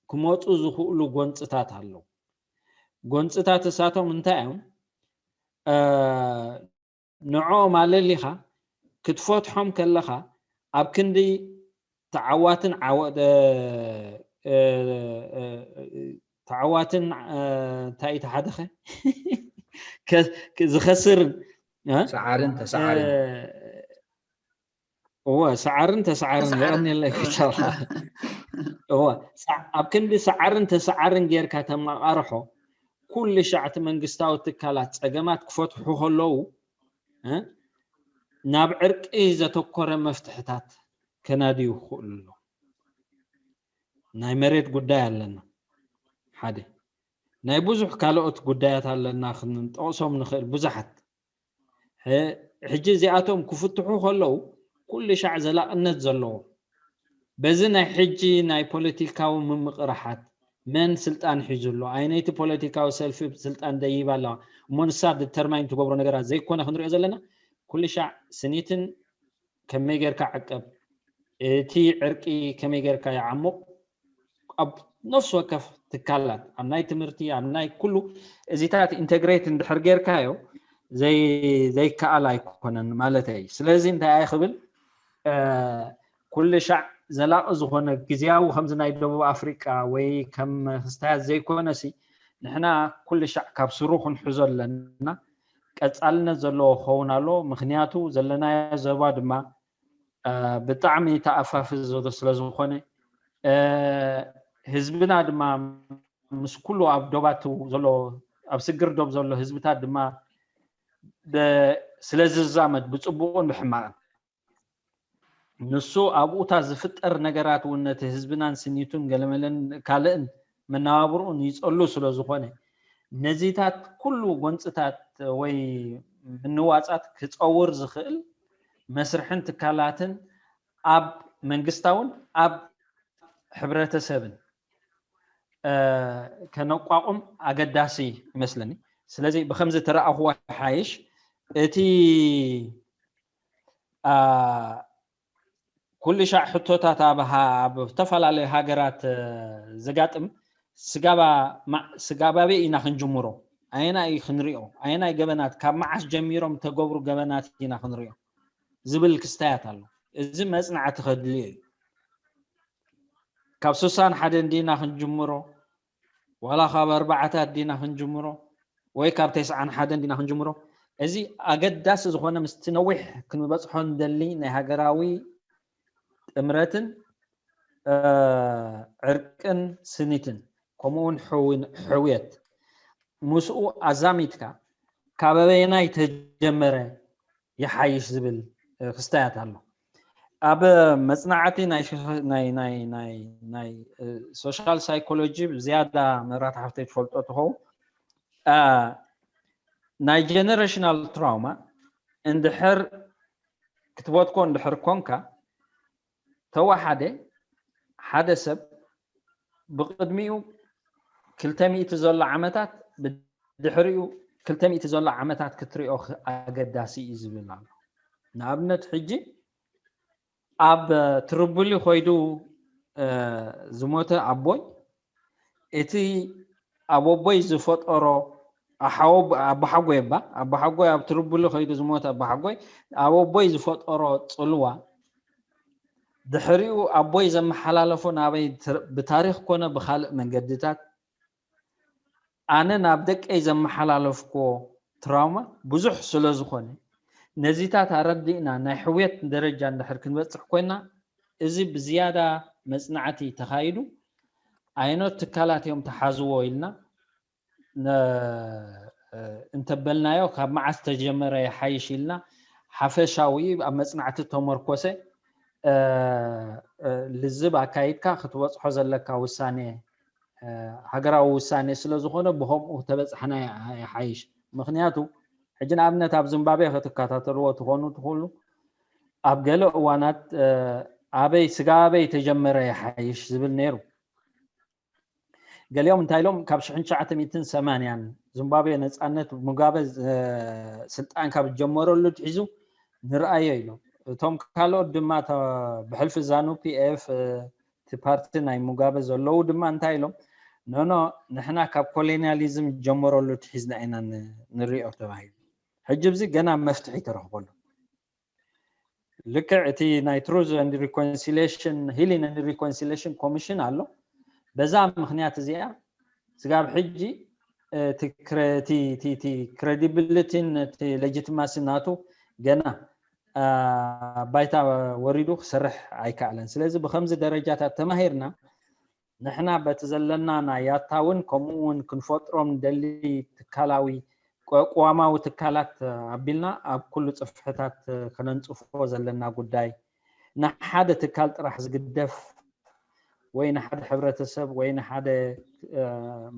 ክመፁ ዝኽእሉ ጎንፅታት ኣለዉ። ጎንፅታት እሳቶም እንታይ እዮም? ንዕኦም ኣለሊኻ ክትፈትሖም ከለኻ፣ ኣብ ክንዲ ተዓዋትን ዓወ-፣ እ፣ እ፣ እ፣ ተዓዋትን፣ እ፣ እንታይ እዩ ተሓደኸ? ከ-፣ ዝኸስርን፣ እ? ሰዓርን ተሰዓርን። እ፣ እወ፣ ሰዓርን ተሰዓርን፣ ተሰዓርን። የቐንየለይ። እወ። እወ፣ ሰ-፣ ኣብ ክንዲ ሰዓርን ተሰዓርን ጌርካ ተመቓርሖ፣ ኩሉ ሻዕ እቲ መንግስታዊ ትካላት ጸገማት ክፈትሑ ከለዉ፣ እ፣ ናብ ዕርቂ ዘተኮረ መፍትሕታት ከናድዩ ክኽእሉ ኣለዎም። ናይ መሬት ጉዳይ ኣለና፣ ሓደ። ናይ ብዙሕ ካልኦት ጉዳያት ኣለና፣ ክንጠቕሶም ንኽእል ብዙሓት። ሕ-፣ ሕጂ እዚኣቶም ክፍትሑ ከለዉ፣ ኩሉ ሻዕ ዘላቕነት ዘለዎ፣ በዚ ናይ ሕጂ ናይ ፖለቲካዊ ምምቕራሓት፣ መን ስልጣን ሒዙ ኣሎ፣ ኣየነይቲ ፖለቲካዊ ሰልፊ ስልጣን ደይባ ኣለዋ፣ እሞ ንሳ ዲተርማይን ትገብሮ ነገራት ዘይኮነ ክንሪኦ ዘለና፣ ኩሉ ሻዕ ስኒትን ከመይ ጌርካ ዕቀብ፣ እቲ ዕርቂ ከመይ ጌርካ ይዓሙቕ፣ ኣብ ነፍሲ ወከፍ ትካላት፣ ኣብ ናይ ትምህርቲ፣ ኣብ ናይ ኩሉ፣ እዚታት ኢንተግሬት እንድሕር ጌርካዮ፣ ዘይ-፣ ዘይከኣል ኣይኮነን ማለተይ። ስለዚ እንታይ እየ ክብል፣ እ፣ ኩሉ ሻዕ ዘላቒ ዝኾነ ግዝያዊ ከምዚ ናይ ደቡብ ኣፍሪቃ ወይ ከም ክስታያት ዘይኮነሲ፣ ንሕና ኩሉ ሻዕ ካብ ስሩ ክንሕዞ ኣለና። ቀጻልነት ዘለዎ ክኸውን ኣለዎ። ምኽንያቱ ዘለናዮ ዞባ ድማ፣ እ፣ ብጣዕሚ ተኣፋፊ ዘሎ ስለ ዝኾነ፣ እ፣ ህዝብና ድማ ምስ ኩሉ ኣብ ዶባቱ ዘሎ፣ ኣብ ስግር ዶብ ዘሎ ህዝብታት ድማ ብ-፣ ስለ ዝዛመድ ብጽቡቕን ብሕማቕን፣ ንሱ ኣብኡታ ዝፍጠር ነገራት እውን ነቲ ህዝብናን ስኒቱን ገለመለን ካልእን መነባብርኡን ይጸሉ ስለ ዝኾነ፣ ነዚታት ኩሉ ጎንጽታት ወይ ምንዋጻት ክጸውር ዝኽእል መስርሕን ትካላትን ኣብ መንግስታውን ኣብ ሕብረተሰብን፣ እ፣ ከነቋቁም ኣገዳሲ ይመስለኒ። ስለዚ ብኸምዚ ተረኣኽዎ ይሓይሽ። እቲ፣ እ፣ ኩሉ ሻዕ ሕቶታት ኣብ ሃ-፣ ኣብ ዝተፈላለዩ ሃገራት፣ እ፣ ዘጋጥም ስጋባ-፣ ማ-፣ ስጋባቤ ኢና ክንጅምሮ። ኣየናይ እዩ ክንሪኦ? ኣየናይ ገበናት፣ ካብ መዓስ ጀሚሮም ተገብሩ ገበናት ኢና ክንሪኦ ዝብል ክስታያት ኣሎ። እዚ መጽናዕቲ ከድልዮ እዩ። ካብ ስሳን ሓደን ዲና ክንጅምሮ? ዋላ ካብ ኣርባዓታት ዲና ክንጅምሮ? ወይ ካብ ተስዓን ሓደን ዲና ክንጅምሮ? እዚ ኣገዳሲ ዝኾነ፣ ምስቲ ነዊሕ ክንበጽሖ እንደሊ ናይ ሃገራዊ ጥምረትን፣ እ፣ ዕርቅን ስኒትን፣ ከምኡ እውን ሕዊ-፣ ሕውየት፣ ምስኡ ኣዛሚድካ ካብ ኣበየናይ ተጀመረ ይሓይሽ ዝብል፣ እ፣ ክስታያት ኣሎ። ኣብ መፅናዕቲ ናይ ሶ- ናይ ናይ ናይ ናይ እ፣ ሶሻል ሳይኮሎጂ ዝያዳ መብራት ሓፍተይ ትፈልጦ ትኸውን። እ፣ ናይ ጀነሬሽናል ትራውማ እንድሕር ክትበትኮ እንድሕር ኮንካ፣ ተወሓደ ሓደ ሰብ ብቕድሚኡ ክልተ ሚእቲ ዘሎ ዓመታት፣ ብድሕሪኡ ክልተ ሚእቲ ዘሎ ዓመታት ክትሪኦ ክ- ኣገዳሲ እዩ ዝብል ኣሎ። ንኣብነት ሕጂ ኣብ ትርቡሊ ኮይዱ እ፣ ዝሞተ ኣቦይ፣ እቲ ኣብ ኣቦይ ዝፈጠሮ ኣሓወ- ኣቦሓጎይ እባ ኣቦሓጎይ ኣብ ትርቡሊ ከይዱ ዝሞተ ኣቦሓጎይ ኣብ ኣቦይ ዝፈጠሮ ፅልዋ ድሕሪኡ ኣቦይ ዘመሓላለፎ ናበይ ትር- ብታሪክ ኮነ ብካልእ መንገድታት ኣነ ናብ ደቀይ ዘመሓላለፍክዎ ትራውማ ብዙሕ ስለ ዝኾነ ነዚታት ኣረዲእና ናይ ሕውየት ደረጃ እንድሕር ክንበፅሕ ኮይና እዚ ብዝያዳ መፅናዕቲ ተኻይዱ ኣየኖት ትካላት እዮም ተሓዝዎ ኢልና ነ- እንተበልናዮ ካብ መዓስ ተጀመረ ይሓይሽ ኢልና ሓፈሻዊ ኣብ መፅናዕቲ ተመርኮሰ እ፣ እ፣ ልዝብ ኣካይድካ ክትበፅሖ ዘለካ ውሳኔ እ፣ ሃገራዊ ውሳኔ ስለ ዝኾነ ብከምኡ ተበፃሕና ይሓይሽ። ምክንያቱ ሕጂ ንኣብነት ኣብ ዝምባብዌ ክትከታተልዎ ትኾኑ ትኽእሉ ኣብ ገለ እዋናት እ፣ ኣበይ ስጋ ኣበይ ተጀመረ ይሓይሽ ዝብል ነይሩ። ገሊኦም እንታይ ኢሎም ካብ ሽሕን ትሽዓተ ሚእትን ሰማንያን ዝምባብዌ ነፃነት ሙጋበ እ፣ ስልጣን ካብ ዝጀመረሉ ትሒዙ ንርኣዮ ኢሎም። እቶም ካልኦት ድማ እታ ብሕልፊ ዛኑ ፒኤፍ እቲ ፓርቲ ናይ ሙጋበ ዘለዉ ድማ እንታይ ኢሎም ኖኖ ንሕና ካብ ኮሎኒያሊዝም ጀመረሉ ትሒዝና ኢና ን- ንሪኦ ተባሂሉ። ሕጂ ብዚ ገና መፍትሒ ተረኽበሉ። ልክዕ እቲ ናይ Truth and Reconciliation Healing and Reconciliation Commission ኣሎ። በዛ ምክንያት እዚኣ ስጋብ ሕጂ እቲ credibility ን እቲ legitimacy ናቱ ገና ባይታ ወሪዱ ክሰርሕ ኣይከኣለን። ስለዚ ብከምዚ ደረጃታት ተማሂርና ንሕና በቲ ዘለና ናይ ያታ እውን ከምኡ እውን ክንፈጥሮም ንደሊ ትካላዊ ቅዋማዊ ትካላት ኣቢልና ኣብ ኩሉ ፅፍሕታት ከነንፅፎ ዘለና ጉዳይ ንሓደ ትካል ጥራሕ ዝግደፍ ወይ ንሓደ ሕብረተሰብ ወይ ንሓደ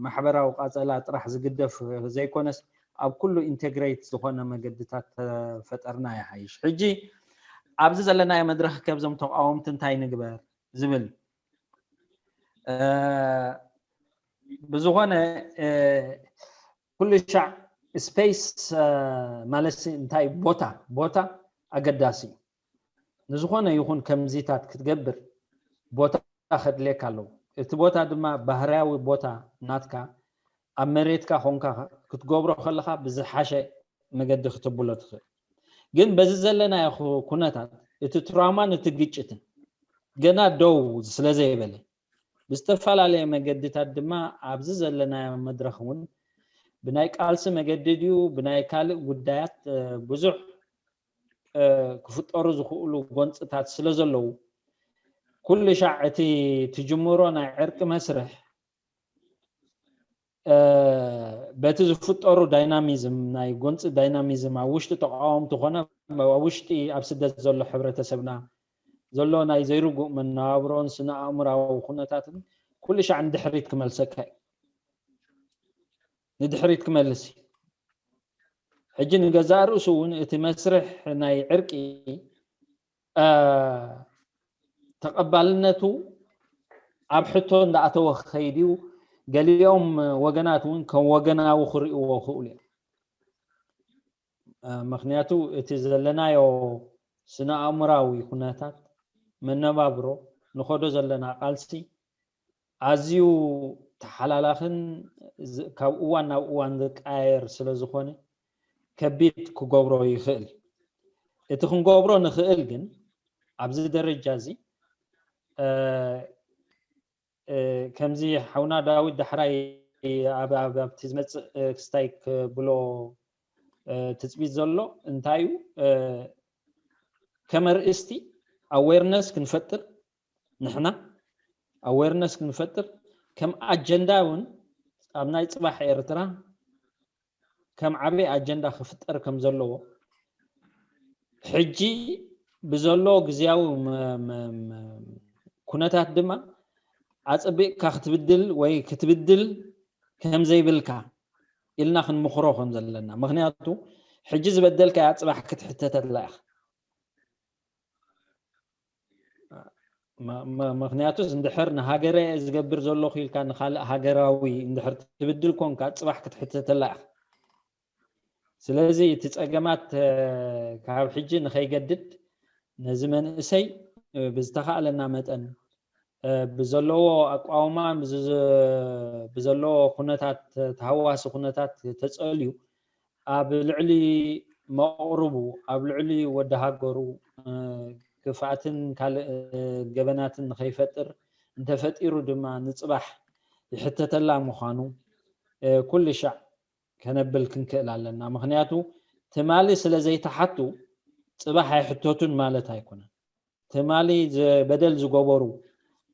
ማሕበራዊ ቃፀላ ጥራሕ ዝግደፍ ዘይኮነስ ኣብ ኩሉ ኢንቴግሬት ዝኾነ መገድታት ተፈጠርና ይሓይሽ። ሕጂ ኣብዚ ዘለናዮ መድረክ ከብዞም ተቃወምቲ እንታይ ንግበር ዝብል ብዝኾነ ኩሉ ሻዕ ስፔስ ማለት እንታይ ቦታ ቦታ ኣገዳሲ እዩ። ንዝኾነ ይኹን ከምዚታት ክትገብር ቦታ ከድልየካ ኣለዎ። እቲ ቦታ ድማ ባህርያዊ ቦታ ናትካ ኣብ መሬትካ ኮንካ ክትገብሮ ከለኻ ብዝሓሸ መገዲ ክትብሎ ትኽእል። ግን በዚ ዘለናዮ ኩነታት እቲ ትራውማን እቲ ግጭትን ገና ደው ስለ ዘይበለ ብዝተፈላለየ መገድታት ድማ ኣብዚ ዘለናዮ መድረኽ እውን ብናይ ቃልሲ መገዲ ድዩ ብናይ ካልእ ጉዳያት ብዙሕ ክፍጠሩ ዝኽእሉ ጎንፅታት ስለ ዘለዉ ኩሉ ሻዕ እቲ ትጅምሮ ናይ ዕርቂ መስርሕ በቲ ዝፍጠሩ ዳይናሚዝም ናይ ጎንፂ ዳይናሚዝም ኣብ ውሽጢ ተቃወምቲ ኮነ ኣብ ውሽጢ ኣብ ስደት ዘሎ ሕብረተሰብና ዘሎ ናይ ዘይርጉእ መነባብሮን ስነ ኣእምራዊ ኩነታትን ኩሉ ሻዕ ንድሕሪት ክመልሰካ እዩ። ንድሕሪት ክመልስ እዩ። ሕጂ ንገዛእ ርእሱ እውን እቲ መስርሕ ናይ ዕርቂ ተቐባልነቱ ኣብ ሕቶ እንዳኣተወ ክኸይድ እዩ። ገሊኦም ወገናት እውን ከም ወገናዊ ክርእይዎ ክእሉ እዮም። ምክንያቱ እቲ ዘለናዮ ስነ ኣእምራዊ ኩነታት መነባብሮ ንኸዶ ዘለና ቃልሲ ኣዝዩ ተሓላላኽን ካብ እዋን ናብ እዋን ዝቀያየር ስለ ዝኾነ ከቢድ ክገብሮ ይኽእል። እቲ ክንገብሮ ንኽእል ግን ኣብዚ ደረጃ እዚ ከምዚ ሓውና ዳዊት ዳሕራይ ኣብቲ ዝመፅእ ክስታይ ክብሎ ትፅቢት ዘሎ እንታይ እዩ? ከመርእስቲ ኣዌርነስ ክንፈጥር ንሕና ኣዌርነስ ክንፈጥር ከም ኣጀንዳ እውን ኣብ ናይ ፅባሕ ኤርትራ ከም ዓበይ ኣጀንዳ ክፍጠር ከም ዘለዎ ሕጂ ብዘሎ ግዝያዊ መ- መ- መ- ኩነታት ድማ ኣጸቢቕካ ክትብድል ወይ ክትብድል ከም ዘይብልካ ኢልና ክንምኽሮ ከም ዘለና። ምኽንያቱ ሕጂ ዝበደልካያ ጽባሕ ክትሕተተላ ኢኻ። ም- ም- ምኽንያቱስ እንድሕር ንሃገረ ዝገብር ዘለኹ ኢልካ ንኻልእ ሃገራዊ እንድሕር ትብድል ኮንካ ጽባሕ ክትሕተተላ ኢኻ። ስለዚ እቲ ጸገማት ካብ ሕጂ ንኸይገድድ ነዚ መንእሰይ ብዝተኻእለና መጠን ብዘለዎ ኣቋውማ ብዘለዎ ኩነታት ተሃዋሲ ኩነታት ተጸልዩ ኣብ ልዕሊ መቕርቡ ኣብ ልዕሊ ወዲ ሃገሩ ክፍኣትን ካልእ ገበናትን ንኸይፈጥር እንተፈጢሩ ድማ ንጽባሕ ይሕተተላ ምዃኑ ኩሉ ሻዕ ከነብል ክንክእል ኣለና። ምኽንያቱ ትማሊ ስለ ዘይተሓቱ ጽባሕ ኣይሕተቱን ማለት ኣይኮነን። ትማሊ በደል ዝገበሩ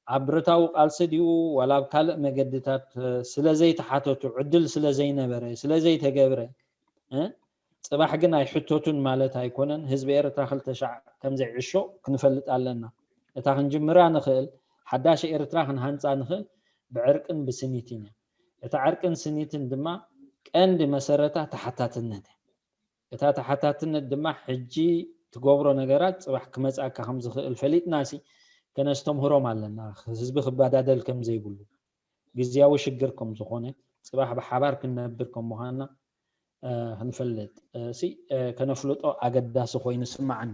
ኣብ ብረታዊ ቃልሲ ድዩ ዋላ ኣብ ካልእ መገድታት ስለ ዘይተሓተቱ ዕድል ስለ ዘይነበረ ስለ ዘይተገብረ ጽባሕ ግን ኣይሕተቱን ማለት ኣይኮነን። ህዝቢ ኤርትራ ክልተ ሻዕ ከም ዘይዕሾ ክንፈልጥ ኣለና። እታ ክንጅምራ ንኽእል ሓዳሽ ኤርትራ ክንሃንጻ ንኽእል ብዕርቅን ብስኒትን እያ። እታ ዕርቅን ስኒትን ድማ ቀንዲ መሰረታ ተሓታትነት እያ። እታ ተሓታትነት ድማ ሕጂ ትገብሮ ነገራት ጽባሕ ክመጽኣካ ከም ዝኽእል ፈሊጥናሲ ከነስተምህሮም ኣለና። ህዝቢ ክበዳደል ከም ዘይብሉ ግዝያዊ ሽግር ከም ዝኾነ ጽባሕ ብሓባር ክንነብር ከም ምዃንና ክንፈልጥ ሲ ከነፍልጦ ኣገዳሲ ኮይኑ ስማዓኒ።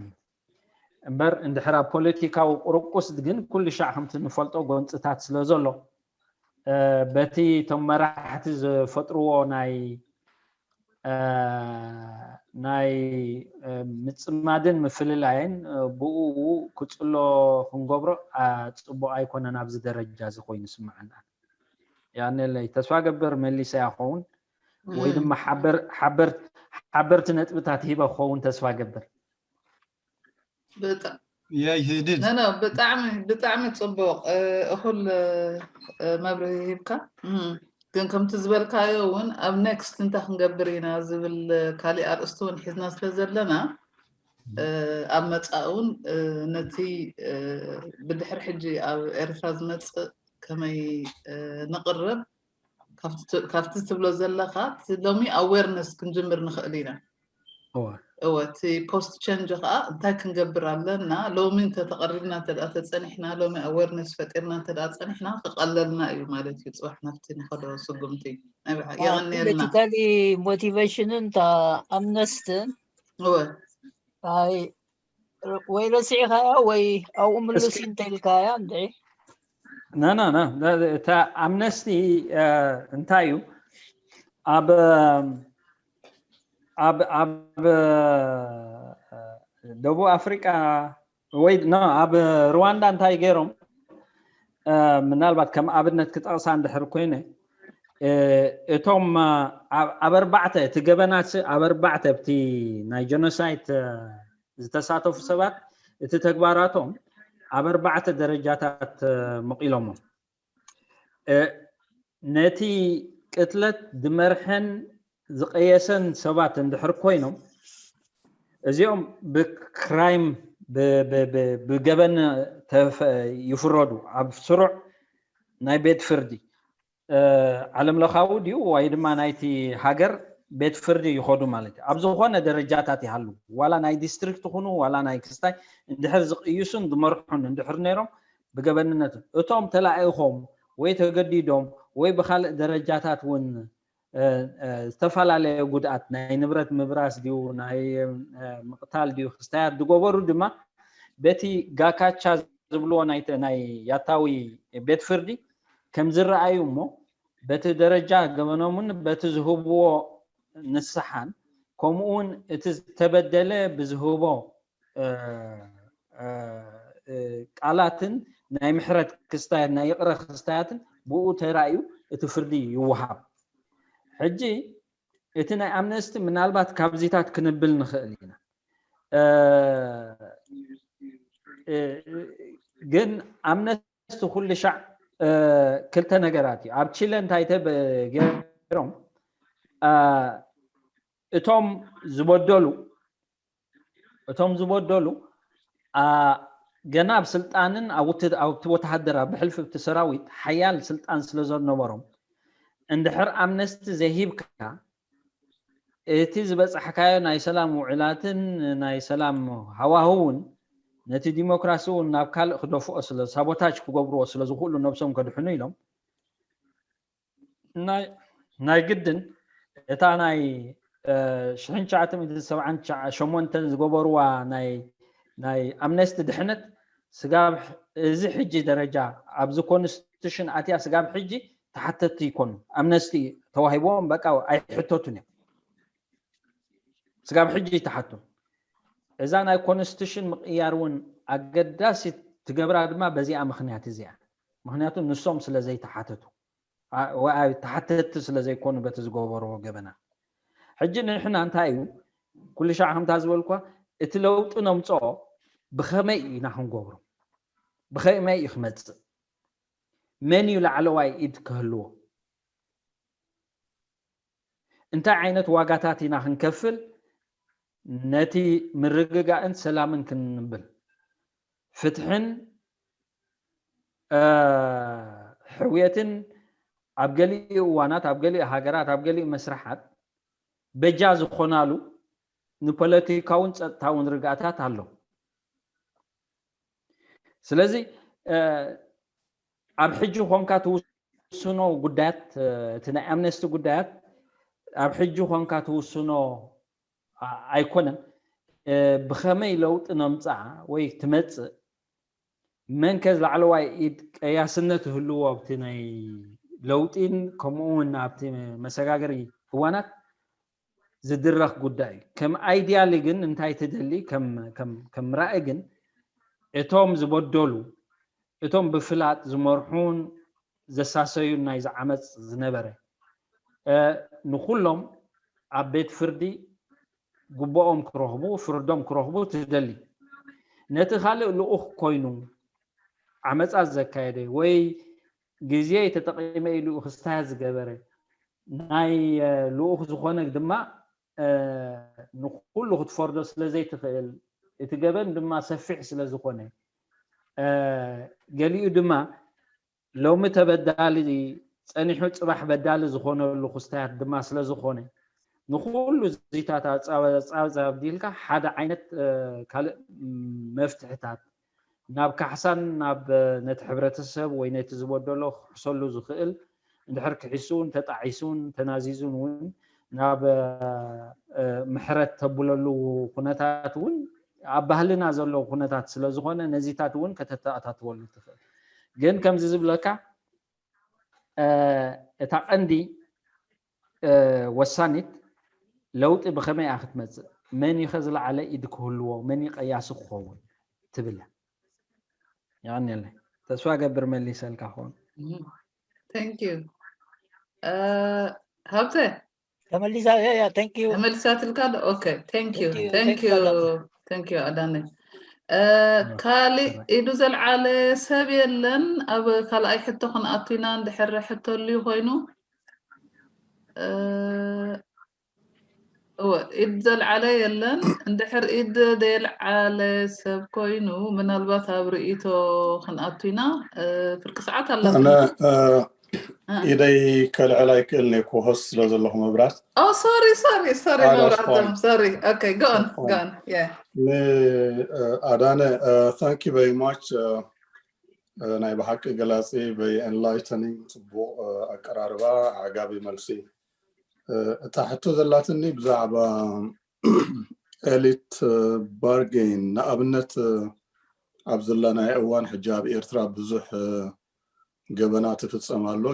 እምበር እንድሕር ኣብ ፖለቲካዊ ቁርቁስ ግን ኩሉ ሻዕ ከምቲ ንፈልጦ ጎንፅታት ስለ ዘሎ በቲ እቶም መራሕቲ ዝፈጥርዎ ናይ ናይ ምፅማድን ምፍልላይን ብኡ ክፅሎ ክንገብሮ ፅቡቅ ኣይኮነን። ኣብዚ ደረጃ እዚ ኮይኑ ስምዓና ያኔለይ ተስፋ ገብር መሊሰ ያኸውን ወይ ድማ ሓበርቲ ነጥብታት ሂበ ክኸውን ተስፋ ገብር። ብጣዕሚ ብጣዕሚ ብጣዕሚ ፅቡቅ እኹል መብርሂ ሂብካ። ግን ከምቲ ዝበልካዮ እውን ኣብ ኔክስት እንታይ ክንገብር ኢና ዝብል ካሊእ ኣርእስቲ እውን ሒዝና ስለ ዘለና ኣብ መፃእ እውን ነቲ ብድሕሪ ሕጂ ኣብ ኤርትራ ዝመፅእ ከመይ ንቕርብ ካብቲ ትብሎ ዘለኻ ሎሚ ኣዌርነስ ክንጅምር ንኽእል ኢና። እወ እቲ ፖስት ቸንጅ ከዓ እንታይ ክንገብር ኣለና? ሎሚ እንተተቐሪብና እንተ ተፀኒሕና ሎሚ ኣዌርነስ ፈጢርና እንተ ፀኒሕና ክቐለልና እዩ ማለት እዩ። ፅባሕ ናብቲ ንኸዶ ስጉምቲ የቐንየልና። ፖለቲካሊ ሞቲቬሽንን ኣምነስትን እወ ወይ ረሲዕካያ ወይ ኣብኡ ምልስ እንተኢልካያ እንድዒ ናና እታ ኣምነስቲ እንታይ እዩ ኣብ ኣብ ኣብ ደቡብ ኣፍሪቃ ወይ ኣብ ሩዋንዳ እንታይ ገይሮም ምናልባት ከም ኣብነት ክጠቕሳ እንድሕር ኮይነ እቶም ኣብ ኣርባዕተ እቲ ገበናት ኣብ ኣርባዕተ ኣብቲ ናይ ጀኖሳይት ዝተሳተፉ ሰባት እቲ ተግባራቶም ኣብ ኣርባዕተ ደረጃታት መቒሎሞ ነቲ ቅትለት ዝመርሐን ዝቐየሰን ሰባት እንድሕር ኮይኖም እዚኦም ብክራይም ብገበን ይፍረዱ ኣብ ስሩዕ ናይ ቤት ፍርዲ ዓለም ለኻዊ ድዩ ወይ ድማ ናይቲ ሃገር ቤት ፍርዲ ይኸዱ ማለት እዩ። ኣብ ዝኾነ ደረጃታት ይሃሉ ዋላ ናይ ዲስትሪክት ይኹኑ ዋላ ናይ ክስታይ እንድሕር ዝቕይሱን ዝመርሑን እንድሕር ነይሮም ብገበንነት እቶም ተላኢኾም ወይ ተገዲዶም ወይ ብካልእ ደረጃታት እውን ዝተፈላለየ ጉድኣት ናይ ንብረት ምብራስ ድዩ ናይ ምቕታል ድዩ ክስታያት ዝገበሩ ድማ በቲ ጋካቻ ዝብልዎ ናይ ያታዊ ቤት ፍርዲ ከም ዝረኣዩ እሞ በቲ ደረጃ ገበኖምን በቲ ዝህብዎ ንስሓን ከምኡ እውን እቲ ዝተበደለ ብዝህቦ ቃላትን ናይ ምሕረት ክስታያት ናይ ይቕረ ክስታያትን ብኡ ተራእዩ እቲ ፍርዲ ይወሃብ። ሕጂ እቲ ናይ ኣምነስቲ ምናልባት ካብዚታት ክንብል ንኽእል ኢና። ግን ኣምነስቲ ኩሉ ሻዕ ክልተ ነገራት እዩ። ኣብ ቺለ እንታይ ገይሮም እቶም ዝበደሉ እቶም ዝበደሉ ገና ኣብ ስልጣንን ኣብቲ ወተሃደር ኣብ ብሕልፊ ኣብቲ ሰራዊት ሓያል ስልጣን ስለ ዘነበሮም እንድሕር ኣምነስቲ ዘይሂብካ እቲ ዝበፃሕካዮ ናይ ሰላም ውዕላትን ናይ ሰላም ሃዋህውን ነቲ ዲሞክራሲ እውን ናብ ካልእ ክደፍኦ ስለ ሳቦታጅ ክገብርዎ ስለ ዝኽእሉ ነብሶም ከድሕኑ ኢሎም ናይ ግድን እታ ናይ ሽሕን ትሽዓተ ሚእትን ሰብዓን ሸሞንተን ዝገበርዋ ናይ ናይ ኣምነስቲ ድሕነት ስጋብ እዚ ሕጂ ደረጃ ኣብዚ ኮንስቲቱሽን ኣትያ ስጋብ ሕጂ ተሓተቲ ይኮኑ። ኣምነስቲ ተዋሂቦም በቃ ኣይሕተቱን እዮም። ስጋብ ሕጂ ይተሓቱ። እዛ ናይ ኮንስቲቱሽን ምቕያር እውን ኣገዳሲ ትገብራ ድማ በዚኣ ምክንያት እዚኣ። ምክንያቱ ንሶም ስለ ዘይተሓተቱ ተሓተቲ ስለ ዘይኮኑ በቲ ዝገበርዎ ገበና። ሕጂ ንሕና እንታይ እዩ ኩሉ ሻዕ ከምታ ዝበልኳ እቲ ለውጢ ነምፅኦ ብኸመይ ኢና ክንገብሮ? ብኸመይ እዩ ክመፅእ? መን እዩ ላዕለዋይ ኢድ ክህልዎ? እንታይ ዓይነት ዋጋታት ኢና ክንከፍል ነቲ ምርግጋእን ሰላምን ክንብል? ፍትሕን ሕውየትን ኣብ ገሊኡ እዋናት ኣብ ገሊኡ ሃገራት ኣብ ገሊኡ መስርሓት በጃ ዝኾናሉ ንፖለቲካውን ፀጥታውን ርግኣታት ኣሎ። ስለዚ ኣብ ሕጂ ኮንካ ትውስኖ ጉዳያት እቲ ናይ ኣምነስቲ ጉዳያት ኣብ ሕጂ ኮንካ ትውስኖ ኣይኮነን። ብኸመይ ለውጢ ነምፅኣ ወይ ትመፅእ መንከ ላዕለዋይ ኢድ ቀያስነት ህልዎ ኣብቲ ናይ ለውጢን ከምኡ እውን ኣብቲ መሰጋገሪ እዋናት ዝድረኽ ጉዳይ እዩ። ከም ኣይዲያሊ ግን እንታይ ትደሊ ከም ራኢ ግን እቶም ዝበደሉ እቶም ብፍላጥ ዝመርሑን ዘሳሰዩን ናይዚ ዓመፅ ዝነበረ ንኩሎም ኣብ ቤት ፍርዲ ግቡኦም ክረኽቡ ፍርዶም ክረኽቡ ትደሊ። ነቲ ካልእ ልኡኽ ኮይኑ ዓመፃት ዘካየደ ወይ ግዜ ተጠቂመ ኢሉ ክስታያት ዝገበረ ናይ ልኡኽ ዝኾነ ድማ ንኩሉ ክትፈርዶ ስለ ዘይትኽእል እቲ ገበን ድማ ሰፊሕ ስለ ዝኾነ ገሊኡ ድማ ሎሚ ተበዳሊ ጸኒሑ ጽባሕ በዳሊ ዝኾነሉ ክስታያት ድማ ስለ ዝኾነ ንኹሉ እዚታት ኣጻብጻብ ኣብዲልካ ሓደ ዓይነት ካልእ መፍትሕታት ናብ ካሕሳን ናብ ነቲ ሕብረተሰብ ወይ ነቲ ዝበደሎ ክሕሰሉ ዝኽእል እንድሕር ክሒሱን ተጣዒሱን ተናዚዙን እውን ናብ ምሕረት ተብለሉ ኩነታት እውን ኣብ ባህልና ዘለዉ ኩነታት ስለ ዝኾነ ነዚታት እውን ከተተኣታትወሉ ትኽእል። ግን ከምዚ ዝብለካ እታ ቀንዲ ወሳኒት ለውጢ ብኸመይ እያ ክትመፅእ፣ መን እዩ ከ ዝለዓለ ኢድ ክህልዎ፣ መን እዩ ቀያሲ ክኸውን ትብል እያ። የቐንየለይ። ተስፋ ገብር መሊሰልካ ክኸውን። Thank you ሃብተ ተመሊሳ ያ thank you ተመሊሳትልካ ዶ? Okay thank you thank you thank you ኣዳነ ካሊእ ኢዱ ዘልዓለ ሰብ የለን። ኣብ ካልኣይ ሕቶ ክንኣቱ ኢና እንድሕር ሕቶ ኣልዩ ኮይኑ እወ ኢድ ዘልዓለ የለን። እንድሕር ኢድ ዘየልዓለ ሰብ ኮይኑ ምናልባት ኣብ ርእይቶ ክንኣቱ ኢና። ፍርቂ ሰዓት ኣላ። ኢደይ ከልዕል ኣይክእልን እየ ኮሆስ ስለ ዘለኹ መብራት። Oh sorry sorry sorry መብራት sorry okay go on go on yeah ኣዳነ thank you very much ናይ ብሓቂ ገላፂ very enlightening ፅቡቕ ኣቀራርባ ዓጋቢ መልሲ። እታ ሕቶ ዘላትኒ ብዛዕባ elite bargain ንኣብነት ኣብ ዘለናዮ እዋን ሕጂ ኣብ ኤርትራ ብዙሕ ገበናት ይፍፀም ኣሎ።